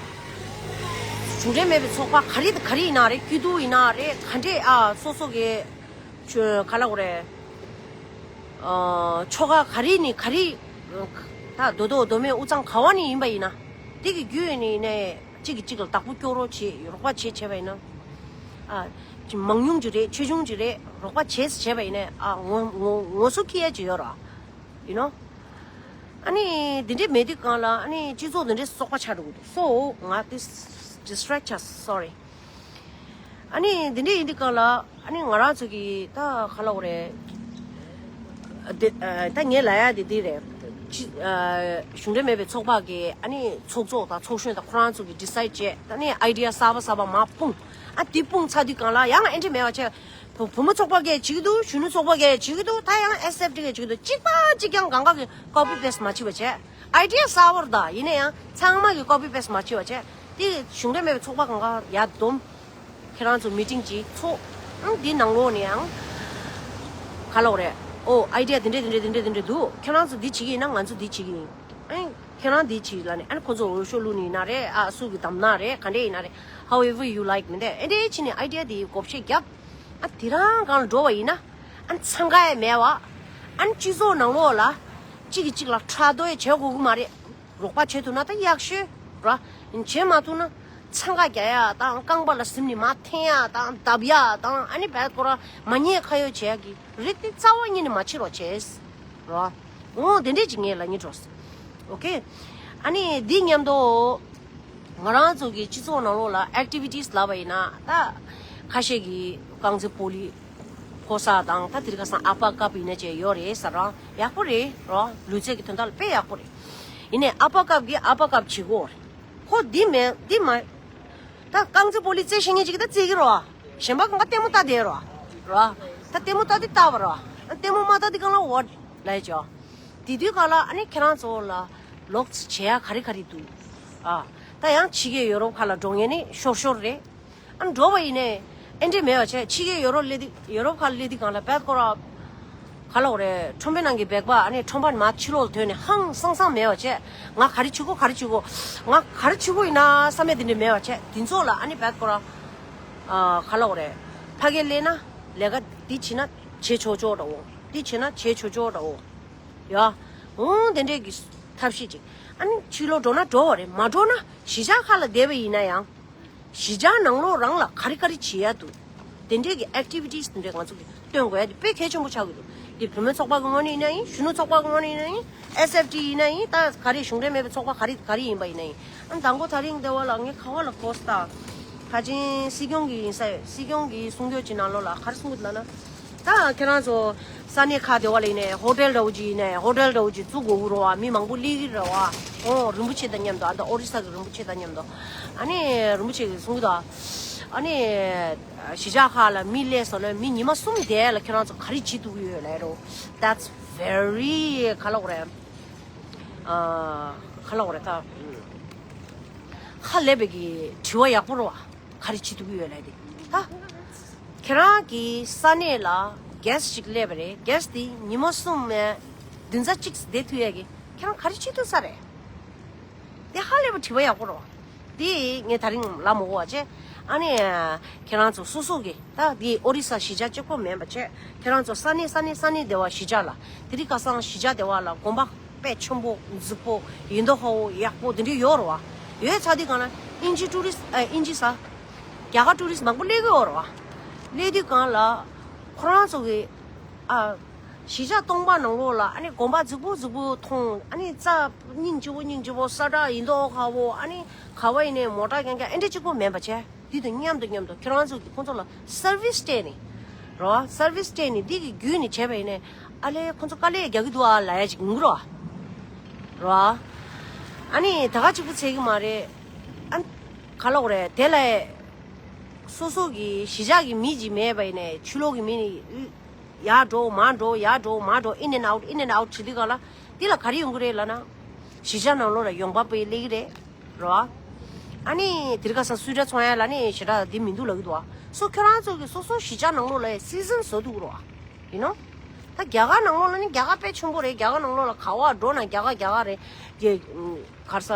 གཞུང་འབྲེལ་མེད་པའི་ཚོགས་པ་ག་རེ་དང་ག་རེ་ཡིན་ན་རེད། སྐྱིད་སྡུག་ཡིན་ན་རེད། ག་འདྲས། ཨ། སོ་སོ་གི་ཆོ་ག་ལབ་དགོས་རེད། ཨ། ཆོལ་ཁ་ག་རེ་ནས་ག་རེ། ད་མདོ་སྟོད་མདོ་སྨད་དབུས་གཙང་ག་བ་ནས་ཡིན་པ་ཡིན་ན། དེ་གི་བརྒྱུད་ནས་ནས་གཅིག་གིས་གཅིག་ལ་བདག་པོ་སྐྱོར་རོགས་བྱེད། རོགས་པ་བྱེད་བྱས་པ་ཡིན་ན། ཨ། མང་ཉུང་ཅིག་རེད། ཆེ་ཆུང་ཅིག་རེད། རོགས་པ་བྱེད་བྱས་པ་ཡིན་ན། ཨ། ངོ་ངོ་ངོ་སོ་འཁྱེར་ཡ་ཅིག་ཡོད་ར། ཡིན་ནོ། ཨ་ནི་འདི་འདྲས་མེད་དུས་སྒང་ལ། ཨ་ནི་སྤྱི་ཚོགས་འདི་འདྲས་བཙོག་པ་ཆགས་འགྲོ་གི་འདུག་སོ་ང་དེ་ཌིས་ཊེག་ཆགས། སོ་རི། ཨ་ནི་འདི་འདྲས་ཡིན་དུས་སྒང་ལ། ཨ་ནི་ང་རང་ཚོ་གི་ད་ག་ལབ་དགོས་རེད། འདི་ཨ་ད་ངས་ལབ་ཡ་དེ་འདི་རེད། ཅི་ཨ་གཞུང་འབྲེལ་མེད་པའི་ཚོགས་པ་གི། ཨ་ནི་ཚོགས་གཙོ་དང་ཚོགས་གཞོན་དང་ཁོ་རང་ཚོ་གི་ཌི་སའིཌ་བྱས། ད་ནི་ཨའི་ཌི་ཡ་གསར་པ་གསར་པ་མར་སྤུངས། ཨ་དེ་སྤུངས་ཚར་དུས་སྒང་ལ་ཡང་ཨེ་འདྲས་མེད་པ་བྱས། བུ་བུ་མོ་ཚོགས་པ་གིས་བྱེད་ཀྱི་འདུག་གཞོན་ནུ་ཚོགས་པ་གིས་བྱེད་ཀྱི་འདུག་ད་ཡང་ཨེས་ཨེཕ་ཊི་གིས་བྱེད་ཀྱི་འདུག་གཅིག་པ་གཅིག་རྐྱང་། གང་ག་གིས་ཀོ་པི་པེ་སི་ཊི་མ་བྱེད་པ་བྱས། ཨའི་ཌི་ཡ་གསར་པ་རེད། ད་ཡིན་ན་ཡང་ཚང་མ་གིས་ཀོ་པི་པེ་སི་ཊི་མ་བྱེད་པ་བྱས། དེ་གཞུང་འབྲེལ་མེད་པའི་ཚོགས་པ་གང་ག་ཡར་བསྡོམས། ཁྱེད་རང་ཚོ་མི་ཊིང་ཅིག་ཚོགས། ཨང་། དེ་ནང་ལོགས་ནས་ཡང་ག་ལབ་དགོས་རེད། ཨོ་ཨའི་ཌི་ཡ་དེ་འདྲས་དེ་འདྲས་དེ་འདྲས་དེ་འདྲས་འདུག་ཁྱེད་རང་ཚོ་འདི་བྱེད་ཀྱི་ཡིན་ན་ང་ཚོ་འདི་བྱེད་ཀྱི་ཡིན། ཨེ། ཁྱེད་རང་འདི་བྱེད་ལབ་ནས། ཨ་ནི་ཁོ་ཚོ་འོས་ཤོག་བླུགས་ནི་ཡིན་ན་རེད། ཨ། སུ་གི་བདམས་ན་རེད། ག་འདྲས་ཡིན་ན་རེད། However you like མི་འདུག་ཨེ་འདྲས་བྱས་ནས་ཨའི་ཌི་ཡ་དེ་བགོ་བཤའ་བརྒྱབ། ཨ་དེ་རང་སྒང་ལ་འགྲོ་བ་ཡིན་ན། ཨ་འཚང་ཁ་ཡང་མེད་པ། ཨ་ནི་སྤྱི་ཚོགས་ནང་ལོགས་ལ་གཅིག་གིས་གཅིག་ལ་ཕྲག་དོག་ཡང་བྱེད་དགོས་ཀྱི་མ་རེད། རོགས་པ་བྱེད་ཐུབ་ན་ད་ཡག་ཤོས་ར། བྱེད་མ་ཐུབ་ན་འཚང་ཁ་རྒྱག་ཡ་དང་། རྐང་པ་ལ་གཟིམ་ནས་མར་འཐེན་ཡ་དང་། བརྡབ་ཡ་དང་། ཨ་ནི་བད་ཁོ་ར་མ་ཉེས་ཁ་གཡོགས་བྱེད་ཡ་གི་རིགས་དེ་རྩ་བ་ཉིད་ནས་མ་བྱེད་རོགས་བྱས། རོ། འོ་དེ་འདྲས་ཅིག་ངས་ལབ་སྙིང་འདོད། ཨོ་ཁེ། ཨ་ནི་འདི་མཉམ་དུ་ང་རང་ཚོ་གི་སྤྱི་ཚོགས་ནང་ལོགས་ལ་ཨེག་ཊི་བི་ཊི་སི་ལབ་པ་ཡིན་ན། ད་ཁ་ཤས་ཀྱིས་རྐང་རྩེད་སྤོ་ལོ་ཕོ་གསར་དང་། ད་དེ་རིང་ཁ་སང་ཨ་པ་ཀབ་ཡིན་ན་ཅིག་ཡོད་རེད་ཟེར་ར། ཡག་པོ་རེད་རོ། ལུས་རྩལ་གྱི་དོན་དག་ལ་དཔེ་ཡག་པོ་རེད། ཡིན་ནའི་ཨ་པ་ཀབ་ཀྱིས་ཨ་པ་ཀབ་བྱེད་དགོས་རེད། ཁོ་འདི་མེད་འདི་མ། ད་རྐང་རྩེད་སྤོ་ལོ་རྩེ་ཤེས་མཁན་ཅིག་ད་རྩེ་གི་རོ། གཞན་པ་གང་ག་ལྟད་མོ་ལྟ་བསྡད་རོ། རོ། ད་ལྟད་མོ་ལྟ་དུས་ལྟ་བ་རོ། ལྟད་མོ་མ་ལྟ་དུས་གང་ལ་འོ་ལབ་ཡ་ཅོ། དེ་དུས་གང་ལ་ཨ་ནི་ཁྱེད་རང་ཚོ་ལ་ལོག་བྱེད་ཡ་ག་རེ་ག་རེ་འདུག་ཨ། ད་ཡང་ཕྱི་རྒྱལ་ཡོ་རོབ་ཁག་ལ་འགྲོ་མཁན་ནི་ཤོར་ཤོར་རེད། ཨ་ནི་འགྲོ་བ་ཡིན་ནའི་ཨེ་འདྲས་མེད་པ་བྱས། ཕྱི་རྒྱལ་ཡོ་རོབ་སླེབས་དུས། ཡོ་རོབ་ཁག་སླེབས་དུས་གང་ལ་བད་ཁོ་ར། ག་ལབ་དགོས་རེད། ཁྲོན་པའི་ནང་གི་སྦེག་པ་ཨ་ནི་ཁྲོན་པ་མར་ཕྱི་ལོགས་ལ་དོན་ནས་ཧང་སང་སང་མེད་པ་བྱས། ང་ག་རེ་བྱེད་དགོས་ག་རེ་བྱེད་དགོས། ང་ག་རེ་བྱེད་དགོས་ཡིན་ན་བསམ་ཡ་དེ་འདྲས་མེད་པ་བྱས། དེ་ཚོ་ལ་ཨ་ནི་བད་ཁོ་ར། ཨ། ག་ལབ་དགོས་རེད། ཕ་གིར་སླེབས་ན་ལས་ཀ་འདི་བྱེད་ན་བྱེད་ཆོག་ཆོག་འདྲ་བོ། འདི་བྱེད་ན་བྱེད་ཆོག་ཆོག་འདྲ་བོ། ཡ། འོང་དེ་འདྲས་ཀྱི་ཐབས་ཤེས་ཅིག་ཨ་ནི་ཕྱི་ལོགས་འགྲོ་ན་འགྲོ་བ་རེད། མ་འགྲོ་ན་གཞིས་ཆགས་ཁག་ལ་བསྡད་པ་ཡིན་ན་ཡང་། གཞིས་ཆགས་ནང་ལོགས་རང་ལ་ག་རེ་ག་རེ་བྱེད་ཡ་འདུག་དེ་འདྲས་ཀྱི་ཨེག་ཊི་བི་ཊི་སི་དེ་འདྲས་ང་ཚོ་གིས་སྟོན་དགོས་ཡ་དེ་དཔེ་གལ་ཆེན་པོ་ཆགས་ཀྱི་འདུག་འདི་བུད་མེད་ཚོགས་པ་གི་ངོས་ནས་ཡིན་ན་ཡིན། གཞོན་ནུ་ཚོགས་པ་གི་ངོས་ནས་ཡིན་ན་ཡིན། ཨེས་ཨེཕ་ཊི་ཡིན་ན་ཡིན། ད་ག་རེ་གཞུང་འབྲེལ་མེད་པའི་ཚོགས་པ་ག་རེ་ག་རེ་ཡིན་པ་ཡིན་ན་ཡིན། ཨ་ནི་དང་པོ་དེ་རིང་འདི་བ་ལ་ངས་ག་བ་ལ་གོ་ས་ད། ཁ་ཆེན་སྲིད་སྐྱོང་གི་ཡིན་ས་ཡོད། སྲིད་སྐྱོང་གི་གསུང་ཆོས་ཀྱི་ནང་ལོགས་ལ་ག་རེ་གསུང་གི་འདུག་ལབ་ན། ད་ཁྱེད་རང་ཚོ་ས་གནས་ཁག་དེ་བ་ལ་ཡིན་ནའི་ཧོ་ཊེལ་འདྲ་བོ་ཅིག་ཡིན་ནའི་ཧོ་ཊེལ་འདྲ་བོ་ཅིག་བཙུགས་དགོས་ཀྱི་རེད་བ། མི་མང་པོ་སླེབས་ཀྱི་རེད་བ། ཨོ་རིན་པོ་ཆེ་དང་མཉམ་དུ། ཨ་ད་ཨོ་རི་ས་གི་རིན་པོ་ཆེ་དང་མཉམ་དུ། ཨ་ནི་རིན་པོ་ཆེ་གིས་གསུང་གི་འདུག་ཨ་ནི་གཞིས་ཆགས་ཁག་ལ་མི་སླེབས་སོང་ན་མི་ཉི་མ་གསུམ་དེ་ལ་ཁྱེད་རང་ཚོ་ག་རེ་བྱེད་ཐུབ་ཀྱི་ཡོད་ལབ་རེད། That's very ག་ལབ་དགོས་རེད། ཨ་ག་ལབ་དགོས་རེད་ད། ཧ་ལས་པའི་གི་དྲི་བ་ཡག་པོ་རེད་བ། ག་རེ་བྱེད་ཐུབ་ཀྱི་ཡོད་ལབ་དེ། ད་ཁྱེད་རང་གི་ས་གནས་ལ་གྷེ་སི་ཊི་ཞིག་སླེབས་པ་རེད། གྷེ་སི་ཊི་དེ་ཉི་མ་གསུམ་ནས་བདུན་ཚར་གཅིག་བསྡད་ཐུབ་ཡས་གི་ཁྱེད་རང་ག་རེ་བྱེད་ཐུབ་ས་རེད། དེ་ཧ་ལས་པ་དྲི་བ་ཡག་པོ་རེད་བ། དེ་ངས་དེ་རིང་ལབ་མ་དགོས་པ་བྱས། ཨ་ནི་ཁྱེད་རང་ཚོ་སོ་སོ་གི་ད་དེ་ཨོ་རི་ས་གཞིས་ཆགས་གཅིག་པོ་མིན་པ་བྱས། ཁྱེད་རང་ཚོ་ས་གནས་ས་གནས་ས་གནས་དེ་བ་གཞིས་ཆགས་ལ་དེ་རིང་ཁ་སང་གཞིས་ཆགས་དེ་བ་ལ་དགོན་པ་དཔེ་ཆེན་པོ་རྫིག་པོ་ཡིན་མདོག་ཁ་པོ་ཡག་པོ་དེ་འདྲ་ཡོད་རེད་བ། ཡོད་ཚར་དུས་གང་ལ་ཨིན་ཇི་ཊུ་རི་སི་ཊི་ཨ་ཨིན་ཇི་ས་རྒྱ་གར་ཊུ་རི་སི་ཊི་མང་པོ་སླེབས་ཀྱི་ཡོད་རེད་བ། སླེབས་དུས་གང་ལ་ཁོ་རང་ཚོ་གི་ཨ་གཞིས་ཆགས་སྟོང་པ་ནང་ལོགས་ལ་ཨ་ནི་དགོན་པ་རྫིག་པོ་རྫིག་པོ་མཐོང་། ཨ་ནི་རྩྭ་སྙིང་རྗེ་པོ་སྙིང་རྗེ་པོ་ས་བྲག་ཡིན་མདོག་ཁ་པོ། ཨ་ནི་ག་བ་ཡིན་ནའི་མོ་ཊ་རྐྱང་རྐྱང་ཨེ་འདྲ་གཅིག་པོ་མིན་པ་བྱས། དེ་དང་མཉམ་དུ་མཉམ་དུ་ཁྱེད་རང་ཚོ་གིས་ཁོང་ཚོ་ལ་སར་བི་སི་སྤྲད་ནས་རོ། སར་བི་སི་སྤྲད་ནས་འདི་གི་བརྒྱུད་ནས་བྱས་པ་ཡིན་ནའི་ཨ་ལས་ཁོང་ཚོ་དཀའ་ལས་རྒྱག་གི་འདུག་ཨ་ལབ་ཡ་ཅིག་ཡོང་གི་རོ། རོ། ཨ་ནི་ད་ག་གཅིག་པུ་ཚད་གི་མ་རེད། ཨ་ག་ལབ་དགོས་རེད། དེ་ལ་སོ་སོ་གི་གཞིས་ཆགས་ཀྱི་མི་ཅིག་མེད་པ་ཡིན་ནའི་ཕྱི་ལོགས་ཀྱི་མི་ནི་ཡར་འགྲོ་མར་འགྲོ་ཡར་འགྲོ་མར་འགྲོ་in and out in and out བྱེད་དུས་ག་ལ་འདི་ལ་ག་རེ་ཡོང་གི་རེད་ལབ་ན། གཞིས་ཆགས་ནང་ལོགས་ལ་ཡོང་འབབ་དཔེ་སླེབས་ཀྱི་རེད། རོ། ཨ་ནི་དེ་རིང་ཁ་སང་སུའི་ཊར་ཚོང་ཡ་ལ་ནི་ཞེ་དྲག་འདི་མི་འདུག་ལབ་ཀྱི་འདུག་བ། སོ་ཁྱོད་རང་ཚོ་གི་སོ་སོ་གཞིས་ཆགས་ནང་ལོགས་ལ་སི་ཛན་བཟོ་ཐུབ་ཀྱི་རེད་བ། ཡིན་ནོ། ད་རྒྱ་གར་ནང་ལོགས་ལ་ནི་རྒྱ་གར་དཔེ་ཆེན་པོ་རེད། རྒྱ་གར་ནང་ལོགས་ལ་ག་བ་འགྲོ་ན་རྒྱ་གར་རྒྱ་གར་རེད། རྒྱ་གར་ས་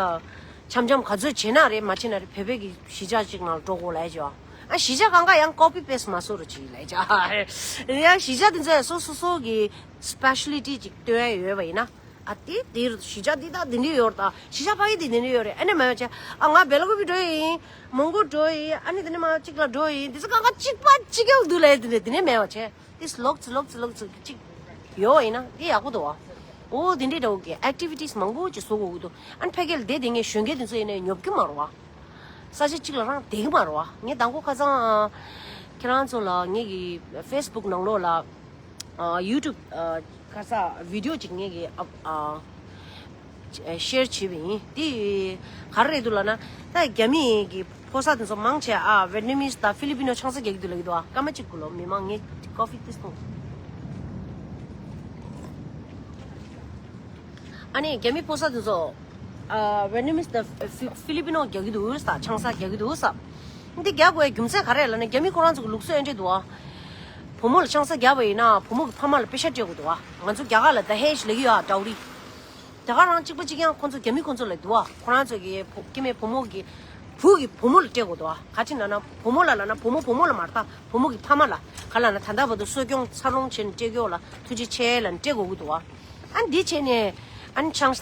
འཆམ་འཆམ་ག་ཚོད་བྱེད་ན་རེད། མ་བྱེད་ན་རེད། བོད་པའི་གི་གཞིས་ཆགས་ཅིག་ནང་འགྲོ་དགོས་ལབ་བྱས། ཨ་གཞིས་ཆགས་གང་ག་ཡང་ཀོ་པི་པེ་སི་མ་བཟོ་རོགས་གྱིས་ལབ་བྱས། ཡང་གཞིས་ཆགས་དེ་ཚོ་ཡང་སོ་སོ་སོ་གི་སི་པེ་ཤ་ལི་ཊི་ཅིག་སྟོན་ཡ་ཡོད་པ་ཡིན་ན། ཨ་དེ་དེར་གཞིས་ཆགས་འདི་དང་འདི་འདྲ་ཡོད་རེད། ད་གཞིས་ཆགས་ཕ་གི་འདི་འདི་འདྲ་ཡོད་རེད། ཨ་ནི་མ་ཡོད་བྱས། ཨ་ང་སྦེལ་ཀོབ་འགྲོ་ཡི་ཡིན། མོན་གྷོ་འགྲོ་ཡི་ཡིན། ཨ་ནི་དེ་ནས་མ་གཅིག་ལ་འགྲོ་ཡི་ཡིན། དེ་ཚོ་གང་ག་གཅིག་པ་གཅིག་རྐྱང་འདུག་ལབ་ཡ་དེ་འདྲ་དེ་ནས་མེད་པ་བྱས། དེ་ལོག་ཙི་ལོག་ཙི་ལོག་ཙི་གཅིག་ཡོད་པ་ཡིན་ན་དེ་ཡག་པོ་འདུག་བ། འོ་དེ་འདྲའི་འདྲ་བོ་གི་ཨེག་ཊི་བི་ཊི་སི་མང་པོ་ཅིག་བཟོ་དགོས་ཀྱི་འདུག་ཨ་ནི་ཕ་གི་ལ་བསྡད་བསྡད་མཁན་གཞོན་སྐྱེས་དེ་ཚོ་ཡིན་ནའི་ཉོབ་ཀྱི་མ་རེད་བ། ས་ཆ་གཅིག་ལ་རང་བསྡད་ཀྱི་མ་རེད་བ། ངས་དང་པོ་ཁ་སང་ཨ་ཁྱེད་རང་ཚོ་ལ་ངེད་ཀྱི་ཕེ་སི་བུག་ནང་ལོགས་ལ་ཨ་ཡུ་ཊུབ་ཨ་ཁ་ས་བི་ཌི་ཡོ་ཅིག་ངེད་ཀྱི་ཨ་ཨ་ཤེར་བྱས་པ་ཡིན། དེ་ག་རེ་རེད་འདུག་ལབ་ན། ད་རྒྱ་མི་གི་ཕོ་གསར་དེ་ཚོ་མང་ཆེ་ཨ་ཝེ་ཊི་ནམ་མིས་དང་ཕི་ལི་པི་ནོ་ཆང་ས་རྒྱག་གི་འདུག་ལབ་ཀྱི་འདུག་ཨ་སྐར་མ་གཅིག་གུ་ལོ་མི་མང་། ངས་ཀོ་ཕི་ཏིས་འཐུང་། ཨ་ནི་རྒྱ་མི་ཕོ་གསར་དེ་ཚོ་ཨ་ཝེ་ཊི་ནམ་མིས་དང་ཕི་ཕི་ལི་པི་ནོ་རྒྱག་གི་འདུག་ས། ཆང་ས་རྒྱག་གི་འདུག་ས། འདི་རྒྱག་དགོས་རྒྱུ་མཚན་ག་རེ་ལབ་ན། རྒྱ་མི་ཁོ་རང་ཚོ་གི་ལུགས་སྲོལ་ཨེ་འདྲ་འདུག་ཨ། བུ་མོ་ལ་ཆང་ས་བརྒྱབ་པ་ཡིན་ན་བུ་མོ་གི་ཕ་མ་ལ་པེ་ཤ་སྤྲད་དགོས་འདུག་ཨ། ང་ཚོ་རྒྱ་གར་ལ་ད་ཧེ་ཞིག་ལབ་ཀྱི་ཡོད་ཨ། ཌའོ་རི། ད་ག་རང་གཅིག་པ་གཅིག་རྐྱང་ཁོང་ཚོ་རྒྱ་མི་ཁོང་ཚོ་ལ་འདུག་ཨ། ཁོ་རང་ཚོ་གི་བུ་སྐྱེ་དམན་བུ་མོ་གི་བུ་གི་བུ་མོ་ལ་སྤྲད་དགོས་འདུག་ཨ། ག་ཅི་ན་ན་བུ་མོ་ལ་ལབ་ན་བུ་མོ་བུ་མོ་ལ་མ་རེད་ད། བུ་མོ་གི་ཕ་མ་ལ་ག་ལབ་ན། ད་ལྟ་བར་དུ་གསོ་སྐྱོང་འཚར་ལོངས་བྱས་ནས་སྤྲད་ཀྱི་ཡོད་ལ་ཐུགས་རྗེ་ཆེ་ལབ་ནས་སྤྲད་དགོས་ཀྱི་འདུག་ཨ། ཨ་འདི་བྱས་ནས་ཨ་ནི་ཆང་ས་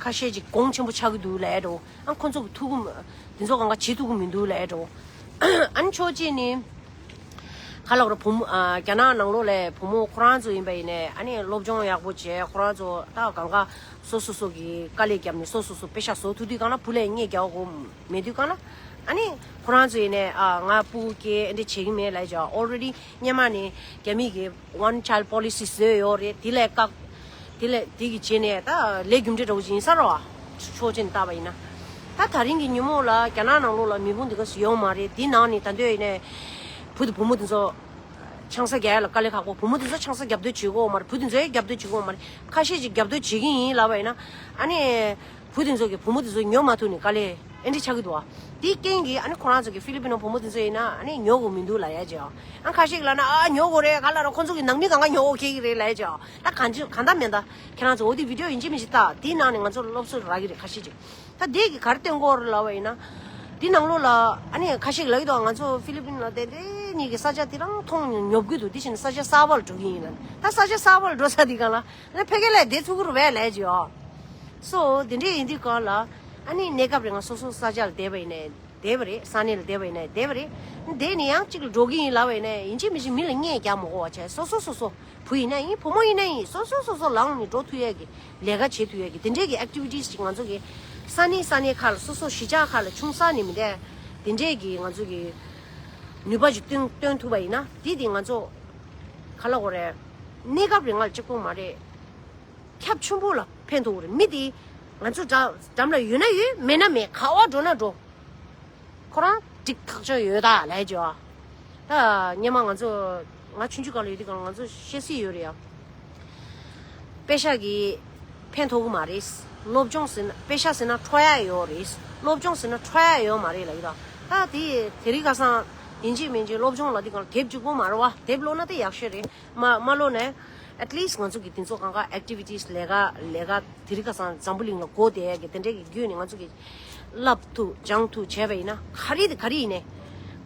ཁ་ཤས་ཅིག་གོང་ཆེན་པོ་ཆགས་ཀྱི་འདུག་ལབ་ཡ་འགྲོ། ཨ་ཁོ་ཚོ་གི་ཐུགས་ཁུར་དེ་ཚོ་གང་ག་བྱེད་ཐུབ་ཀྱི་མི་འདུག་ལབ་ཡ་འགྲོ། ཨ་ནི་ཕྱོགས་གཅིག་ནས་ག་ལབ་ར་བུ་མོ་ཨ་རྒྱ་ནག་ནང་ལོགས་ལ་བུ་མོ་ཁོ་རང་ཚོ་ཡིན་པ་ཡིན་ནའི་ཨ་ནི་སློབ་སྦྱོང་ཡག་པོ་བྱས། ཁོ་རང་ཚོ་ད་གང་ག་སོ་སོ་སོ་གི་དཀའ་ལས་བརྒྱབ་ནས་སོ་སོ་སོ་པེ་ཤ་བཟོ་ཐུབ་དུས་གང་ལ་བུ་ལ་བརྙས་རྒྱག་དགོས་མེད་དུས་གང་ལ། ཨ་ནི་ཁོ་རང་ཚོ་ཡིན་ནའི་ཨ་ང་སྤུ་གུ་སྐྱེ་འདི་བྱེད་ཀྱི་མེད་ལབ་ཀྱི་ཡོད། ཨོལ་རེ་ཌི་སྔོན་མ་ནས་རྒྱ་མི་གི་One Child Policy བཟོས་ཡོད་རེད། དེ་ལས་བཀག་དེ་ལས་དེ་གི་རྗེས་ནས་ད་ལས་རྒྱུ་འབྲས་འདྲ་བོ་ཅིག་ཡིན་ས་རེད་བ། ཕྱོགས་གཅིག་ནས་བལྟས་པ་ཡིན་ན། ད་ད་རིང་གི་ཉིན་མོ་ལ་རྒྱ་ནག་ནང་ལོགས་ལ་མེ་དཔུང་འདི་ག་ཙམ་ཡོད་མ་རེད། དེའི་ནང་ནས་ད་འདོད་ཡིན་ནའི་བུ་དང་བུ་མོ་དེ་ཚོ་ཆང་ས་རྒྱག་ཡ་ལ་དཀའ་ལས་ཁག་པོ། བུ་མོ་དེ་ཚོ་ཆང་ས་རྒྱབ་འདོད་བྱེད་ཀྱི་ཡོད་མ་རེད། བུ་དེ་ཚོ་ཡང་རྒྱབ་འདོད་བྱེད་ཀྱི་ཡོད་མ་རེད། ཁ་ཤས་ཅིག་རྒྱབ་འདོད་བྱེད་ཀྱི་ཡིན་ལབ་པ་ཡིན་ན། ཨ་ནི། བུ་དེ་ཚོ་གིས་བུ་མོ་དེ་ཚོ་ཉོ་མ་ཐུབ་ནས་དཀའ་ལས་ཨེ་འདྲ་ཆགས་ཀྱི་འདུག་བ། དེའི་རྐྱེན་གྱིས་ཨ་ནི་ཁོ་རང་ཚོ་གི་ཧྥི་ལི་པི་ནོ་བུ་མོ་དེ་ཚོ་ཡིན་ན་ཨ་ནི་ཉོ་དགོས་མི་འདུག་ལབ་ཡ་ཅིག་ཨ་ཁ་ཤས་ཀྱིས་ལབ་ན་ཨ་ཉོ་དགོས་རེད། ག་ལབ་ར་ཁོ་ཚོ་གི་ནང་མི་གང་ག་ཉོ་ཨོ་ཁེ་གི་རེད་ལབ་ཡ་ཅིག་ད་གང་ཅི་གང་ལྟར་མིན་ད་ཁྱེད་རང་ཚོ་འོ་དེ་བི་ཌི་ཡོ་ཡིན་གཅིག་མིན་གཅིག་ལྟ། དེའི་ནང་ནས་ང་ཚོར་སློབ་གསོ་རག་གི་རེད་ཁ་ཤས་ཅིག་ད་དེ་གི་ག་རེ་སྟོན་གྱི་ཡོད་རེད་ལབ་པ་ཡིན་ན། དེའི་ནང་ལོགས་ལ་ཨ་ནི་ཁ་ཤས་ཀྱིས་ལབ་ཀྱི་འདུག་ང་ཚོ་ཧྥི་ལི་པིན་ལ་བསྡད་དེ་གཉིས་ཀྱི་ས་ཆ་དེ་རང་མཐོང་ཉོབ་ཀྱི་འདུག་དེ་བཞིན་ས་ཆ་གསར་པ་ལ་འགྲོ་གི་ཡིན་ལབ། ད་ས་ཆ་གསར་པ་ལ་འགྲོ་ས་དེ་གང་ལ། ཨ་ནི་ཕ་གི་ལ་བསྡད་ཐུབ་ཀྱི་རེད་པས་ལབ་ཀྱི་ཡོད། སོ་དེ་འདྲས་ཡིན་དུས་གང་ལ། ཨ་ནི་གནས་སྐབས་རིང་ང་སོ་སོ་ས་ཆ་ལ་བསྡད་པ་ཡིན་ནའི། བསྡད་པ་རེད། ས་གནས་ལ་བསྡད་པ་ཡིན་ན་བསྡད་པ་རེད། བསྡད་ནས་ཡང་གཅིག་ལ་འགྲོ་གི་ཡིན་ལབ་པ་ཡིན་ན་ཡིན་གཅིག་མིན་གཅིག་མི་ལ་བརྙས་རྒྱག་མ་དགོས་པ་བྱས། སོ་སོ་སོ་སོ། བུ་ཡིན་ན་ཡིན། བུ་མོ་ཡིན་ན་ཡིན། སོ་སོ་སོ་སོ་ལངས་ནས་འགྲོ་ཐུབ་ཡས་ཀྱི་ལས་ཀ་བྱེད་ཐུབ་ཡས་ཀྱི་དེ་འདྲས་ཀྱི་ཨེག་ཊི་བི་ཊི་སི་ཅིག་ང་ཚོ་གི་ས་གནས་ས་གནས་ཁག་ལ། སོ་སོ་གཞིས་ཆགས་ཁག་ལ་ཆུང་ས་ནས་མི་འདས་དེ་འདྲས་ཀྱི་ང་ཚོ་གི་ནུས་པ་ཅིག་བཏོན་བཏོན་ཐུབ་པ་ཡིན་ན། དེ་དེ་ང་ཚོ་ག་ལ་གོ་རེད། གནས་སྐབས་རིང་ལ་གཅིག་པོ་མ་རེད། ཁྱབ་ཆེན་པོ་ལ་ཕན་ཐོགས་རེད། མི་དེ་ང་ཚོ་འགྲམ་ལ་ཡོད་ན་ཡོད། མེད་ན་མེད། ག་བ་འགྲོ་ན་འགྲོ། ཁོ་རང་འགྲིག་ཐག་ཆོད་ཡོད་ད་ལས་ཅོ། ད་སྔོན་མ་ང་ཚོ་ང་ཆུང་ཆུང་སྒང་ལ་ཡོད་དུས་སྒང་ལ་ང་ཚོ་བཤད་སྲིད་ཡོད་རེད་ཡ། པེ་ཤག་གིས་ཕན་ཐོགས་ཀྱི་མ་རེད། སློབ་སྦྱོང་ཟེར་ན་པེ་ཤག་ཟེར་ན་འཕྲོ་ཡ་ཡོད་རེད། སློབ་སྦྱོང་ཟེར་ན་འཕྲོ་ཡ་ཡོད་མ་རེད་ལབ་ཀྱི་ད། ད་དེ་དེ་རིང་ཁ་སང་ཡིན་གཅིག་མིན་གཅིག་སློབ་སྦྱོང་ལབ་དུས་སྒང་ལ་དེབ་གཅིག་པོ་མ་རེད་བ། དེབ་ཀློག་ན་དེ་ཡག་ཤོས་རེད། མ་མ་ཀློག་ནས་at least ང་ཚོ་གི་དེ་ཚོ་གང་ག་ཨེག་ཊི་བི་ཊི་སི་ལས་ཀ་ལས་ཀ་དེ་རིང་ཁ་སང་འཛམ་བུ་གླིང་ལ་གོ་བསྡད་ཡས་ཀྱི་དེ་འདྲའི་གི་བརྒྱུད་ནས་ང་ཚོ་གི་བསླབ་ཐུབ་སྦྱང་ཐུབ་བྱས་པ་ཡིན་ན། ག་རེ་དེ་ག་རེ་ཡིན་ནའི།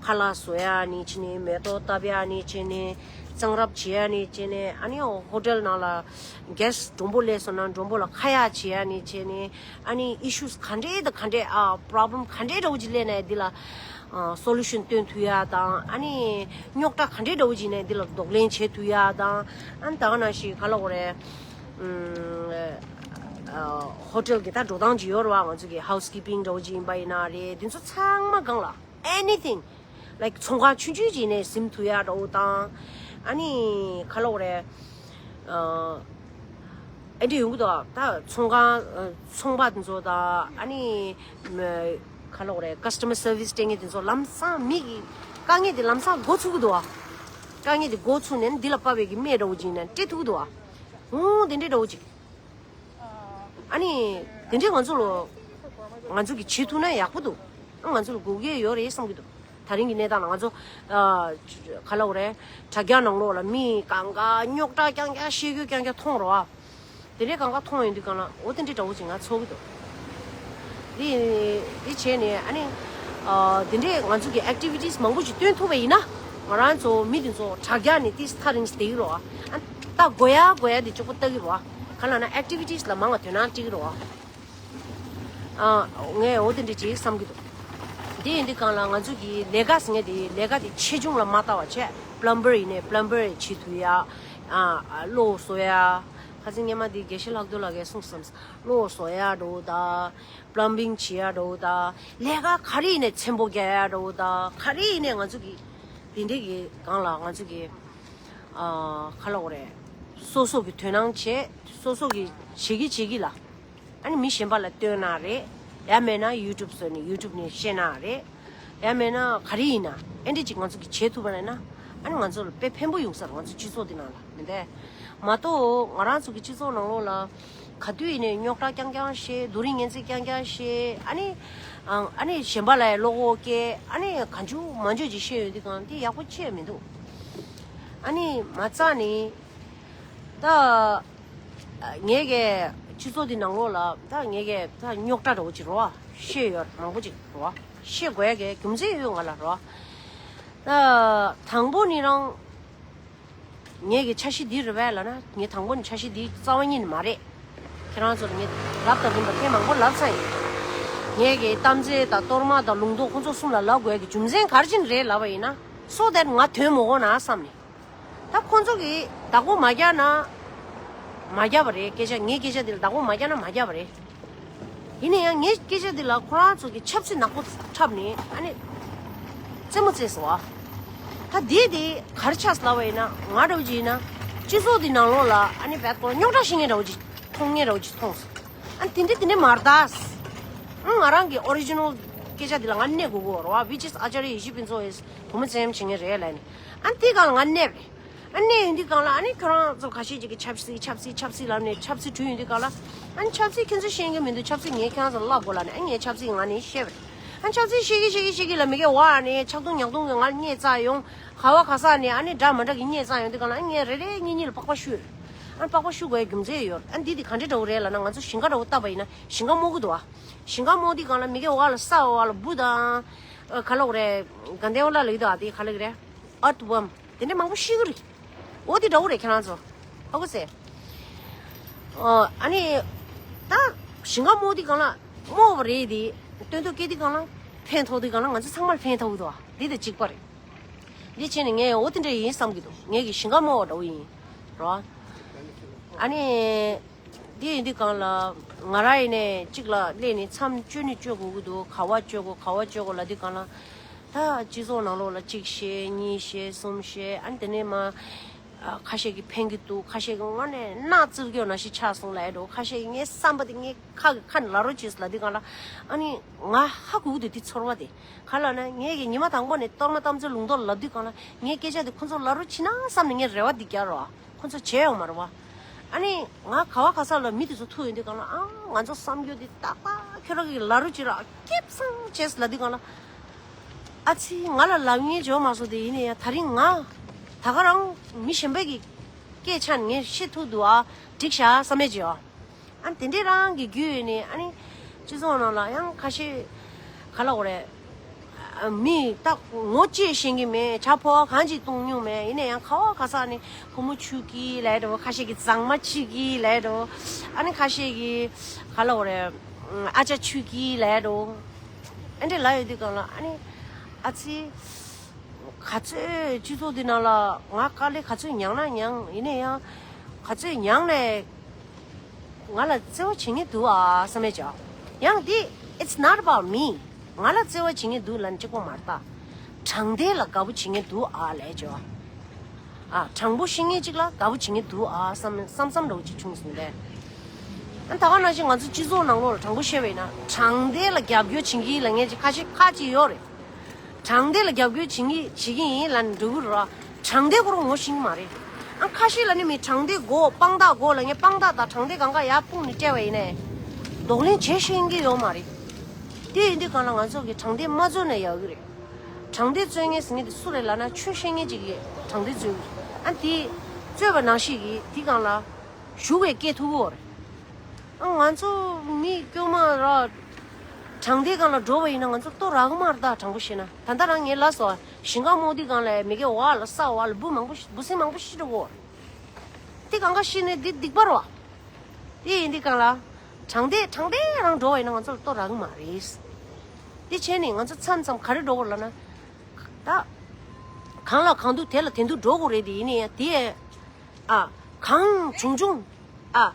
ཁ་ལག་བཟོ་ཡ་ནས་བྱས་ནས། མེ་ཏོག་བཏབ་ཡ་ནས་བྱས་ནས། གཙང་རབ་བྱེད་ཡ་ནས་བྱས་ནས། ཨ་ནི་ཧོ་ཊེལ་ནང་ལ་གྷེ་སི་ཊི་མགྲོན་པོ་སླེབས་སོང་ན་མགྲོན་པོ་ལ་ཁ་ཡ་བྱེད་ཡ་ནས་བྱས་ནས། ཨ་ནི་ཨི་ཤུ་སི་ག་འདྲས་དང་ག་འདྲས། ཨ་པོ་རོབ་ལེམ་ག་འདྲས་འདྲ་བོ་ཅིག་སླེབས་ནའི་འདི་ལ་ཨ་སོ་ལུ་ཤན་སྟོན་ཐུབ་ཡ་དང་། ཨ་ནི་རྙོག་དྲ་ག་འདྲས་འདྲ་བོ་ཅིག་ཡིན་ནའི་འདི་ལ་གདོང་ལེན་བྱེད་ཐུབ་ཡ་དང་། ཨ་ནི་ད་ག་ནང་བཞིན་ག་ལབ་དགོས་རེད། ཨ་ཧོ་ཊེལ་གི་ད་འགྲོ་སྟངས་ཅིག་ཡོད་རེད་བ། ང་ཚོ་གི་ཧའུ་སི་ཀིབ་པིང་འདྲ་བོ་ཅིག་ཡིན་པ་ཡིན་ན་རེད། དེ་ཚོ་ཚང་མ་སྒང་ལ་anything like ཚོང་ཁང་ཆུང་ཆུང་ཅིག་ནས་ཟིན་ཐུབ་ཡ་འདྲ་བོ་དང་། ཨ་ནི་ག་ལབ་དགོས་རེད། ཨ་ཨེ་འདྲ་ཡོང་གི་འདུག་ད་ཚོང་ཁང་ཨ་ཚོང་པ་དེ་ཚོ་དང་། ཨ་ནི་ག་ལབ་དགོས་རེད། ཀ་སི་ཊ་མར་སར་བི་སི་སྤྲད་མཁན་དེ་ཚོ་ལམ་སང་མི་གི་དཀའ་ངལ་དེ་ལམ་སང་འགོ་ཚུགས་ཀྱི་འདུག་བ། དཀའ་ངལ་དེ་འགོ་ཚུགས་ནས་འདི་ལ་དཔག་པའི་གི་སྨན་འདྲ་བོ་ཅིག་ཡིན་ན་སྤྲད་ཐུབ་ཀྱི་འདུག་བ། འོ་དེ་འདྲའི་འདྲ་བོ་ཅིག་ཨ་ནི་དེ་འདྲའི་ང་ཚོ་ལ་ང་ཚོ་གིས་བྱེད་ཐུབ་ན་ཡག་པོ་འདུག་ང་ཚོ་ལ་དགོས་ཀྱི་ཡོད་རེད་བསམ་གྱི་འདུག་ད་རིང་གི་གནས་སྟངས་ལ་ང་ཚོ་ཨ་ག་ལབ་དགོས་རེད། དྲ་རྒྱ་ནང་ལོགས་ལ་མི་གང་ག་རྙོག་དྲ་རྐྱང་རྐྱང་བཤད་རྒྱུ་རྐྱང་རྐྱང་མཐོང་རེད་བ། དེ་འདྲའི་གང་ག་མཐོང་ཡོང་དུས་སྒང་ལ་འོ་དེ་འདྲའི་འདྲ་བོ་ཅིག་ང་ཚོར་གྱི་འདུག་འདི་འདི་བྱས་ནས་ཨ་ནི་ཨ་དེ་འདྲའི་ང་ཚོ་གི་ཨེག་ཊི་བི་ཊི་སི་མང་པོ་ཅིག་སྟོན་ཐུབ་པ་ཡིན་ན། ང་རང་ཚོ་མི་དེ་ཚོ་དྲ་རྒྱ་ནས་ཏིས་ཐག་རིང་བསྡད་ཀྱི་རེད་བ། ཨ་ལྟ་དགོས་ཡ་དགོས་ཡ་དེ་གཅིག་པོ་ལྟ་གི་རེད་བ། ག་ལབ་ན་ཨེག་ཊི་བི་ཊི་སི་ལ་མང་བ་དོ་སྣང་སྤྲད་ཀྱི་རེད་བ། ཨ་ངས་འོ་དེ་འདྲ་ཅིག་བསམ་གྱི་འདུག་དེ་ཡིན་དུས་སྒང་ལ་ང་ཚོ་གི་ལས་ཀ་ཟེར་མཁན་དེ་ལས་ཀ་དེ་ཆེ་ཆུང་ལ་མ་ལྟ་བ་བྱས། པི་ལམ་བར་ཡིན་ནའི་པི་ལམ་བར་བྱེད་ཐུབ་ཡ། ཨ་གློག་བཟོ་ཡ། ཁ་སང་སྔོན་མ་དེ་དགེ་བཤེས་ལྷག་རྡོར་ལགས་ཀྱིས་གསུངས་སོང་། གློག་བཟོ་ཡ་འདྲ་བོ་དང་། པི་ལམ་བིང་བྱེད་ཡ་འདྲ་བོ་དང་། ལས་ཀ་ག་རེ་ཡིན་ནའི་ཚེམ་པོ་རྒྱག་ཡ་འདྲ་བོ་དང་། ག་རེ་ཡིན་ནའི་ང་ཚོ་གི་དེ་འདྲའི་གི་སྒང་ལ་ང་ཚོ་གི་ཨ་ག་ལབ་དགོས་རེད། སོ་སོ་གི་དོ་སྣང་བྱེད། སོ་སོ་གི་བྱེད་ཀྱི་བྱེད་ཀྱི་ལ། ཨ་ནི་མི་གཞན་པ་ལ་སྟོན་ན་རེད། ཡང་མེད་ན་ཡུ་ཊུབ་བཟོས་ནས་ཡུ་ཊུབ་ནས་བཤད་ན་རེད། ཡང་མེད་ན་ག་རེ་ཡིན་ན་ཨེ་འདྲ་ཅིག་ང་ཚོ་གིས་བྱེད་ཐུབ་པ་ཡིན་ན། ཨ་ནི་ང་ཚོ་ལ་དཔེ་ཕན་པོ་ཡོང་ས་རེད། ང་ཚོ་སྤྱི་ཚོགས་འདི་ནང་ལ་མི་འདུག་གས། མ་གཏོགས་ང་རང་ཚོ་གི་སྤྱི་ཚོགས་ནང་ལོགས་ལ་ག་དུས་ཡིན་ནའི་རྙོག་དྲ་རྐྱང་རྐྱང་བཤད། སྡུག་རུས་ངན་ཚིག་རྐྱང་རྐྱང་བཤད། ཨ་ནི་ཨ་ཨ་ནི་གཞན་པ་ལ་བློ་ཁོག་སྐྱེ། ཨ་ནི་གང་བྱུང་མང་བྱུང་ཅིག་བཤད་ཡོང་དུས་སྒང་དེ་ཡག་པོ་ཅི་ཡང་མི་འདུག་ཨ་ནི་མ་རྩ་ནས་ད། ངས་ཀྱི་སྤྱི་ཚོགས་འདི་ནང་ལོགས་ལ་ད་ངས་ཀྱི་ད་རྙོག་དྲ་འདྲ་བོ་ཅིག་རེད་བ། བཤད་ཡོད་མང་པོ་ཅིག་རེད་བ། བཤད་དགོས་ཡ་གི་རྒྱུ་མཚན་ཡོད་ང་ལ་རེད་བ། ད་དང་པོ་ནི་རང་ངས་ཀྱི་འཆར་གཞི་འདི་རེད་པས་ལབ་ན། ངས་དང་པོ་ནི་འཆར་གཞི་འདི་རྩ་བ་ཉིད་ནས་མ་རེད། ཁྱེད་རང་ཚོར་ངས་ལབ་དང་རིམ་པ་ཐེངས་མང་པོ་ལབ་ཚར་ཡིན། ངས་ཀྱི་གཏམ་ཚེ་དང་གཏོར་མ་དང་ལུང་རྟོགས་ཁོང་ཚོ་གསུམ་ལ་ལབ་དགོས་ཡ་གི་རྒྱུ་མཚན་ག་རེ་བྱས་ནས་རེད་ལབ་པ་ཡིན་ན། so that ང་དོན་མི་གོ་ན་བསམ་ནས། ད་ཁོང་ཚོ་གིས་བདག་པོ་མ་རྒྱག་ན་མ་རྒྱག་པ་རེད། སྐད་ཆ་ངའི་སྐད་ཆ་འདི་ལ་བདག་པོ་མ་རྒྱག་ན་མ་རྒྱག་པ་རེད། ཡིན་ན་ཡང་ངའི་སྐད་ཆ་འདི་ལ་ཁོ་རང་ཚོ་གིས་ཆབ་སྲིད་ནག་པོ་འཁྲབ་ནས་ཨ་ནི་རྩེད་མོ་རྩེས་སོང་བ། ད་དེ་དེ་ག་རེ་ཆགས་ལབ་པ་ཡིན་ན། ང་འདྲ་བོ་ཅིག་ཡིན་ན་སྤྱི་ཚོགས་འདི་ནང་ལོགས་ལ་ཨ་ནི་བད་ཀོ་རྙོག་དྲ་བཤད་མཁན་འདྲ་བོ་ཅིག་མཐོང་མཁན་འདྲ་བོ་ཅིག་མཐོང་སོང་། ཨ་ནི་དེ་འདྲ་དེ་འདྲ་མ་རེད་ད། ཨ་ང་རང་གི་ཨོ་རི་ཇི་ནལ་སྐད་ཆ་འདི་ལ་ང་གནས་དགོས་ཀྱི་ཡོད་རེད་བ། which is ཨ་ཅཱརྱ་ཡེ་ཤེས་ཕུན་ཚོགས་ཡིས་བུ་མོ་བཙན་གཡེམ་བྱེད་མཁན་རེད་ལབ་ནས། ཨ་ནི་དེའི་སྒང་ལ་ང་གནས་པ་རེད། ཨ་གནས་ཡོང་དུས་སྒང་ལ་ཨ་ནི་ཁྱོད་རང་ཚོ་ཁ་ཤས་ཅིག་གིས་ཆབ་སྲིད་ཆབ་སྲིད་ཆབ་སྲིད་ལབ་ནས་ཆབ་སྲིད་བྲུས་ཡོང་དུས་སྒང་ལ། ཨ་ནི་ཆབ་སྲིད་ཁྱོད་ཚོས་ཤེས་ཀྱི་མི་འདུག་ཆབ་སྲིད་ངས་ཁྱེད་རང་ཚོ་ལ་ལབ་དགོས་ལབ་ནས། ཨ་ངས་ཆབ་སྲིད་ང་ནས་བཤད་པ་རེད། ཨ་ཆབ་སྲིད་བཤད་ཀྱི་བཤད་ཀྱི་བཤད་ཀྱི་ལ་མི་དགེ་བ་ནས་ཆག་རྡུང་ཉག་རྡུང་གིས་ང་ལ་བརྙས་བཅག་ཡོང་། ག་བ་ག་ས་ནས་ཨ་ནི་འདྲ་མ་འདྲ་གི་བརྙས་བཅག་ཡོང་དུས་སྒང་ལ། ཨ་ངས་རེ་རེ་གཉིས་གཉིས་ལ་པགས་པ་བཤུས་རེད། ཨ་ནི་པགས་པ་བཤུ་དགོས་ཡ་རྒྱུ་མཚན་ཡོད་རེད། ཨ་འདི་དེ་ག་འདྲ་འདྲ་བོ་རེད་ལབ་ན། ང་ཚོ་ཞིང་ཁ་འདྲ་བོ་བཏབ་པ་ཡིན་ན་ཞིང་ཁ་རྨོ་གི་འདུག་བ། ཞིང་ཁ་རྨོ་དུས་སྒང་ལ་མི་དགེ་བ་ལ་ས་འོག་ལ་འབུ་དང་། ཨ་ག་ལབ་དགོས་རེད། དགའ་ལྡན་པ་ལ་ལབ་ཀྱི་འདུག་ཨ་དེ་ག་ལབ་ཀྱི་རེད། ཨརཐ་ཝོམ། དེ་འདྲ་མང་པོ་ཤི་གི་རེད། འོ་དེ་འདྲ་བོ་རེད་ཁྱེད་རང་ཚོ། ཧ་གོ་སོང་། ཨ་ནི་ད་ཞིང་ཁ་རྨོ་དུས་སྒང་ལ་རྨོ་བ་རེད་དེ། སྟོན་ཐོག་སྐྱེ་དུས་སྒང་ལ་ ཕན་ཐོགས་དུས་གང་ལ་ང་ཚོ་ཚང་མར་ཕན་ཐོགས་ཀྱི་འདུག་བ། འདི་དང་གཅིག་པ་རེད། འདི་བྱས་ནས་ངས་འོ་དེ་འདྲ་ཡིན་བསམ་གྱི་འདུག་ངས་ཀྱི་ཞིང་ཁ་རྨོ་བ་འདྲ་བོ་ཡིན། རོ། ཨ་ནི། འདི་ཡིན་དུས་གང་ལ། ང་རང་ཡིན་ནས་གཅིག་ལ་སླེབས་ནས་མཚམས་གཅོད་ནི་གཅོད་དགོས་ཀྱི་འདུག་ག་བ་གཅོད་དགོས་ག་བ་གཅོད་དགོས་ལབ་དུས་གང་ལ། ད་སྤྱི་ཚོགས་ནང་ལོགས་ལ་གཅིག་བཤད་གཉིས་བཤད་གསུམ་བཤད་ཨ་ནི་དེ་ནས་མ། ཨ། ཁ་ཤས་ཀྱིས་ཕན་གྱི་འདུག་ཁ་ཤས་ཀྱིས་དངོས་གནས་སྣ་བཙིར་གྱི་ཡོད་ན་ཞིག་ཆགས་སོང་ལབ་ཡ་འགྲོ། ཁ་ཤས་ཀྱིས་ངའི་བསམ་པ་དེ་ངའི་ཁ་གི་ཁ་ནས་ལབ་རོགས་བྱོས་ལབ་དུས་གང་ལ། ཨ་ནི་ང་ཧ་གོ་གི་འདུག་དེ་ཚོར་བ་དེ། ག་ལབ་ན་ངས་ཀྱི་ཉི་མ་དང་པོ་ནས་གཏོར་མ་གཏམ་ཚོའི་ལུང་རྟོགས་ལབ་དུས་གང་ལ་ངའི་སྐད་ཆ་དེ་ཁོ་ཚོར་ལབ་རོགས་བྱེད་ན་བསམ་ནས་ངས་རེ་བ་འདི་བརྒྱབ་རོགས། ཁོ་ཚོ་བྱས་ཡོང་མ་རེད་བ། ཨ་ནི་ང་ག་བ་ག་ས་ལ་མི་དེ་ཚོ་ཐུག་ཡོང་དུས་གང་ལ། ཨ། ང་ཚོ་བསམ་རྒྱུ་དེ་ཏག་ཏག་ཁྱོད་རང་གིས་ལབ་རོགས་བྱེད་རོགས། སྐྱིད་སང་བྱས་ལབ་དུས་གང་ལ། ཨ་ཙི། ང་ལ་ལབ་མཁན་བྱུང་མ་སོང་། དེ་ཡིན་ན་ཡང་ད་རིང་ང་ད་ག་རང་མི་གཞན་པའི་གི་སྐད་ཆ་ངས་བཤད་ཐུབ་འདུག་ཨ། འགྲིག་ཤག་བསམ་ཡས་བྱས་ཨ། ཨ་ནི་དེ་འདྲའི་རང་གི་རྒྱུས་ཡོད་ནས། ཨ་ནི་སྤྱི་ཚོགས་ནང་ལ་ཡང་ཁ་ཤས་ག་ལབ་དགོས་རེད། ཨ། མི་ད་ངོ་ཅིག་ཤེས་ཀྱི་མེད། ཇ་ཕོར་པ་གང་ཅིག་བཏུང་མྱོང་མེད། ཡིན་ན་ཡང་ག་བ་ག་ས་ནས་བུ་མོ་ཆུ་སྐྱིད་ལབ་འགྲོ། ཁ་ཤས་ཀྱིས་མཛངས་མ་ཆུ་སྐྱིད་ལབ་འགྲོ། ཨ་ནི་ཁ་ཤས་ཀྱིས་ག་ལབ་དགོས་རེད། ཨ་ཅག་ཆུ་སྐྱིད་ལབ་འགྲོ། ཨ་འདྲ་ལབ་ཡོང་དུས་གང་ལ། ཨ་ནི་ཨ་ཙི། ག་ཚོད་སྤྱི་ཚོགས་འདི་ནང་ལ་ང་དཀའ་ལས་ག་ཚོད་མྱངས་ན་མྱངས། ཡིན་ན་ཡང་ག་ཚོད་མྱངས་ནས་ང་ལ་བརྩེ་བ་བྱེད་མཁན་འདུག་ཨ་བསམ་ཡས་བྱས། ཡང་འདི། It's not about me. ང་ལ་བརྩེ་བ་བྱེད་མཁན་འདུག་ལབ་ནས་གཅིག་པོ་མ་རེད་ད། དྲང་བདེན་ལ་དགའ་པོ་བྱེད་མཁན་འདུག་ཨ་ལབ་བྱས། ཨ། དྲང་པོ་བཤད་མཁན་གཅིག་ལ་དགའ་པོ་བྱེད་མཁན་འདུག་ཨ་བསམ་བསམ་བསམ་འདྲ་བོ་ཅིག་བྱུང་སོང་སྟེ། ཨ། ད་ག་ནང་བཞིན་ང་ཚོ་སྤྱི་ཚོགས་ནང་ལོགས་ལ་དྲང་པོ་བཤད་པ་ཡིན་ན། དྲང་བདེན་ལ་རྒྱབ་སྐྱོར་བྱེད་མཁན་ལབ་མཁན་ཅིག་ཁ་ཤས་ཁ་ཅིག་ཡོད་རེད། དྲང་བདེན་ལ་རྒྱབ་སྐྱོར་བྱེད་མཁན་བྱེད་ཀྱི་ཡིན་ལབ་ནས་འགྲོ་གི་རེད་ར། དྲང་བདེན་ཁོ་རང་ངོ་ཤེས་ཀྱི་མ་རེད། ཨ། ཁ་ཤས་ལ་ནི་མི་དྲང་བདེན་དགོས་དཔང་རྟགས་དགོས་ལབ་མཁན། དཔང་རྟགས་དང་དྲང་བདེན་གང་ག་ཡར་སྤུངས་ནས་སྤྲད་པ་ཡིན་ནའི། གདོང་ལེན་བྱེད་ཤེས་ཀྱི་ཡོད་མ་རེད། དེ་ཡིན་དུས་གང་ལ་ང་ཚོ་གིས་དྲང་བདེན་མ་རྩོད་ན་ཡག་གི་རེད། དྲང་བདེན་རྩོད་མཁན་ཟེར་མཁན་དེ་སུ་རེད་ལབ་ན། ཆོས་བཤད་མཁན་ཅིག་གིས་དྲང་བདེན་རྩོད་ཀྱི་རེད། ཨ། དེ་རྩོད་པ་ནང་བཞིན་གྱིས་དེ་སྒང་ལ་ཞུགས་པའི་སྐད་ཐུབ་ཀྱི་ཡོད་རེད། ཨ། ང་ཚོ་མི་དཀྱུས་མ་ར་དྲང་བདེན་སྒང་ལ་འགྲོ་བ་ཡིན་ན་ང་ཚོ་ལྟོ་རག་གི་མ་རེད་ད། དྲང་པོ་བཤད་ན། ད་ལྟ་རང་ངས་ལབ་སོང་། ཞིང་ཁ་རྨོ་དུས་སྒང་ལ་མི་གེ་འོག་ལ་ས་འོག་ལ་འབུ་མང་པོ་ཤི། འབུ་སྲིན་མང་པོ་ཤི་འགྲོ་གི་ཡོད་རེད། དེ་གང་ག་ཤི་ནས་འདི་སྡིག་པ་རེད་བ། དེ་ཡིན་དུས་སྒང་ལ། དྲང་བདེན་དྲང་བདེན་རང་འགྲོ་བ་ཡིན་ན་ང་ཚོ་ལ་ལྟོ་རག་གི་མ་རེད། དེ་བྱས་ནས་ང་ཚོ་མཚམས་མཚམས་ག་རེ་འགྲོ་དགོས་ལབ་ན། ད། གང་ལ་གང་འདུག་དེ་ལ་དེ་འདུག་འགྲོ་དགོས་རེད། དེ་ཡིན་ནའི་དེ། ཨ། གང་བྱུང་བྱུང་། ཨ།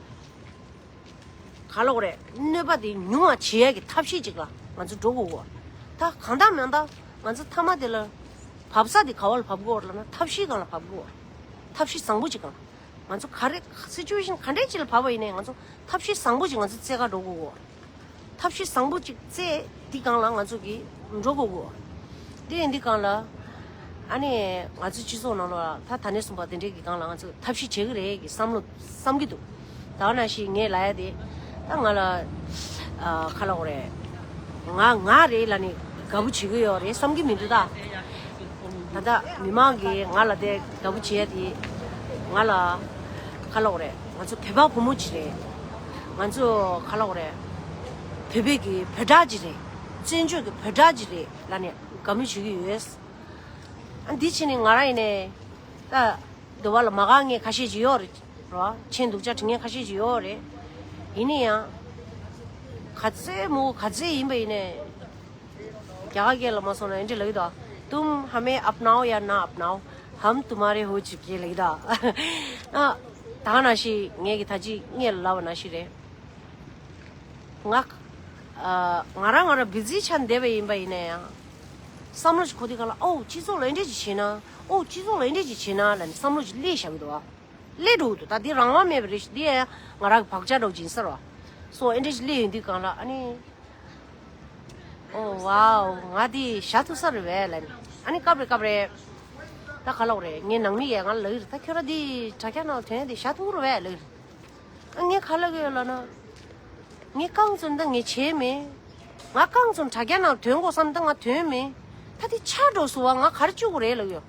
ག་ལབ་དགོས་རེད། གནོད་པ་དེ་ཉུང་བ་བྱེད་ཡས་ཀྱི་ཐབས་ཤེས་ཅིག་ལ་ང་ཚོ་འགྲོ་དགོས་གོ། ད་གང་ལྟར་མིན་ལྟར་ང་ཚོ་མཐའ་མ་དེ་ལ་བབས་ས་དེ་ག་བ་ལ་བབས་དགོས་ལབ་ན། ཐབས་ཤེས་སྒང་ལ་བབས་དགོས། ཐབས་ཤེས་བཟང་པོ་ཅིག་སྒང་ལ། ང་ཚོ་ག་རེ་སི་ཅུ་ཨེ་ཤན་ག་འདྲས་ཅིག་ལ་བབས་པ་ཡིན་ནའི་ང་ཚོ་ཐབས་ཤེས་བཟང་པོ་ཅིག་ང་ཚོ་བཙལ་ག་འགྲོ་དགོས་གོ། ཐབས་ཤེས་བཟང་པོ་ཅིག་བཙལ། དེ་སྒང་ལ་ང་ཚོ་གིས་འགྲོ་དགོས་གོ། དེ་ཡིན་དུས་སྒང་ལ། ཨ་ནི་ང་ཚོའི་སྤྱི་ཚོགས་ནང་ལ་ད་ད་ནས་གསུངས་པ་དེ་འདྲའི་གི་སྒང་ལ་ང་ཚོ་ཐབས་ཤེས་བྱེད་ཀྱི་རེད་གི་བསམ་བློ་བསམ་གྱི་འདུག་ད་ག་ནང་བཞིན་ངས་ལབ་ཡ་དེ། ད་ང་ལ། ཨ། ག་ལབ་དགོས་རེད། ང་ང་རེད་ལབ་ནས་དགའ་པོ་བྱེད་ཀྱི་ཡོད་རེད་བསམ་གྱི་མི་འདུག་ད། ད་ལྟ་མི་མང་གིས་ང་ལ་དེ་དགའ་པོ་བྱེད་ཡ་དེ། ང་ལ། ག་ལབ་དགོས་རེད། ང་ཚོ་བོད་པ་བུ་མོ་ཅིག་རེད། ང་ཚོ་ག་ལབ་དགོས་རེད། བོད་པའི་གི་བོད་གྲགས་ཅིག་རེད། བཙན་བྱོལ་གྱི་བོད་གྲགས་ཅིག་རེད་ལབ་ནས་དགའ་མོས་བྱེད་ཀྱི་ཡོད། ཨ། འདི་བྱས་ནས་ང་རང་ཡིན་ནའི། ད། འདི་བ་ལ་མ་དགའ་མཁན་ཁ་ཤས་ཅིག་ཡོད་རེད། རོ། མཆན་སྡུག་ཅག་འབྲི་མཁན་ཁ་ཤས་ཅིག་ཡོད་རེད། ཡིན་ན་ཡང་། ག་ཚོད་མོ་ག་ཚོད་ཡིན་པ་ཡིན་ནའི། རྒྱ་གར་སྐད་ལ་མ་སོང་ན་འདི་འདྲ་ལབ་ཀྱི་འདུག Tum hame apnao ya na apnao, hum tumhare ho chuke ལབ་ཀྱི་འདུག་ཨ། ད་ག་ནང་བཞིན་ངས་ཀྱི་ད་ཅི་ངས་ལབ་པ་ནང་བཞིན་རེད། ང་། ཨ། ང་རང་ང་རང་བི་ཛི་ཆགས་བསྡད་པ་ཡིན་པ་ཡིན་ན་ཡང་། བསམ་བློ་ཞིག་འཁོར་དུས་སྒང་ལ། ཨོ། སྤྱི་ཚོགས་ལ་འདི་འདྲ་ཅིག་བྱས་ན། ཨོ། སྤྱི་ཚོགས་ལ་འདི་འདྲ་ཅིག་བྱས་ན་ལབ་ནས་བསམ་བློ་ཞིག་སླེབས་བཞག་གི་འདུག་ཨ། སླེབས་འགྲོ་གི་འདུག་ད་འདི་རང་དབང་མེད་པ་རེད་ཤག་འདི་ཡང་ང་རང་གི་བག་ཆགས་འདྲ་བོ་ཅིག་ཡིན་ས་རེད་བ། སོ། འདི་འདྲ་ཞིག་སླེབས་ཡོང་དུས་སྒང་ལ། ཨ་ནི། ཨོ། ཝའོ། ང་འདི་བཞག་ཐུབ་ས་རེད་པས་ལབ་ནས། ཨ་ནི་སྐབས་རེ་སྐབས་རེ། ད་ག་ལབ་དགོས་རེད། ངའི་ནང་མི་ཡས་ང་ལ་ལབ་ཀྱི་རེད། ད་ཁྱོད་རང་འདི་དྲ་རྒྱ་ནང་ལ་ཐོན་ཡ་འདི་བཞག་ཐུབ་ཀྱི་རེད་པས་ལབ་ཀྱི་རེད། ངས་ག་ལབ་ཀྱི་ཡོད་ལབ་ན། ངས་རྐང་བཙུགས་ད་ངས་བྱས་མེད། ང་རྐང་བཙུགས་དྲ་རྒྱ་ནང་ཐོན་དགོས་བསམ་ད་ང་ཐོན་མེད། ད་དེ་ཆགས་འགྲོ་སོང་བ། ང་ག་རེ་བཅུག་དགོས་རེད་ལབ་ཀྱི་ཡོད།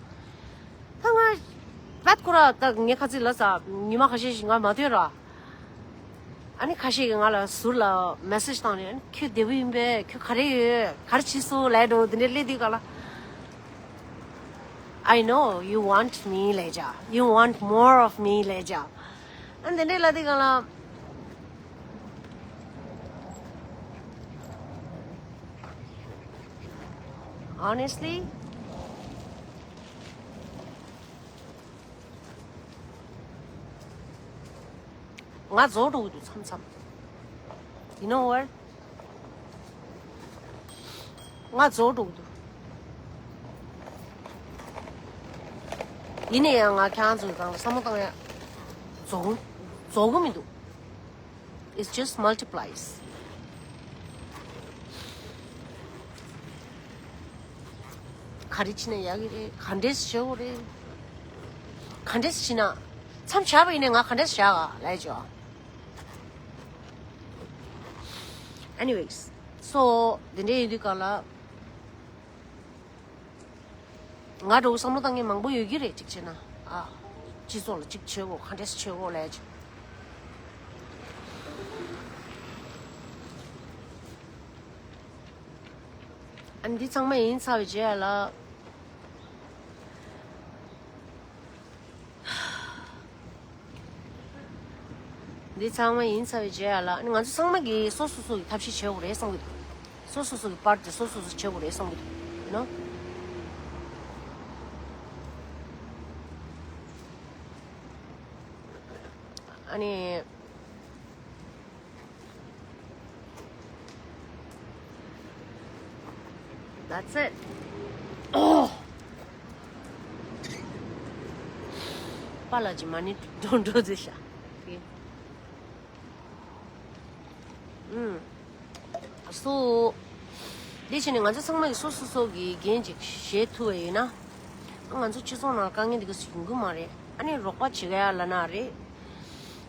ད་ང་བད་ཁོ་ར་ད་ངས་ཁ་ཚིག་ལབ་ས། ཉི་མ་ཁ་ཤས་ཤིག་ང་མ་ཐོན་ར། ཨ་ནི་ཁ་ཤས་ཀྱིས་ང་ལ་ཟུར་ལ་མེ་སེཇ་བཏང་ནས། ཨ་ནི་ཁྱོད་བདེ་པོ་ཡིན་པས། ཁྱོད་ག་རེ་ཡོད། ག་རེ་བྱས་སོང་ལབ་འགྲོ། དེ་འདྲ་སླེབས་དུས་སྒང་ལ། I know you want me ལབ་བྱས། You want more of me ལབ་བྱས། ཨ། དེ་འདྲ་ལབ་དུས་སྒང་ལ། Honestly, ང་རྫོགས་འགྲོ་གི་འདུག་མཚམས་མཚམས། You know what? ང་རྫོགས་འགྲོ་གི་འདུག་ཡིན་ན་ཡང་ང་ཁྱེད་རང་ཚོའི་སྒང་ལ་བསམ་བློ་བཏང་ཡ་རྫོགས་རྫོགས་གི་མི་འདུག It just multiplies. ག་རེ་བྱེད་ན་ཡག་གི་རེད། ག་འདྲས་བྱེད་དགོས་རེད། ག་འདྲས་བྱེད་ན། མཚམས་བཞག་པ་ཡིན་ནའི་ང་ག་འདྲས་བཞག་ག་ལབ་ཡ་ཅིག Anyways, so དེ་འདྲས་ཡིན་དུས་སྒང་ལ། ང་འདྲ་བོ་བསམ་བློ་བཏང་མཁན་མང་པོ་ཡོད་ཀྱི་རེད། གཅིག་བྱས་ན། ཨ། སྤྱི་ཚོགས་ལ་གཅིག་བྱེད་དགོས། ག་འདྲས་བྱེད་དགོས་ལབ་ཅིག་ཨ། འདི་ཚང་མ་ཡིན་ཚར་བའི་རྗེས་ལ། འདི་ཚང་མ་ཡིན་ཚར་བའི་རྗེས་ལ། ཨ་ནི་ང་ཚོ་ཚང་མ་གིས་སོ་སོ་སོ་གི་ཐབས་ཤེས་བྱེད་དགོས་རེད་བསམ་གྱི་འདུག་སོ་སོ་སོ་གི་པར་དེ་སོ་སོ་སོ་བྱེད་དགོས་རེད་བསམ་གྱི་འདུག You know? ཨ་ནི། That's it. Oh. པཱ་ལགས་ཀྱི་མ་ཎི་འགྲོ་འགྲོ་ཟེར་ཤག་ཨུམ། སོ། དེ་བྱས་ནས་ང་ཚོ་ཚང་མ་གིས་སོ་སོ་སོ་གི་འགན་ཅིག་བཞེས་ཐུབ་པ་ཡིན་ན། ང་ཚོ་སྤྱི་ཚོགས་ནང་དཀའ་ངལ་འདི་ག་ཡོང་གི་མ་རེད། ཨ་ནི་རོགས་པ་བྱེད་ག་ཡ་ལབ་ན་རེད།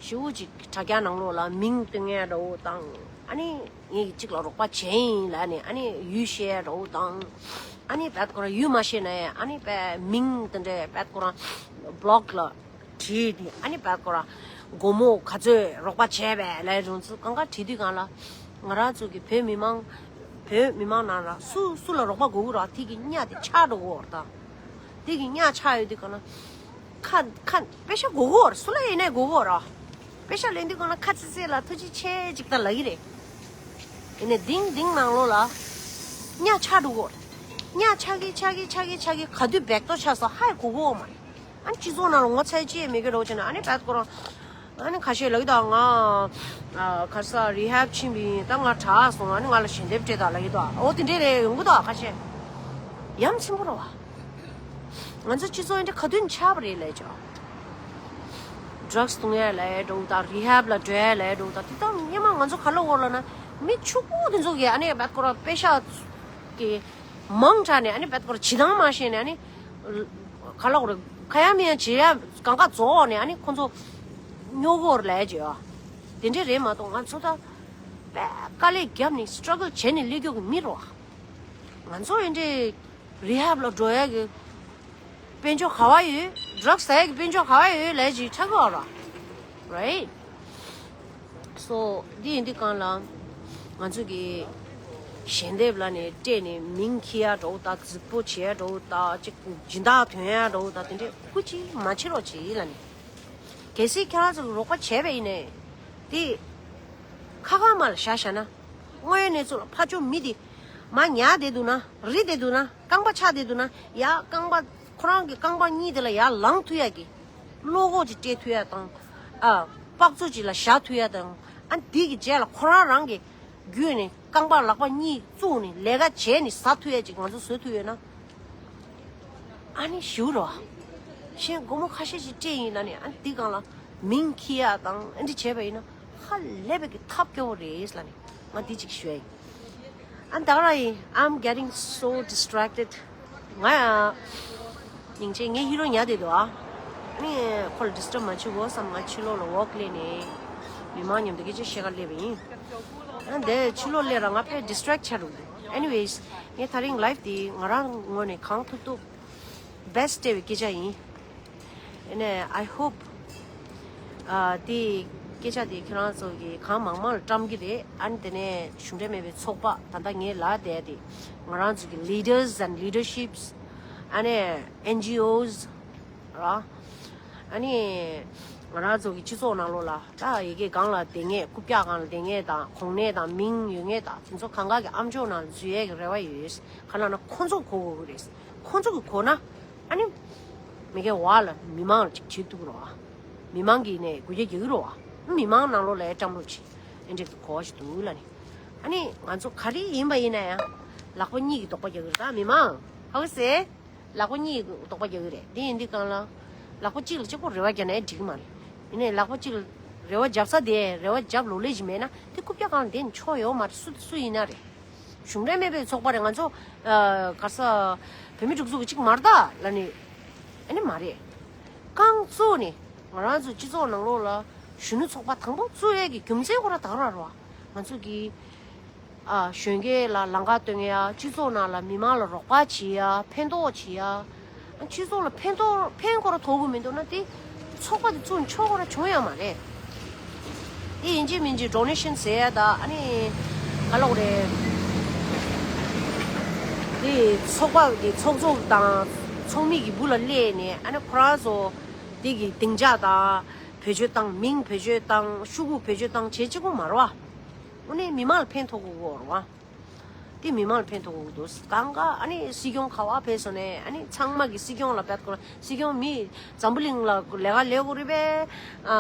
ཞེ་པོ་ཅིག་དྲ་རྒྱ་ནང་ལོགས་ལ་མིང་སྟོན་ཡ་འདྲ་བོ་དང་། ཨ་ནི་ངས་གཅིག་ལ་རོགས་པ་བྱས་ཡིན་ལབ་ནས་ཨ་ནི་ཡུལ་བཤད་ཡ་འདྲ་བོ་དང་། ཨ་ནི་བད་ཁོ་རང་ཡུལ་མ་ཤེས་ན་ཡང་ཨ་ནི་བད་མིང་དེ་འདྲ་བད་ཁོ་རང་བི་ལོག་ལ་བྲིས་ཏེ། ཨ་ནི་བད་ཁོ་རང་སྒོར་མོ་ག་ཚོད་རོགས་པ་བྱས་པས་ལབ་རུང་ཚུལ་གང་ག་བྲིས་དུས་སྒང་ལ། ང་རང་ཚོ་གི་བོད་མི་མང་། བོད་མི་མང་ནང་ལ་སུ་སུ་ལ་རོགས་པ་དགོས་ཀྱི་རེད། དེ་གི་གཉའ་དེ་ཆག་འགྲོ་གི་ཡོད་རེད་ད། དེ་གི་གཉའ་ཆག་ཡོད་དུས་སྒང་ལ། ཁ་ཁ་པེ་ཤ་དགོས་ཀྱི་ཡོད་རེད། སུ་ལ་ཡིན་ནའི་དགོས་ཀྱི་ཡོད་རེད། པེ་ཤ་ལེན་དུས་སྒང་ལ་ཁ་ཙི་ཙི་ལ་ཐུགས་རྗེ་ཆེ་ཅིག་ད་ལབ་ཀྱི་རེད། ཡིན་ནའི་དིང་དིང་ནང་ལོགས་ལ་གཉའ་ཆག་འགྲོ་གི་ཡོད་རེད། གཉའ་ཆག་གི་ཆག་གི་ཆག་གི་ཆག་གི་ག་དུས་བེག་ཏོ་ཆགས་སོང་ཧ་ཡ་གོ་གི་ཡོད་མ་རེད། ཨ་ནི་སྤྱི་ཚོགས་ནང་ལ་ངོ་ཚ་ཅི་ཡང་མེད་ཀྱི་རོགས་བྱས་ན། ཨ་ནི་བད་ཁོ་རང་། ཨ་ནི་ཁ་ཤས་ལབ་ཀྱི་འདུག་ང་། ཨ། ག་རེ་ཟེར། རི་ཧེབ་ཕྱིན་པ་ཡིན། ད་ང་དྲག་སོང་། ཨ་ནི་ང་ལ་ཞལ་འདེབས་སྤྲད་དང་ལབ་ཀྱི་འདུག་འོ་དེ་འདྲས་རེད་ཡོང་གི་འདུག་ཁ་ཤས། ཡ་མཚན་པོ་རེད་བ། ང་ཚོ་སྤྱི་ཚོགས་འདི་ག་དུས་ཆགས་པ་རེད་ལབ་ཅོག་ཌྲག་སི་བཏུང་ཡ་ལབ་འདྲ་བོ་དང་། རི་ཧེབ་ལ་འགྲོ་ཡ་ལབ་འདྲ་བོ་དང་། དེ་དག་སྔོན་མ་ང་ཚོ་ག་ལ་འོར་ལ་ན་མི་ཕྱུག་པོ་དེ་ཚོ་གིས་ཨ་ནི་བད་ཁོ་རང་པེ་ཤ་གི་མང་དྲགས་ནས། ཨ་ནི་བད་ཁོ་རང་བྱེད་སྟངས་མ་ཤེས་ནས། ཨ་ནི་ག་ལ་འོར་ཁ་ཡ་མི་ཡ་བྱེད་ཡ་གང་ག་རྫོགས་ནས། ཨ་ནི་ཁོ་ཚོ་སྨྱོ་གི་ཡོད་རེད་ལབ་ཅོག་དེ་འདྲས་རེད་མ་གཏོགས། ང་ཚོ་ད་དཀའ་ལས་བརྒྱབ་ནས་སི་ཊྲག་གལ་བྱས་ནས་སླེབས་རྒྱུ་གི་མི་རེད་བ། ང་ཚོ་འདི་འདྲས་རི་ཧེབ་ལ་འགྲོ་ཡ་གི་དཔལ་འབྱོར་ག་བ་ཡོད། ཌྲག་སི་ཟ་ཡ་གི་དཔལ་འབྱོར་ག་བ་ཡོད་ལབ་ཅིག་ཆགས་ཀྱི་ཡོད་རེད། རའིཊ། སོ། འདི་ཡིན་དུས་སྒང་ལ་ང་ཚོ་གི་ཞལ་འདེབས་ལབ་ནས་སྤྲད་ནས་མིང་འཁྱེར་ཡ་འདྲ་བོ་དང་། རྫིག་པོ་བྱེད་ཡ་འདྲ་བོ་དང་། ཅིག་སྦྱིན་བདག་ཐོན་ཡ་འདྲ་བོ་དང་། དེ་འདྲས་སྐུ་མཁྱེན་མ་བྱེད་རོགས་བྱེད་ལབ་ནས། གལ་སྲིད་ཁྱེད་རང་ཚོ་གི་རོགས་པ་བྱས་པ་ཡིན་ནའི་དེ་ཁ་ཁ་མ་ལ་བཞག་བཞག་ན། དངོས་ཡོད་གནས་ཚུལ་ལ་ཕར་ཕྱོགས་མི་དེ་མར་ཉལ་བསྡད་འདུག་ན། རིལ་བསྡད་འདུག་ན། རྐང་པ་ཆག་བསྡད་འདུག་ན། ཡ་རྐང་པ་ཁོ་རང་གི་རྐང་པ་གཉིས་དེ་ལ་ཡར་ལངས་ཐུབ་ཡ་གི་བློ་ཁོག་ཅིག་སྤྲད་ཐུབ་ཡ་དང་། ཨ། དཔག་ཚོད་ཅིག་ལ་བཞག་ཐུབ་ཡ་དང་། ཨ། འདི་གི་རྗེས་ལ་ཁོ་རང་རང་གི་བརྒྱུད་ནས་རྐང་པ་ལག་པ་གཉིས་བཙུགས་ནས་ལས་ཀ་བྱས་ནས་ཟ་ཐུབ་ཡ་ཅིག་ང་ཚོ་བཟོ་ཐུབ་ཡོད་ན། ཨ་ནི་ཞུ་རོགས། གཞན་སྒོར་མོ་ཁ་ཤས་ཤིག་སྤྲད་ཡིན་ལབ་ནས། ཨ་ནི་འདི་སྒང་ལ་མིང་འཁྱེར་ཡ་དང་། ཨ་འདི་བྱས་པ་ཡིན་ན་ཧ་ལས་པའི་གི་ཐབས་སྐྱོ་བོ་རེད་ལབ་ནས་ང་འདི་གཅིག་ཞུ་ཡ་ཡིན། ཨ་ནི་ད་ག་རང་ཡིན། I'm getting so distracted. ང་ཡང་སྙིང་རྗེ། ངའི་ཧི་རོ་ཉལ་བསྡད་འདུག་ཨ་ནི་ཁོ་ལ་ཌིསི་ཊརབ་མ་བྱེད་དགོས་བསམ། ང་ཕྱི་ལོགས་ལ་ཝོག་ལས་ནས་མི་མང་མཉམ་དུ་སྐད་ཆ་བཤད་ག་སླེབས་པ་ཡིན། ཨ་འདི་ཕྱི་ལོགས་སླེབས་ར་ང་དཔེ་ཌིསི་ཊྲེག་ཆགས་འགྲོ་གི་འདུག Anyways, ངས་ད་རིང་ལའིབ་འདི་ང་རང་ངོས་ནས་གང་ཐུབ་ཐུབ་བེ་སི་ཊི་སྤྲད་པའི་སྐད་ཆ་ཡིན། ཨ་ནི་I hope ཨ་དེ་སྐད་ཆ་དེ་ཁྱེད་རང་ཚོ་གིས་གང་མང་མང་ལ་བཀྲམ་གྱི་རེད། ཨ་ནི་དེ་ནས་གཞུང་འབྲེལ་མེད་པའི་ཚོགས་པ། ད་ལྟ་ངས་ལབ་བསྡད་དེ་ང་རང་ཚོ་གི་ལི་ཌར་སི་ཨེན་ཌི་ལི་ཌར་ཤིབ་སི། ཨ་ནི་ཨེན་ཇི་ཨོ་སི་ར། ཨ་ནི་ ང་རང་ཚོ་གི་སྤྱི་ཚོགས་ནང་ལོགས་ལ་ད་ཡི་གེ་སྒང་ལ་བསྡད་མཁན། རྐུབ་བཀྱག་སྒང་ལ་བསྡད་མཁན་དང་གོང་ནས་དང་མིང་ཡོད་མཁན་དང་དེ་ཚོ་གང་ག་གི་ཨམ་ཅོག་ནང་འཛུལ་ཡས་ཀྱི་རེ་བ་ཡོད། ག་ལ་ན་ཁོ་ཚོ་གོ་དགོས་ཀྱི་རེད། ཁོ་ཚོ་གི་གོ་ན་ཨ་ནི་མི་གའི་བ་ལ་མི་མང་ལ་ཅིག་བྱེད་ཐུབ་ཀྱི་རེད་བ། མི་མང་གི་ནས་དགོས་རྒྱ་རྒྱག་གི་རེད་བ། མི་མང་ནང་ལོགས་ལ་ཨེ་བཀྲམ་རོགས་བྱེད། ཨེ་འདྲས་གོ་བ་ཞིག་འདུག་ལ་ནི། ཨ་ནི་ང་ཚོ་ག་རེ་ཡིན་པ་ཡིན་ན་ཡང་ལག་པ་གཉིས་ཀྱི་རྡོག་པ་རྒྱག་གི་རེད། ད་མི་མང་ཧ་གོ་སེ། ལག་པ་གཉིས་རྡོག་པ་རྒྱག་གི་རེད། དེ་ཡིན་དུས་གང་ལ་ལག་པ་གཅིག་ལ་གཅིག་པོ་རེ་བ་རྒྱག་ན་ཡང་འགྲིག་གི་མ་རེད། ཡིན་ནའི་ལག་པ་གཅིག་ལ་རེ་བ་རྒྱབ་ས་དེ་རེ་བ་རྒྱབ་ལོ་ལེ་ཞིག་མེད་ན་དེ་རྐུབ་བཀྱག་སྒང་ལ་བསྡད་ནས་ཆོག་ཡོད་མ་རེད། སུ་དང་སུ་ཡིན་ན་རེད། གཞུང་འབྲེལ་མེད་པའི་ཚོགས་པ་རེད། ང་ཚོ་ཨ་ག་ས་བོད་མི་སྒྲིག་འཛུགས་ཀྱི་གཅིག་མ་རེད་ད་ལ་ནི། ཨ་ནི་མ་རེད། རྐང་བཙུགས་ནས་ང་རང་ཚོ་སྤྱི་ཚོགས་ནང་ལོགས་ལ་གཞོན་ནུ་ཚོགས་པ་དང་པོ་བཙུགས་ཡས་ཀྱི་རྒྱུ་མཚན་ཁོ་ར་ད་ག་རང་རེད་བ། ང་ཚོ་གི་ཨ་གཞོན་སྐྱེས་ལ་ལམ་ཁ་སྟོན་ཡ། སྤྱི་ཚོགས་ནང་ལ་མི་མང་ལ་རོགས་པ་བྱེད་ཡ། ཕན་ཐོགས་བྱེད་ཡ། སྤྱི་ཚོགས་ལ་ཕན་ཐོགས་ཕན་ཁོ་ར་ཐོགས་ཀྱི་མི་འདུག་ན་དེ་ཚོགས་པ་དེ་བཙུགས་ཆོག་ཁོ་ར་བྱུང་ཡ་མ་རེད། དེ་ཡིན་གཅིག་མིན་གཅིག་ཌོ་ནེ་ཤན་ཟེར་ཡ་ད་ཨ་ནི་ག་ལོག་རེད། དེ་ཚོགས་པ་དེ་ཚོགས་གཙོ་དང་ཚོགས་མི་གི་སྦུག་ལ་སླེབས་ནས་ཨ་ནི་ཁོ་རང་ཚོ་དེ་གི་སྡིངས་ཆ་དང་བེད་སྤྱོད་བཏང་། མིང་བེད་སྤྱོད་བཏང་། ཤོག་གུ་བེད་སྤྱོད་བཏང་བྱེད་གཅིག་པོ་མ་རེད་བ། དངོས་གནས་མི་མང་ལ་ཕན་ཐོགས་དགོས་ཀྱི་ཡོད་རེད་བ། དེ་མི་མང་ལ་ཕན་ཐོགས་དགོས་ཀྱི་འདུག་གང་ག་ཨ་ནི་སྲིད་སྐྱོང་ག་བ་ཕེབས་སོང་ནས་ཨ་ནི་ཚང་མ་གི་སྲིད་སྐྱོང་ལ་བེད་སྐོར། སྲིད་སྐྱོང་མི་འཛམ་བུ་གླིང་ལ་ལས་ཀ་ལས་དགོས་རེད་པས། ཨ་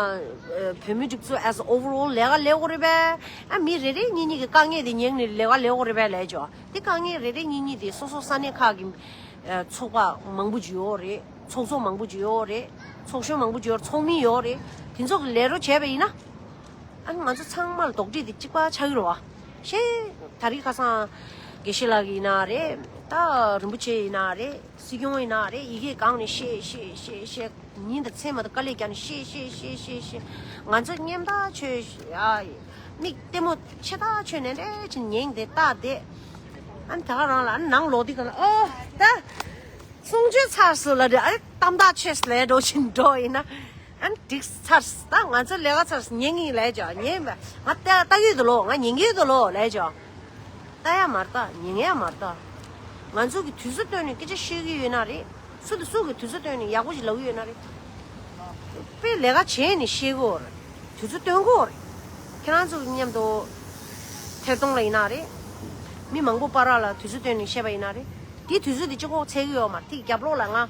བོད་མི་སྒྲིག་འཛུགས་as a overall ལས་ཀ་ལས་དགོས་རེད་པས། ཨ་མི་རེ་རེ་གཉིས་གཉིས་ཀྱི་དཀའ་ངལ་དེ་ཉན་ནས་ལས་ཀ་ལས་དགོས་རེད་པས་ལས་ཆོག་དེ་དཀའ་ངལ་རེ་རེ་གཉིས་གཉིས་དེ་སོ་སོ་ས་གནས་ཁག་གི་ཚོགས་པ་མང་པོ་ཅིག་ཡོད་རེད། ཚོགས་གཙོ་མང་པོ་ཅིག་ཡོད་རེད། ཚོགས་གཞོན་མང་པོ་ཅིག་ཡོད་རེད། ཚོགས་མི་ཡོད་རེད། དེ་ཚོ་གི་ལས་རོགས་བྱས་པ་ཡིན་ན། ཨ་ནི་ང་ཚོ་ཚང་མ་ལ་རྡོག་ཁྲེས་དེ་གཅིག་པ་ཆགས་ཀྱི་རེད་བ། ཤེས། ད་རེས་ཁ་སང་དགེ་བཤེས་ལགས་ཡིན་ན་རེད། ད་རིན་པོ་ཆེ་ཡིན་ན་རེད། སྲིད་སྐྱོང་ཡིན་ན་རེད། ཡི་གེ་སྒང་ནས་བཤད་བཤད་བཤད་བཤད། ཉིན་དང་མཚན་མ་དང་དཀའ་ལས་བརྒྱབ་ནས་བཤད་བཤད་བཤད་བཤད་བཤད། ང་ཚོ་མཉམ་ཐག་ཆོད། ཨ་མིག་ལྟད་མོ་ཆེ་ཐག་ཆོད་ནས་འདྲ་བྱས་ཉན་བསྡད་ལྟ་བསྡད། ཨ་ནི་ད་ག་རང་ལ་ཨ་ནི་ནང་ལོག་དུས་ག་ལ་ཨོ་ད། གསུང་ཆོས་ཚར་སོང་ལབ་དུས་ཨ་ནི་གཏམ་ཐག་ཆོད་ལས་འགྲོ་བཞིན་འགྲོ་ཡིན་ན། ཨ་ནི་འགྲིག་ཚར་སོང་། ད་ང་ཚོ་ལས་ཀ་ཚར་སོང་། ཉན་གྱི་ཡིན་ལབ་ཅོག་ཉན་པ་ང་ལྟ་ལྟ་གི་ཡོད་དོ་ལོ། ང་ཉན་གྱི་ཡོད་དོ་ལོ་ལབ་ཅོག་ལྟ་ཡ་མ་ལྟ་ཉན་ཡ་མ་ལྟ། ང་ཚོ་གི་དུས་ཚོད་བཏོན་ནས་སྐད་ཆ་བཤད་ཀྱི་ཡོད་ན་རེད། སུ་དང་སུ་གི་དུས་ཚོད་བཏོན་ནས་ཡག་པོ་ཞིག་ལབ་ཀྱི་ཡོད་ན་རེད། དཔེ་ལས་ཀ་བྱས་ནས་བཤད་དགོས་རེད། དུས་ཚོད་བཏོན་དགོས་རེད། ཁྱེད་རང་ཚོ་མཉམ་དུ་ཐད་གཏོང་ལ་ཡིན་ན་རེད། མི་མང་པོ་བར་ལ་དུས་ཚོད་བཏོན་ནས་བཤད་པ་ཡིན་ན་རེད། དེའི་དུས་ཚོད་དེ་གཅིག་པོ་ཚད་ཀྱི་ཡོད་མ་རེད། དེའི་རྒྱབ་ལོགས་ལ་ང་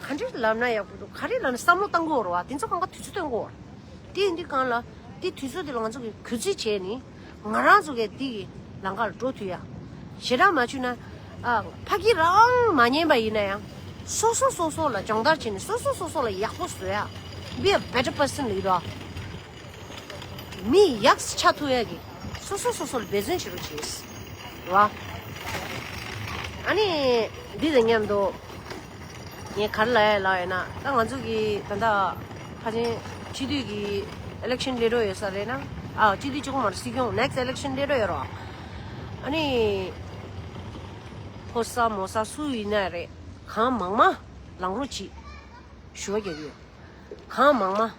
ག་འདྲ་ལབ་ན་ཡག་པོ་འདུག་ག་རེ་ལབ་ན་བསམ་བློ་བཏང་དགོས་རེད་བ། དེ་ཚོ་གང་ག་དུས་ཚོད་བཏོན་དགོས་རེད། དེ་ཡིན་དུས་གང་ལ་དེ་དུས་ཚོད་དེ་ལ་ང་ཚོ་གི་གུས་བརྩི་བྱས་ནས་ང་རང་ཚོ་གི་དེ་གི་ལམ་ཁ་ལ་འགྲོ་ཐུབ་ཡ། ཞེ་དྲག་མ་བྱུང་ན། ཨ་ཕ་གི་རང་མ་ཉན་པ་ཡིན་ན་ཡང་། སོ་སོ་སོ་སོ་ལ་སྦྱོང་བརྡར་བྱས་ནས་སོ་སོ་སོ་སོ་ལ་ཡག་པོ་བཟོ་ཡ། Be a better person ལབ་ཀྱི་འདུག་མི་ཡག་ཆགས་ཐུབ་ཡ་གི་སོ་སོ་སོ་སོ་ལ་འབད་བརྩོན་བྱེད་རོགས་བྱེད། རེད་བ། ཨ་ནི་འདི་དང་མཉམ་དུ་ངས་ག་རེ་ལབ་ཡ་ལབ་ཡོད་ན། ད་ང་ཚོ་གི་ད་ལྟ་ཕལ་ཆེར་སྤྱི་འཐུས་ཀྱི་election སླེབས་འགྲོ་ཡོད་ས་རེད་ན། ཨ་སྤྱི་འཐུས་གཅིག་པོ་མ་རེད། སྲིད་སྐྱོང་next election སླེབས་འགྲོ་ཡོད་རེད་བ། ཨ་ནི་ཕོ་གསར་མོ་གསར་སུ་ཡིན་ན་རེད། གང་མང་མང་ལངས་རོགས་གྱིས་ཞུ་བ་རྒྱག་གི་ཡོད། གང་མང་མང་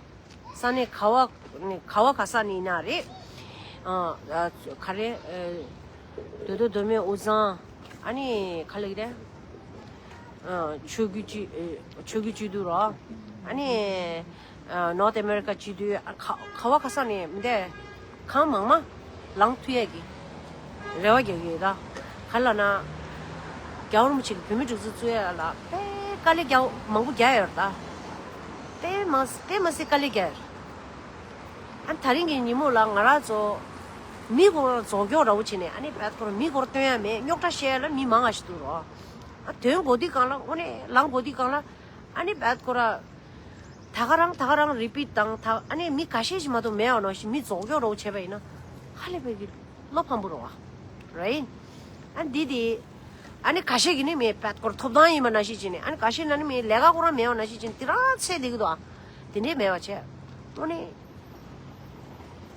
ས་གནས་ག་བ་ག་བ་ག་ས་ནས་ཡིན་ན་རེད། ཨ་ག་རེ་ཨ་མདོ་སྟོད་མདོ་སྨད་དབུས་གཙང་། ཨ་ནི་ག་ལབ་ཀྱི་རེད། ཨ་ཆོས་བརྒྱུད་སྤྱི་ཨ་ཆོས་བརྒྱུད་སྤྱི་འཐུས་རོ། ཨ་ནི་ཨ་North America སྤྱི་འཐུས། ཨ་ག་ག་བ་ག་ས་ནས་མི་འདས་གང་མང་མང་ལངས་ཐུབ་ཡས་ཀྱི་རེ་བ་རྒྱག་གི་ཡོད་ད། ག་ལབ་ན། རྒྱལ་བ་རིན་པོ་ཆེ་གིས་བོད་མིའི་སྒྲིག་འཛུགས་བཙུགས་ཡ་ལ་དཔེ་དཀའ་ལས་རྒྱག་མང་པོ་རྒྱག་ཡོད་རེད་ད། དཔེ་མ་དཔེ་མ་སྲིད་དཀའ་ལས་རྒྱག་ཡོད་རེད། ཨ་ད་རིང་གི་ཉིན་མོ་ལ་ང་རང་ཚོ་མི་སྐོར་རྫོགས་སྐྱོར་འདྲ་བོ་བྱས་ནས། ཨ་ནི་བད་སྐོར་མི་སྐོར་སྟོན་ཡ་མེད། རྙོག་དྲ་བཤད་ཡ་ལ་མི་མང་ང་ཞིག་འདུག་རོ། ཨ་དོན་གོ་དུས་སྒང་ལ་དངོས་གནས་ལངས་གོ་དུས་སྒང་ལ། ཨ་ནི་བད་སྐོར་ད་ག་རང་ད་ག་རང་རི་པིཊ་དང་། ད་ཨ་ནི་མི་ཁ་ཤས་ཤིག་མ་གཏོགས་མེད་པ་ནང་བཞིན་མི་རྫོགས་སྐྱོར་འདྲ་བོ་བྱས་པ་ཡིན་ན་ཧ་ལས་པའི་གི་བློ་ཕམ་པོ་རེད་བ། རེད། ཨ་འདི་དེ། ཨ་ནི་ཁ་ཤས་ཀྱིས་ནི་མི་བད་སྐོར་ཐོབ་ཐང་ཡིན་པ་ནང་བཞིན་བྱས་ནས། ཨ་ནི་ཁ་ཤས་ན་ནི་མི་ལས་ཀ་ཁོ་རང་མེད་པ་ནང་བཞིན་བྱས་ནས་དེ་རང་ཚད་བསྡད་ཀྱི་འདུག་ཨ། དེ་འདྲས་མེད་པ་བྱས། དངོས་གནས་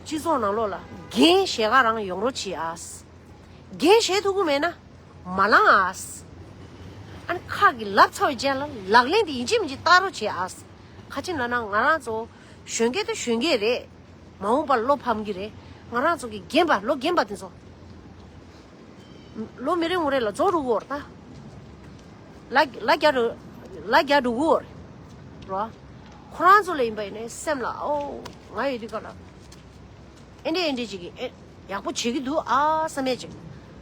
སྤྱི་ཚོགས་ནང་ལོགས་ལ་འགན་བཞེས་ག་རང་ཡོང་རོགས་བྱེད་ཨ། འགན་བཞེས་ཐུབ་ཀྱི་མེད་ན་མ་ལངས་ཨ། ཨ་ནི་ཁ་གི་ལབ་ཚར་བའི་རྗེས་ལ་ལག་ལེན་དེ་ཡིན་གཅིག་མིན་གཅིག་བསྟར་རོགས་བྱེད་ཨ། ག་ཅི་ལབ་ན་ང་རང་ཚོ་གཞོན་སྐྱེས་དང་གཞོན་སྐྱེས་རེད། མ་འོངས་པར་བློ་ཕམ་གྱི་རེད། ང་རང་ཚོ་གི་རྒན་པ་ལོ་རྒན་པ་དེ་ཚོ་ལོ་མི་རེ་ངོ་རེ་ལ་རྫོགས་འགྲོ་གི་ཡོད་རེད་ད། ལ་ལ་རྒྱ་འགྲོ་ལ་རྒྱ་འགྲོ་གི་ཡོད་རེད་རོ། ཁོ་རང་ཚོ་ལ་ཡིན་པ་ཡིན་ན་སེམས་ལ་ཨོ་ང་ཡོད་དུས་ག་ལ་ཨེ་འདྲས་ཨེ་འདྲས་ཅིག་གིས་ཨེ་ཡག་པོ་བྱེད་ཀྱི་འདུག་ཨ་བསམ་ཡས་ཅིག་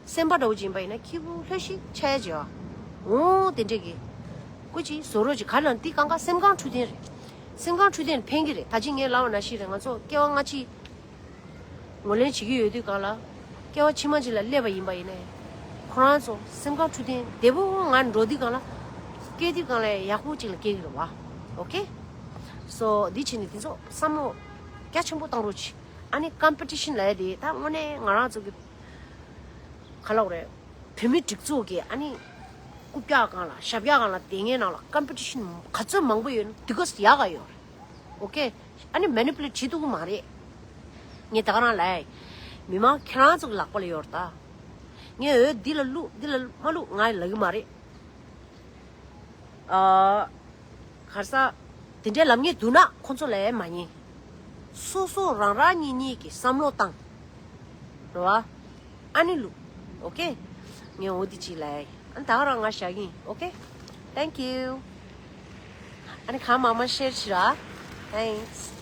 སེམས་པ་འདྲ་བོ་ཅིག་ཡིན་པ་ཡིན་ན་ཁྱི་བུ་ལྷོད་ཤིག་ཆ་ཡ་ཅིག་ཨ། འོ་དེ་འདྲས་ཀྱི་སྐུ་ཅིག་བཟོ་རོགས་ཅིག་ག་ལ་འདི་གང་ག་སེམས་ཁམས་འཕྲོད་བསྟེན་རེད། སེམས་ཁམས་འཕྲོད་བསྟེན་ཕན་གྱི་རེད། ད་ཅི་ངས་ལབ་པ་ནང་བཞིན་རེད། ང་ཚོ་སྐྱེ་བ་སྔ་ཕྱི་ངོས་ལེན་བྱེད་ཀྱི་ཡོད་དུས་གང་ལ་སྐྱེ་བ་ཕྱི་མ་ཅིག་ལ་སླེབས་པ་ཡིན་པ་ཡིན་ནའི་ཁོ་རང་ཚོ་སེམས་ཁམས་འཕྲོད་བསྟེན་བདེ་པོ་ངང་འགྲོ་དུས་གང་ལ་སྐྱེ་དུས་གང་ལ་ཡག་པོ་ཅིག་ལ་སྐྱེ་གི་རེད་བ། ཨོ་ཁེ། སོ་འདི་བྱས་ནས་དེ་ཚོ་བསམ་བློ་རྒྱ་ཆེན་པོ་བཏང་རོགས་གྱིས། ཨ་ནི་ཀམ་པི་ཊི་ཤན་ལབ་ཡ་དེ་ད་དངོས་གནས་ང་རང་ཚོ་གི་ག་ལབ་རེད། བོད་མི་སྒྲིག་འཛུགས་ཀྱི་ཨ་ནི་རྐུབ་བཀྱག་སྒང་ལ་ཞབས་བཀྱག་སྒང་ལ་བསྡད་མཁན་ནང་ལ་ཀམ་པི་ཊི་ཤན་ག་ཚོད་མང་པོ་ཡོད་ན་དེ་ག་ཚོད་ཡག་ག་ཡོད་རེད། ཨོ་ཁེ། ཨ་ནི་མེ་ནི་པུ་ལེ་ཊི་བྱེད་ཐུབ་ཀྱི་མ་རེད། ངས་ད་ག་རང་ལབ་ཡ། མི་མང་ཁྱེད་རང་ཚོ་གི་ལག་པ་ལ་ཡོད་རེད་ད། ངས་འོ་འདི་ལ་བླུག་འདི་ལ་མ་བླུག་ང་ལབ་ཀྱི་མ་རེད། ཨ། ག་རེ་ཟེར། དེ་འདྲའི་ལབ་མཁན་འདུག་ན་ཁོང་ཚོ་ལ་མ་ཉན། སོ་སོ་རང་རང་ཉིད་ཉིད་ཀྱིས་བསམ་བློ་བཏང་། རེད་བ། ཨ་ནི་བླུག་ཨོ་ཁེ། ངས་འོ་འདི་ཅིག་ལབ་ཡ། ཨ་ནི་ད་ག་རང་ང་བཞག་གི་ཡིན། ཨོ་ཁེ། Thank you. ཨ་ནི་གང་མང་མང་ཤེར་བྱེད་ར། Thanks.